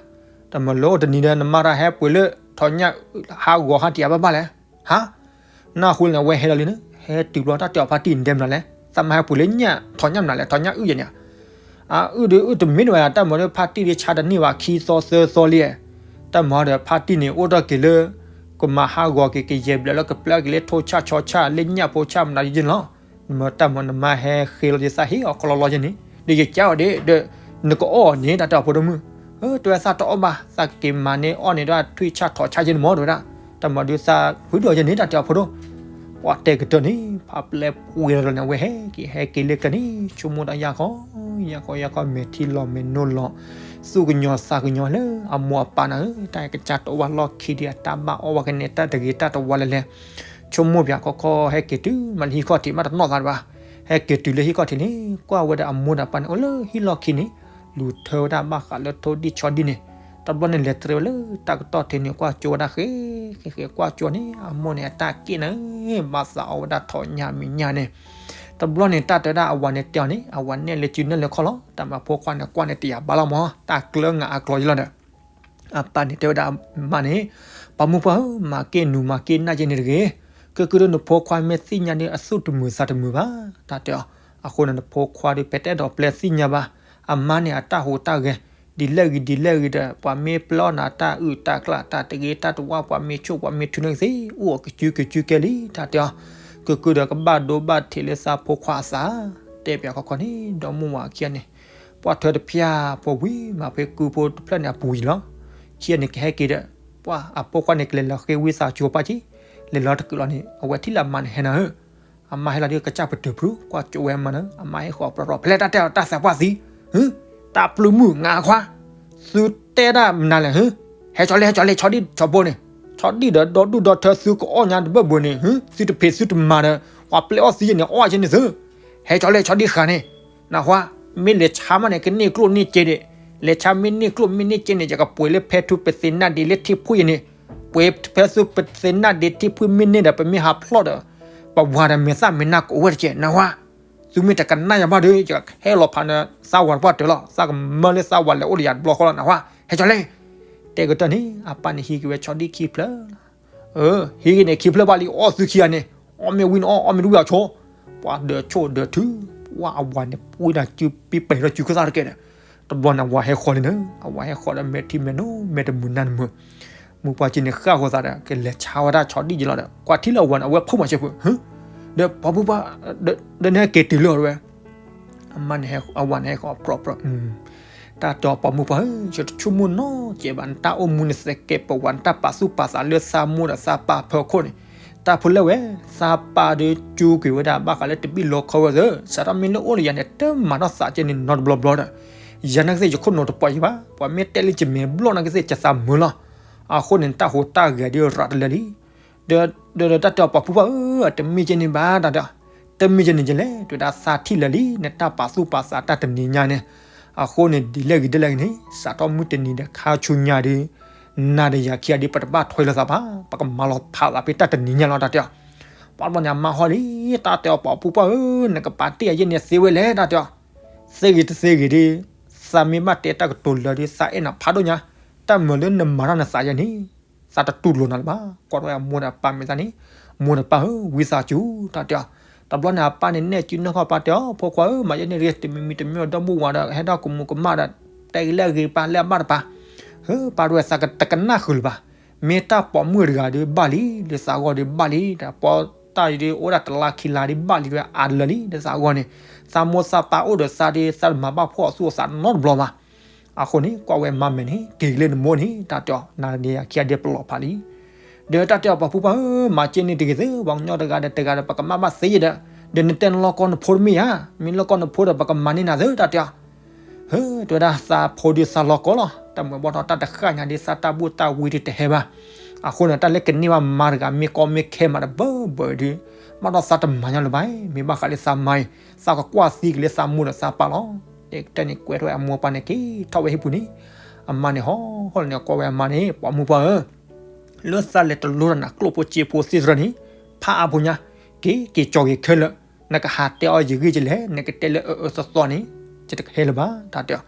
တမၤလိတနံၤဒီး နမါတၢ်ဟဲပှ့ၤလၢထိးညၣ်ဟးဂီၤဟးတံၢ်အါဘၣ်ဘၣ်လဲၣ် ဟါ နၢ်ဟူလၢနဝဲဟဲလီၤလံန့ၣ် ဟဲတုၤဘျီတၢ်တဲအီၤဖါတံၢ်န့ၣ်ဒဲမနုၤလဲၣ် သးမါဟဲပှ့ၤလၢညၣ်ထိးညၣ်မနုၤလဲၣ် ထိးညၣ်အုၣ်ယဲန့ၣ် အအုၣ်ဒီးအုၣ်တမ့ၢ်တဝဲ တၢ်မၤဒီးဖါတံၢ်ဒ်ဆါတန့ၢ်ဘၣ်ခံသီသၢသီလံ တၢ်မၤဒီးဖါတံၢ်န့ၣ် အိၣ်ထီၣ်က့ၤလၢ ကမၤဟးဂီၤက့ၤ ကယဲၢ်ဘျဲၣ်လၢကပျၢ်က့ၤလၢထိၣ်ဆၣ်ဆီဆၣ်လၢညၣ်ဖိဆၣ်မနုၤယဲန့ၣ်လီၤ နမၤတၢ်မၤနမါဟဲဃ့လီၤယသးဟ့ၣ်အီၤကလီလီယဲန့ၣ် ဒီးယကးအီၤဒ်ဒီး နကအီၣ်န့ၣ် တၢ်တဲအီၤဖိဒိၣ်မုၣ် တဲဝဲသးတအီၣ်ဘၣ် သးက့ၤမၤန့ၢ်အီၣ်န့ၣ်ဒီးထွံၣ်ဆၣ်ထိးဆၣ်ယဲန့ၣ်မး တဲဝဲဒၣ် တၢ်မၤဒုးသးဖုဒိၣ်ယဲန့ၣ် တၢ်တဲအီၤဖိဒိၣ် ပှၤတဲကတၢၢ်န့ၣ် ဖးပျဲၢ်ပှ့ၤလီၤန့ၣ် အဝဲဟဲက့ၤဟဲက့ၤလၢကျဲန့ၣ် ဆိကမိၣ်တၢ်ယၢ်ခီ ယၢ်ခီယၢ်ခီ မဲာ်ထံလီၤမဲာ်နိလီၤ သူၣ်ကညီၤသးကညီၤလၢအမိၢ်အပၢ်နၤဧၢ, တၢ်အံၤကစၢ်တအိၣ်ဘၣ်လီၢ်ခံဒီး အတၢ်ဘၣ်အီၣ်ဝဲကန့ၣ် တၢ်တဂ့ၤတၢ်တဝါလဲၣ်လဲၣ်, ဆိကမိၣ်ပၠးခီခီ ဟဲက့ၤတုၤမးလၢဟံၣ်ခီၣ်ထံး မ့ၢ်တနီၣ်သးဒံးဘၣ်. ဟဲက့ၤတုၤလၢဟံၣ်ခီၣ်ထံးန့ၣ် ကွၢ်ဝဲဒီးအမိၢ်ဒီးအပၢ်န့ၣ် အိၣ်လၢဟံၣ်လီၢ်ခံန့ၣ် လူၤထၢဝဲဒၣ်ဘၣ်ဃးလၢထိၣ်ဒံၣ်ဆီဒံၣ်န့ၣ်, တဘျီန့ၣ်လဲၤတရံးဝဲလၢတၢ်ကတီၢ်ထံးန့ၣ် ကွၢ်ကၠိဝဲဒၣ်ဃဲ ဃဲဃဲကွၢ်ကၠိန့ၣ် အမိၢ်န့ၣ်အတၢ်က့ၣ်န့ၣ် ဘၣ်သးအီၣ်ဝဲဒၣ်ထိၣ်ညၣ်မံၤညၣ်န့ၣ်, တဘျီန့ၣ် တၢ်တဲဝဲဒၣ်အဝၤန့ၣ်တဲအီၤန့ၣ် အဝၤနဲၣ်လၢစုနဲၣ်လၢခီၣ်လီၤ. တၢ်မၤဖိခွါန့ၣ် ကွၢ်န့ၣ်တယာ်ဘၣ်လီၤမး တၢ်ကျၢငါအကျီယလီၤဒီး အပၢ်န့ၣ်တဲဝဲဒၣ်အမါန့ၣ်, ပှၤမုၢ်ပှၢ်ဧၢ, မၤက့ၢ်နူၤမၤက့ၢ်နၢ်က့ၢ်န့ၣ်တဂ့ၤ. ကဲကဲဒ်နဖိခွါမ့ၢ်သ့ၣ်ညါဒီး အသူၣ်တမုာ်သးတမုာ်ဘၣ် တၢ်တဲအီၤ. အဃိန့ၣ် နဖိခွါဒီး ဖဲတအဲၣ်ဒိးပျဲသ့ၣ်ညါဘၣ်, အမါန့ၣ်အတၢ်ဟူးတၢ်ဂဲၤ ဒ်လဲၣ်ဂ့ၤဒ်လဲၣ်ဂ့ၤဒီး ပှၤမ့ၢ်ပျဲအီၣ်နၤတၢ်အုၣ်တၢ်ကျၢ် တၢ်တဂ့ၤတၢ်တဝါ ပှၤမ့ၢ်ဆိၣ်ပှၤမ့ၢ်ထုးန့ၣ်ကသ့ အိၣ်အီၤကစုကစုကဲလံ တၢ်တဲအီၤ. ကဲကဲဒီးကဘၣ်ဒိဘၣ်ထံးလၢသးဖိခွါအသး, တဲပၠးခီခီန့ၣ် ဒီမါဝၤခံဂၤန့ၣ် ပှၤထွဲတဖၠၣ်ဖိဝံၤမး ဖဲကုဖိတဖျၢၣ်န့ၣ် အပူၤယံၤလီၤ. ခံဂၤန့ၣ်ကဟဲက့ၤဒီး ပှၤအဖိခွါန့ၣ် ကလဲၤလီၤဃ့ဝံသးစူၤပၢ်က့ၤ, လဲၤလီၤတကုာ်လီၤန့ၣ် အဝဲထံၣ်လၢအမါန့ၣ်ဟဲနၤဧၢ, အမါဟဲလီၤဒီးကစၢ်ပတုာ်ဖု ကွၢ်ကၠိဝဲအမါန့ၣ် အမါဟဲဃီၤပြီပြီ ဖဲလဲၣ်တၢ်တဲအီၤတၢ်သးပှၢ်သံ, တၢ်ပျုၢ်မုၣ်ငါခွါ, သုတဲဒၣ်မနုၤလဲၣ်, ဟဲကၠီလဲၣ် ဟဲကၠီလဲၣ် ဆီဒံၣ်ဆီဘိန့ၣ်, ဆီဒံၣ်ဒီးဒီဒူၣ်ဒီထၢသုကအီၣ်ညါတဘၢၣ်ဘိန့ၣ်, သုတဖံးသုတမၤဒီး ပှၤပျဲအီၣ်သံယဲန့ၣ် အီၣ်ယဲန့ၣ်သု, ဟဲကၠီလဲၣ် ဆီဒံၣ်ဃာ်န့ၣ်, နခွါ, မ့ၢ်လဲၤဆါမးန့ၣ် ကန့ၢ်ကျိၣ်န့ၢ်စ့ဒံး, လဲၤဆါမ့ၢ်န့ၢ်ကျိၣ်မ့ၢ်န့ၢ်စ့န့ၣ် ယကပှ့ၤလၢဖဲထူပသ့နၢ်ဒ့လၢထံၣ်ဖှံၣ်ယဲန့ၣ်, ပှ့ၤဖဲထူပသ့နၢ်ဒ့ထံၣ်ဖှံၣ်မ့ၢ်န့ၢ်ဒီး ပမ့ၢ်ဟးဖျီၣ်ဒီး ပဝၤဒီးမဲာ်သၣ်မဲာ်နၢ်ကအိၣ်ဝဲတက့ၢ် နခွါ, သုမ့ၢ်တကနၣ်ယၤဘၣ်ဒီး ယကဟဲလီၤဖးနသးဝၤတပှၢ်တၢၢ်လီၤ, သးကမၢလၢသးဝၤလဲၤအိၣ်ဒီးယၤတဘျီဃီလီၤ နခွါ, ဟဲကၠီလဲၣ်, တဲကတၢၢ်န့ၣ် အပၢ်န့ၣ်ဟံးက့ၤဝဲဆီဒံၣ်ခံဖျၢၣ် ဟံးက့ၤန့ၣ်ခံဖျၢၣ်ဘၣ်လံ အီၣ်သုခံဂၤန့ၣ်, အီၣ်မ့ၢ်ဝံၤန့ၣ်အီၣ် အီၣ်မ့ၢ်တဝံၤအီၣ်ဆိ, ပှၤဒၢးဆိၣ်ဒၢးထု, ပှၤအဝၤန့ၣ် ပှံၤနၤစုပံပှဲၤထီၣ်စုခၢၣ်သၣ်တက့ၢ်ဒီး, တဘျီန့ၣ်အဝၤဟဲဃီၤလံနၤ, အဝၤဟဲဃီၤဒီးမဲာ်ထံမဲာ်နိ မဲာ်တမုာ်နၢ်တမုာ်, မုၢ်ပှၢ်က့န့ၣ်ဃၣ်ဃီၤသးဒီး ကလဲၤဆါဝဲဒၣ်ဆီဒံၣ်ယလီၤဒီး ကွၢ်ထံၣ်လၢအဝၤန့ၣ် အဝဲဖှိၣ်မၤစဲးဖိ, ဒီးပှၤဖိပှၢ်, ဒီးနဟဲက့ၤတုၤလၢအီၤတဝဲ အမါန့ၣ် အဝၤန့ၣ်ဟဲဃီၤပြီပြီ, တၢ်တဲအီၤပှၤမုၢ်ပှၢ်ဧၢ, ယတဆိကမိၣ်နီတစဲးဘၣ်, နတၢ်အိၣ်မူန့ၣ် သကဲးပဝး နတၢ်ပာ်သူၣ်ပာ်သးလၢသးမိၢ်ဒီးသးပၢ်ဖၢခိၣ်န့ၣ်, တၢ်ဖိလဲၣ်ဝဲ, သးပၢ်ဒီးကၠူက့ၤဝဲဒၣ်ဘၣ်ဃးလၢတဘ့ၣ်လီခီဝဲသ့ၣ်, စးထီၣ်မ့ၢ်လၢအိၣ်လၢယၤန့ၣ် တမၤထီၣ်သးကဲန့ၣ်နီတဘျီဘျီဒီး, ယၤနာ်ကသ့ၣ်ယခိၣ်နူာ်တပှီၤယံၤဘၣ်, ပှၤမ့ၢ်တဲလၢယမဲာ်ဘျီၣ်နာ်ကသ့ၣ် ယသးမုာ်လီၤ, အဃိန့ၣ် နတၢ်ဟူးတၢ်ဂဲၤဒီးရၤတလၢာ်လံ ဒီးတၢ်တဲအီၤပှၤဖိပှၢ်ဧၢ, တမ့ၢ်ကဲန့ၣ်ဘၣ်တၢ်တဲ, တမ့ၢ်ကဲန့ၣ်ကလဲၣ်, တဲဝဲဒၣ်သးထံၣ်လၢာ်လံ နတၢ်ပာ်သူၣ်ပာ်သးတၢ်တနံၤညါန့ၣ်, အဃိန့ၣ် ဒ်လဲၣ်ဂ့ၤဒ်လဲၣ်ဂ့ၤန့ၣ် စးထီၣ်မုၢ်တနံၤဒီးခါဆူညါဒီး, နၤဒီးယၤခံဂၤဒီး ပတဘၣ်ထွဲလိာ်သးဘၣ်, ပကမၤလီၤဖးသးဖဲတၢ်တနံၤညါလီၤ တၢ်တဲအီၤ, ပှၤဘျီန့ၣ်အမါဟီလံ, တၢ်တဲအီၤပှၤဖိပှၢ်ဧၢ, နကပာ်တ့ၢ်အယဲၢ်န့ၣ်သ့ဝဲလဲၣ် တၢ်တဲအီၤ, သ့ဂ့ၤတသ့ဂ့ၤဒီး, သးမ့ၢ်ဘၣ်တဲတၢ်ကတိၤလၢာ်ဒီး သးအဲၣ်နၤဖးဒိၣ်ညါ, တၢ်မၤလၢနမၤတၢ်နသးယဲၢ်န့ၣ် သးတတူၢ်လိာ်နၤလၢၤဘၣ်, ကွၢ်ထီၣ်ဝဲအမိၢ်ဒီးအပၢ်မဲာ်သၣ်န့ၣ်, မိၢ်ဒီးပၢ်ဧၢ ဝံသးစူၤ တၢ်တဲအီၤ, တဘျီန့ၣ်အပၢ်န့ၣ် နဲၣ်စုနဲၣ်ခီၣ်ပၢ်တဲအီၤ ဖိခွါဧၢ မၤယဲၢ်န့ၣ်တဂ့ၤ တမံၤမံၤတမံၤဒီမါဝၤဒီး ဟဲထီၣ်ကမူးကမၣ်ဒီး တဲဂ့ၤလဲၣ်ဂ့ၤပၢ်လၢအဘၣ်တပၤ, ဟၢ ပၢ်တဝဲသးတကနၣ်ဃုာ်လၢၤဘၣ်, မ့ၢ်တၢ်ပိာ်မုၣ်တဂၤဒီးဘၣ်လံ, လၢသးဂီၢ်ဒီးဘၣ်လံ, တၢ်ပီတၢ်ယံၤဒီးအိၣ်ဒၣ်တလါခံလါဒီးဘၣ်လံ တဝဲအါလၢာ်လံ လၢသးဂီၢ်န့ၣ်, သးမိၢ်သးပၢ်အိၣ်ဒီးသးဒီး သးတမၤဘၣ်ဖှီၣ်အသူၣ်အသးနီတဘျီဘၣ် အဃိန့ၣ် ကွၢ်ဝဲမါမဲာ်န့ၣ် က့ၤလၢနမိၢ်န့ၣ် တၢ်တဲအီၤ နၤဒီးယၤခံဂၤဒဲးပလီၤဖးလံ, ဒီးတၢ်တဲအီၤပှၤဖိပၢ်ဧၢ မၤကဲန့ၣ်တဂ့ၤသ့ ပှၤကညီတဂၤဒီးတဂၤဒီး ပကမၣ်ဘၣ်သ့ယဲၢ်ဒီး, ဒီးနတဲနလီၢ်ကီနဖိတမ့ၢ်ဧါ, မ့ၢ်လီၢ်ကီနဖိဒီး ပကမၤန့ၢ်နၤသ့ တၢ်တဲအီၤ ဟၢ တဲဝဲဒၣ်သးဖိဒီးသးလီၢ်ကီလီၤ, တၢ်မၤဘၣ်ထီၣ်တၢ်တဃၣ်ညါဒီး သးတၢ်ဘူၣ်တၢ်ဝံတတဟဲဘၣ်, အဃိန့ၣ် တၢ်လၢကန့ၢ်ဘၣ်မါတဂၤ မ့ၢ်ကီမ့ၢ်ခဲမးတဘၢဘၢဒီး, ဘၣ်ဒီးသးတမၤညါလၢၤဘၣ်, မ့ၢ်ဘၣ်ဃးလၢသးမါအံၤ သးကကွၢ်သံက့ၤလၢသးမိၢ်ဒီးသးပၢ်လီၤ. တဲကတၢၢ်န့ၣ် ကွဲထီၣ်ဝဲအမိၢ်အပၢ်န့ၣ် က့ၤထီၣ်ဝဲဟံၣ်ပူၤန့ၣ်, အမါန့ၣ်ဟီၣ်ဟီၣ်လီၤန့ၣ် ကွၢ်ဝဲအမါန့ၣ် ပှၤမုၢ်ပှၢ်ဧၢ လၢသးလဲၤတလိတၢ်နၤ ကျိၣ်ဖိစ့ဖိသ့ၣ်တဖၣ်န့ၣ်, ဖးအါဖိညါ, က့ၤက့ၤကၠီက့ၤခဲလၢာ်, နကဟးတဲအီၣ်ယဂ့ၢ်ကလဲၣ်, နကတဲလၢအအၢသီသီန့ၣ်, ယတကဟဲလၢၤဘၣ် တၢ်တဲအီၤ,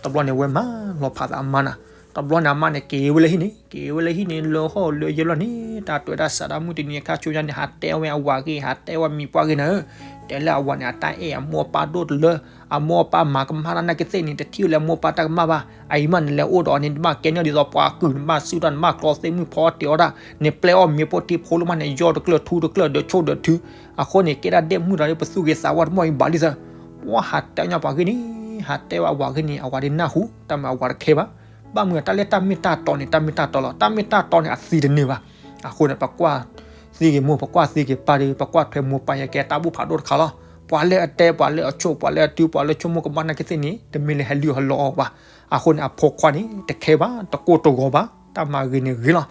တဘျီန့ၣ်ဝဲမၤလီၤဖးသးအမါနၤ, တဘျီန့ၣ်အမါန့ၣ် က့ၤဝဲလၢဟံၣ်န့ၣ်, က့ၤဝဲလၢဟံၣ်န့ၣ်လၢဟီၣ်လၢယဲၢ်လီၤန့ၣ်, တၢ်တဲဝဲဒၣ်စးဒၣ်မုၢ်တနံၤအခါဆူညါန့ၣ် ဟးတဲဝဲအဝၤဂ့ၢ် ဟးတဲဝဲမံၤပှၢ်ဂ့ၢ်နၤဧၢ, တဲလၢအဝၤန့ၣ် အတၢ်အဲၣ်အမိၢ်အပၢ်ဒိၣ်တလၢ, အမိၢ်အပၢ်မၤကမၣ်တၢ်နာ်ကသ့ၣ်န့ၣ် တထံၣ်ဝဲလၢအမိၢ်အပၢ်တၢ်ကမၣ်ဘၣ်, အအံၤမးန့ၣ်လဲၤအိၣ်ဒီးအီၤန့ၣ် နဘၣ်ကဲန့ၢ်ဒ်သိးပှၤကုၢ် နဘၣ်စုၣ်တၢ် နဘၣ်ကျီသ့ၣ်မုၣ်ဖီအီၣ်တ့ၤအီၣ်တၢ်, နပျဲအီၣ်မ့ၤဖိထံဖိလၢမးန့ၣ် ယီၢ်တကျၢၢ်ထူတကျၢၢ် ဒၢးဆိၣ်ဒၢးထု, အဃိန့ၣ် ကဲဒၣ်ဒဲၣ်မုၣ်တဂၤဒီး ပသူၣ်ဂ့ၤသးဝါတမီၢ်အံၤဘၣ်လံသၢ, ပှၤဟးတဲညါပှၤဂ့ၢ်န့ၣ်, ဟးတဲဝဲအဝၤဂ့ၢ်န့ၣ် အဝၤဒ်နၢ်ဟူ, တၢ်မၤအဝၤတခဲဘၣ်, ဘၣ်မနုၤတၢ်လၢတၢ်မ့ၢ်တၢ်တီန့ၣ် တၢ်မ့ၢ်တၢ်တီလီၤ, တၢ်မ့ၢ်တၢ်တီန့ၣ် အသံတန့ၢ်ဘၣ်, အဃိန့ၣ် ပကွၢ်သံက့ၤမိၢ် ပကွၢ်သံက့ၤပၢ်ဒီး ပကွၢ်ထွဲမိၢ်ပၢ်ယဲကဲတၢ်ဘူၣ်ဖးဒိၣ်တခါလီၤ, ပှၤလၢအတဲ ပှၤလၢအဆိၣ် ပှၤလၢအတုၤ ပှၤလၢဆိကမိၣ်ကမၣ်နာ်က့သ့ၣ်န့ၣ် တမ့ၢ်လၢဟဲလုၢ်ဟဲလီၤအီၤဘၣ်. အဃိန့ၣ် အဖိခွါန့ၣ် တခဲဘၣ် တကိၢ်တဂီၤဘၣ် တၢ်မၤဂ့ၤန့ၣ်ဂ့ၤလီၤ.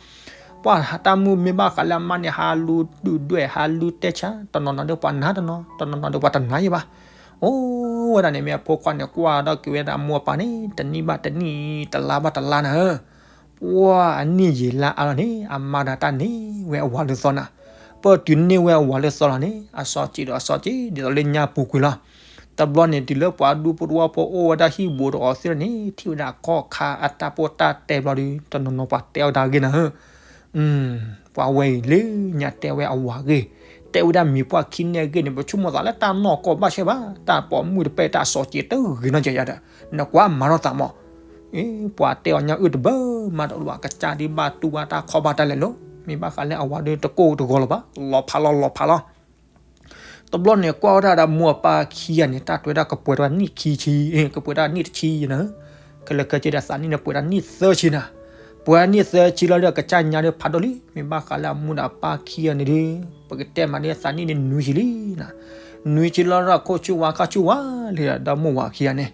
ပှၤတၢ်မုၢ်မ့ၢ်ဘၣ်ဃးလၢအမါန့ၣ် ဟးလူၤဒုၣ်ဒွဲၣ် ဟးလူၤတဲဆါ တနီၤနီၤဒီးပှၤနၤတနီၤ တနီၤနီၤဒီးပှၤတနၤယံၤဘၣ်. အိၣ်ဝဲဒၣ်န့ၣ် မ့ၢ်အဖိခွါန့ၣ် ကွၢ်ဒီးက့ၤဝဲဒၣ်အမိၢ်အပၢ်န့ၣ် တနံၣ်ဘၣ်တနံၣ် တလါဘၣ်တလါနၤဧၢ ပှၤအနံၣ်ယံာ်လါအါလီၤန့ၣ် အမါဒီးတၢ်န့ၢ်ဝဲအဝၤလၢသီနၤ. ပၢၢ်တုၤန့ၢ်ဝဲအဝၤလၢသီလီၤန့ၣ် အစီၤစံးဒီးအစီၤစံး ဒ်သိးလၢညါပူၤကွံာ်လီၤ. တဘျီန့ၣ် တုၤလၢပှၤဒူဖိတဝီဖိအိၣ်ဝဲဒၣ်ဟံၣ်ဘူးတအိၣ်သ့ၣ်န့ၣ် ထံၣ်ဝဲဒၣ်ခီၣ်ခါအတၢ်ပိၢ်တၢ်တဲဘျီဒီး တနီၤနီၤပှၤတဲအီၤတၢ်ဂ့ၢ်နၤဧၢ ပှၤဝဲအံၤလၢညါတဲဝဲအဝၤဂ့ၢ်, တဲဝဲဒၣ်မံၤပှၢ်ခံန့ၣ်အဂ့ၢ်န့ၣ် ပဆိကမိၣ်သးလၢတၢ်နီၢ်ကီၢ်ဘၣ်ဆၣ်ဘၣ်, တၢ်ပိာ်မုၣ်တပဲာ်တၢ်အစီၤစံးတဂ့ၤနီတဂၤဒီး နကွၢ်မၤထီၣ်သးမး, ပှၤတဲအီၤညါအုၣ်တဘၢမၤတအိၣ်လၢၤဘၣ်, ကစၢ်ဒ်ဘၣ်တူၢ်ဘၣ်တၢ်ခီၣ်ဘၣ်တၢ်လဲၤလီၤ, မ့ၢ်ဘၣ်ဃးလၢအဝၤဒီးတကိၢ်တဂီၤလၢၤဘၣ်, လီၤဖးလီၤ လီၤဖးလီၤ. တဘျီန့ၣ် ကွၢ်ဝဲဒၣ်ဒီးမိၢ်အပၢ်ခံဂၤန့ၣ် တၢ်တဲဝဲဒၣ်ကပှဲၤတၢ်နံၣ်ခံဆံ, ကပှဲၤတၢ်နံၣ်တဆံနၤ, ခဲလၢာ်ခဲဆ့ဒီးသးနံၣ်န့ၣ် ပှဲၤတၢ်နံၣ်သၢဆံနၤ, ပှဲၤနံၣ်သၢဆံလီၤဒီး ကစၢ်ညါဒီးဖးဒိၣ်လံ, မ့ၢ်ဘၣ်ဃးလၢအမိၢ်ဒီးအပၢ်ခံဂၤန့ၣ်ဒီး ပကတဲမးဒီးသးနံၣ်န့ၣ်နွံဆံလံနၤ, နွံဆံလီၤဒီးခိၣ်ဆူၣ်ဝါခါဆူၣ်ဝါလံဒီး ဒီမိၢ်ဝၤခံဂၤန့ၣ်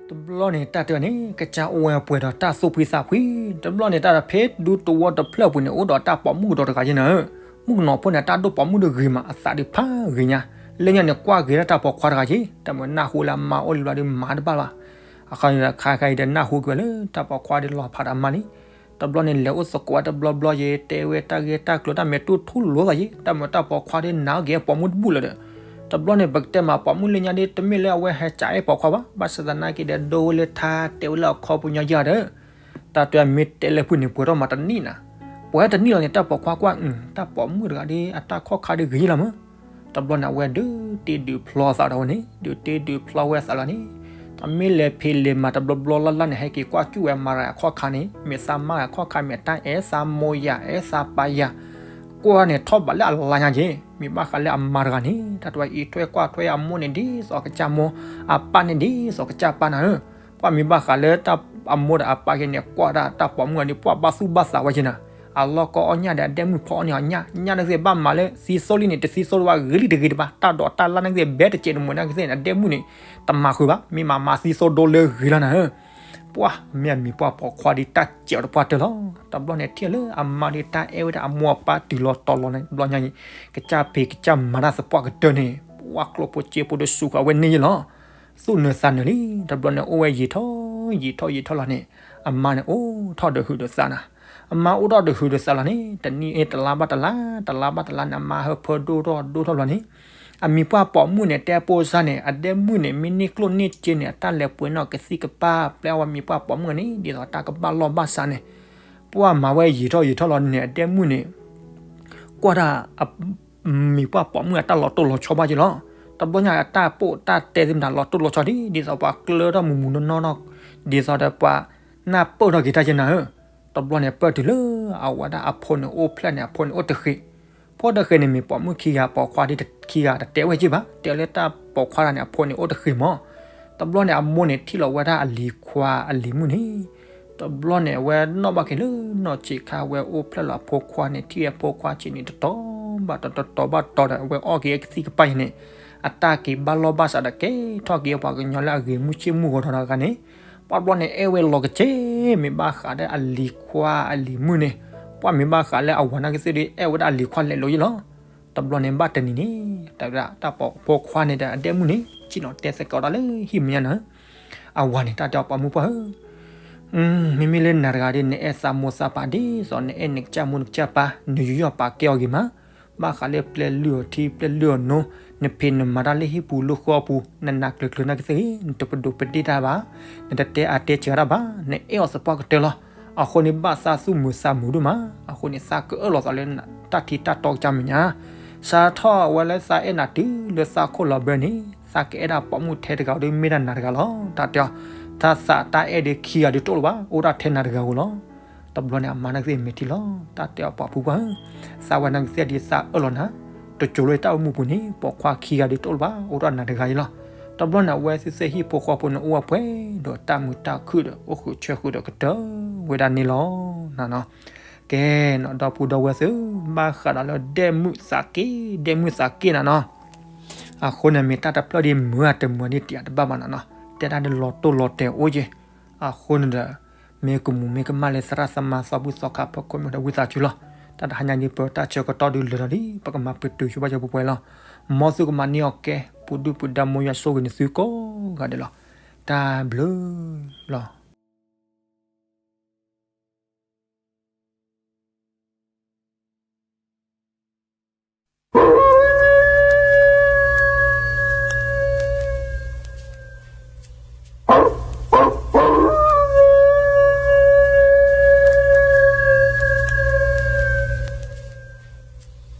တဘျီန့ၣ် တၢ်တဲဝဲန့ၣ် ကစၢ်အိၣ်ဝဲပှဲၤဒီးတၢ်သူၣ်ဖှံသးဖှံ, တဘျီန့ၣ် တၢ်ဖဲဒူသဝီတဖျၢၣ်ပူၤန့ၣ် အိၣ်ဒီးတၢ်ပိာ်မုၣ်ကဒီးတဂၤယဲနၤ, မုၣ်ကနီၤဖိန့ၣ် တၢ်ဒိၣ်ပိာ်မုၣ်ဒီးဂ့ၤမး အသးဒုးဖးဂ့ၤညါ, လၢညါန့ၣ် ကွၢ်ဂ့ၤဒၣ်တၢ်ပိာ်ခွါတဂၤယဲ, တၢ်မၤနၢ်ဟူလၢအမါအိၣ်လံဘျီဒီးမၤတဘၣ်ဘၣ်, အခါန့ၣ်ဒီးခါခါအံၤဒီးနၢ်ဟူက့ၤဝဲလၢတၢ်ပိာ်ခွါဒီးလီၤဖးဒီးအမါလံ တဘျီန့ၣ် လဲၤအိၣ်သကိးဝဲတဘျီဘျီယဲ တဲဝဲတၢ်ဂ့ၢ်တၢ်ကျိၤတၢ်မဲာ်တူၢ်ထူလိာ်သးယဲ, တၢ်မၤတၢ်ပိာ်ခွါဒီးနာ်က့ၤပိာ်မုၣ်တဘူၣ်လၢၤဒီး, တဘျီန့ၣ် ပကတဲမးပိာ်မုၣ်လၢညါဒီး တမ့ၢ်လၢအဝဲဟဲကၠးအဲၣ်ပိာ်ခွါဘၣ်, ဘၣ်ဆၣ်သနာ်က့ဒီး ဒိဝဲလၢထါတဲဝဲလၢအခီပညီယၤဒီး, တၢ်တဲမ့ၢ်တဲလၢဖုၣ်န့ၣ် ပှဲၤထီၣ်မးတနံၣ်နၤ, ပှဲၤတနံၣ်လီၤန့ၣ် တၢ်ပိာ်ခွါကွၢ် တၢ်ပိာ်မုၣ်တဂၤဒီး အတၢ်ခီၣ်ခါဒီးဂ့ၤလီၤမး တဘျီန့ၣ် အဝဲဒုးတ့ဒုးဖျီသးဒီးဝဲန့ၣ် ဒုးတ့ဒုးဖျီဝဲသးလီၤန့ၣ်, အမ့ၢ်လဲၤဖံးလဲၤမၤတဘျီဘျီလၢ်လၢ်န့ၣ် ဟဲက့ၤကွၢ်စူၣ်ဝဲမၤတဂၤအခီၣ်ခါန့ၣ် မ့ၢ်သးမါအခီၣ်ခါ မ့ၢ်တၢ်အဲၣ်သးမိၢ်ယၤ အဲၣ်သးပၢ်ယၤ, ကွၢ်န့ၣ်ထီၣ်ဘးလၢအလါညါက့ၤ, မ့ၢ်ဘၣ်ဃးလၢအမါတဂၤန့ၣ် တၢ်တဝဲအံးထွဲကွၢ်ထွဲအမိၢ်န့ၣ်ဒ်သိးကစၢ်မိၢ်, အပၢ်န့ၣ်ဒ်သိးကစၢ်ပၢ်နၤဧၢ, ပှၢ်မ့ၢ်ဘၣ်ဃးလၢအမိၢ်ဒီးအပၢ်က့ၤန့ၣ် ကွၢ်ဒၣ်တၢ်ပိာ်မုၣ်အီၤန့ၣ် ပှၢ်ဘၣ်သူၣ်ဘၣ်သးဝဲက့ၤနၤ အလီၢ်ကီအီၣ်ညၣ်ဒီးအဒဲမုၣ်ဖီအီၣ်န့ၢ်အီၤညၣ်, ညၣ်န့ၣ်သ့ၣ်ဘၣ်မၤလၢသံသိလံန့ၣ် တသံသိလၢၤဘၣ် ဂ့ၤလံတဂ့ၤတဘၣ် တၢ်ဒိးတၢ်လၢ်န့ၣ်သ့ၣ်ဘဲတစဲးတမှဲၤန့ၣ်ကသ့ၣ်န့ၣ် အဒဲမုၣ်န့ၣ် တမၤဃုာ်ဘၣ် မ့ၢ်မၤမၤသံသိဒိလၢဂ့ၤလီၤနၤဧၢ, ပှၢ်မ့ၢ်အမံၤပှၢ်ပိာ်ခွါဒီးတၢ်စဲးအီၤတပှၢ်တၢၢ်လီၤ. တဘျီန့ၣ် ထံၣ်လၢအမါဒီးတၢ်အဲၣ်ဝဲဒၣ်အမိၢ်အပၢ်တုၤလီၤတီၤလီၤန့ၣ် တဘျီညါအံၤ ကစၢ်ဖံးကစၢ်မၤတၢ်သပှၢ်ကတၢၢ်န့ၣ် ပှၢ်ကျိၣ်ဖိစ့ဖိဒီးစူၤဃာ်ဝဲန့ၢ်ယဲလီၤ သူၣ်နုာ်သးနုာ်လံ. တဘျီန့ၣ် အိၣ်ဝဲယံာ်ထီၣ် ယံာ်ထီၣ်ယံာ်ထီၣ်လီၤန့ၣ် အမါန့ၣ်အိၣ်ထီၣ်ဒီးဟုးဒီးသးနၤ, အမါအိၣ်ထီၣ်ဒီးဟုးဒီးသးလီၤန့ၣ် တနံၣ်တလါဘၣ်တလါ တလါဘၣ်တလါန့ၣ် အမါဟၢဖၢဒိၣ်ထီၣ်ဒိၣ်ထီၣ်လီၤန့ၣ် အမံၤပှၢ်ပိာ်မုၣ်န့ၣ် တဲပိၢ်စါန့ၣ် အဒဲမုၣ်န့ၣ် မ့ၢ်န့ၢ်ကျိၣ်န့ၢ်စ့န့ၣ် အတၢ်လဲၤပှဲၤနီၣ်ကသံၣ်ကပၤ ပျဲအဝဲမံၤပှၢ်ပိာ်မုၣ်န့ၣ် ဒ်သိးတၢ်ကဘၣ်လီၢ်ဘၣ်စးန့ၣ် ပှၢ်မၤဝဲယံာ်ထီၣ်ယံာ်ထီၣ်လီၤန့ၣ် အဒဲမုၣ်န့ၣ် ကွၢ်တၢ် မံၤပှၢ်ပိာ်မုၣ်အတၢ်လီၤတိၢ်လီၤဆီဘၣ်က့ၤလီၤ. တဘျီညါအတၢ်ပိာ်တၢ်တဲသ့ၣ်မတၤလီၤတိၢ်လီၤဆီဒ် ဒ်သိးပှၤကျၢထီၣ်မူးမူးနီၢ်နီၢ်နီၢ် ဒ်သိးဒီးပှၤနၢ်ပၢၢ်ထီၣ်က့ၤတၢ်က့ၤနၤဧၢ. တဘျီန့ၣ် ပၢၢ်တုၤလၢအဝဲဒၣ်အဖိန့ၣ်အိၣ်ဖျဲၣ်န့ၣ် အဖိန့ၣ်အိၣ်တဃ့ၢ်, ဖိတဃ့ၢ်န့ၣ် မ့ၢ်ပိာ်မုၣ်ခံဂၤပိာ်ခွါဒ်ခံဂၤတတဲဝဲက့ၤဘၣ် တဲလၢတၢ်ပိာ်ခွါတဂၤန့ၣ် အဖိန့ၣ်အိၣ်တဃ့ၢ်မး. တဘျီန့ၣ် အမိၢ်န့ၣ်ထံၣ်လီၤဝဲဒၣ်အလံၤခွါအလံၤမုၣ်န့ၣ် တဘျီန့ၣ် အဝဲနီၣ်ဘၣ်က့ၤလၢနီၢ်ဆံးခါ အဝဲအိၣ်ဖျဲၣ်လီၤအဖိခွါန့ၣ် ထံၣ်ဝဲဖိခွါဆံးန့ၣ် တတီၤဘၣ်တတီၤ တတီၤဘၣ်တတီၤဒီး အဝဲအီၣ်က့ၤကသံၣ်ကပၤအံၤန့ၣ် အတၢ်က့ၤဘၣ်လီၢ်ဘၣ်စးဒီး ကဲထီၣ်က့ၤပှၤကညီလၢအဂ့ၤမုၢ်ဆ့ၣ်မုၢ်ဂီၤဒီးတဂၤန့ၣ် ပှၢ်ဘျီန့ၣ် အဲၣ်ဝဲလီၤကစ့ၢ် မ့ၢ်ဘၣ်ဃးဒီးအလံၤခွါအလံၤမုၣ်န့ၣ် ပှၢ်မ့ၢ်ဘၣ်ဃးလၢအဝၤနာ်က့သ့ၣ်ဒီး အဲၣ်ဝဲဒၣ်အလံၤခွါလဲၤလိၤယဲလီၤ. တဘျီန့ၣ် ဘၣ်တနံၤန့ၣ် တၢ်ဝဲဒၣ်တၢ်ပိာ်ဖိခွါန့ၣ်ဒီးအဒဲမုၣ်န့ၣ် ဆ့ၣ်နီၤတဲသကိးတၢ်လၢဟံၣ်မဲာ်ညါနၤ အဝၤန့ၣ် တၢ်တဲအီၤပိာ်မုၣ်ပှၢ်ဧၢ, မ့မ့ၢ်လၢနၤတဂၤဒီး နအဲၣ်သးမိၢ်သးပၢ်ဒ်သိး နအဲၣ်နကစၢ်မိၢ်နကစၢ်ပၢ် နယူးယီၣ်ပာ်ကဲအီၤဂ့ၤမး, ဘၣ်ဃးလၢပျဲလုၢ်အီၤထံ ပျဲလုၢ်အီၤနိ နဖံးနမၤတၢ်လၢဟံၣ်ပူၤလၢဃီပူၤ နနးကျၢၤကျၢၤနာ်က့သ့ၣ်ဂ့ၤ နတပဒိးပဒ့ၣ်တၢ်ဘၣ်, နတတဲအါတဲစှၤတၢ်ဘၣ်, နအဲၣ်အီၤသပှၢ်ကတၢၢ်လီၤ. အဃိန့ၣ် ဘၣ်သးသူၣ်မုာ်သးမုာ်ဒိၣ်မး, အဃိန့ၣ် သးကအၢၣ်လီၤသးလၢတၢ်ထံတၢ်တီကစၢ်မဲာ်ညါ စးထီၣ်ဝဲလၢသးအဲၣ်နၤတုၤလၢသးခိၣ်လီၤဘၢန့ၣ် သးကအဲၣ်ဒၣ်ပိာ်မုၣ်ထဲတဂၤဒီးမ့ၢ်ဒၣ်နၤတဂၤလီၤ. တၢ်တဲအီၤ တၢ်သးတၢ်အဲၣ်ဒီးခံဂၤဒုးတအိၣ်လၢၤဘၣ်, အိၣ်ဒၣ်ထဲနၤတဂၤဧိၤလီၤ. တဘျီန့ၣ် အမါနာ်က့သ့ၣ်မဲာ်ထံလီၤ. တၢ်တဲအီၤပိာ်မုၣ်ပှၢ်ဧၢ, သးဝဲနာ်က့သ့ၣ်ဒ်သးအၢၣ်လီၤနၤ, တစိၤလၢတၢ်အိၣ်မူပူၤန့ၣ် ပိာ်ခွါခံဂၤဒုးတအိၣ်လၢၤဘၣ်, အိၣ်ဒၣ်နၤတဂၤအံၤလီၤ. တဘျီန့ၣ် အဝဲသ့ၣ်သ့ၣ်ဟံၣ်ဖိဃီဖိန့ၣ် အိၣ်ဝဲပှဲၤဒီးတၢ်မုာ်တၢ်ခုၣ်ဒီး အိၣ်ဃုာ်ဆၢဃုာ်ဒီးကတၢၢ်ဝဲဒၣ်န့ၣ်လီၤ. ကဲနီၤ ဒီပုၢ်ဒီဝဲၢ်သ့ၣ်, ဘၣ်ဃးဒီးလၢဒဲမုၣ်သးက့, ဒဲမုၣ်သးက့နၤနီၤ. အဃိန့ၣ်မ့ၢ်တၢ်တဖျၢၣ်ဒ်မုာ်အတမုာ်ဒ်တံာ်အတဘၣ်ဘၣ်နီၤနီၤ, တဲဒၣ်ဒီးလီၤတိၢ်လီၤတဲာ်အိၣ်က့ၤ. အဃိန့ၣ်ဒီး မ့ၢ်ကမူၤမ့ၢ်ကမၣ်လၢသရၣ်သမါသီဘူၣ်သီခါဖီခိၣ်မ့ၢ်ဒီး ဝံသးစူၤလီၤ. တၢ်တဟါညါဒ်ပတၢ်ဆၢကတီၢ်ဒုးလၢာ်လီၤဒီး ပကမၤပတုာ်ဆိဘၣ်ကၢ်ပှဲၤပှဲၤလီၤ. မ်သုကမၤန့ၢ်အီၤကဲ ပူၤဒုၣ်ပူၤဒါ မ်ယွၤဆိၣ်ဂ့ၤန့ၢ်သုကိးဂၤဒဲးလီၤ. တၢ်ဘျုးလီၤ.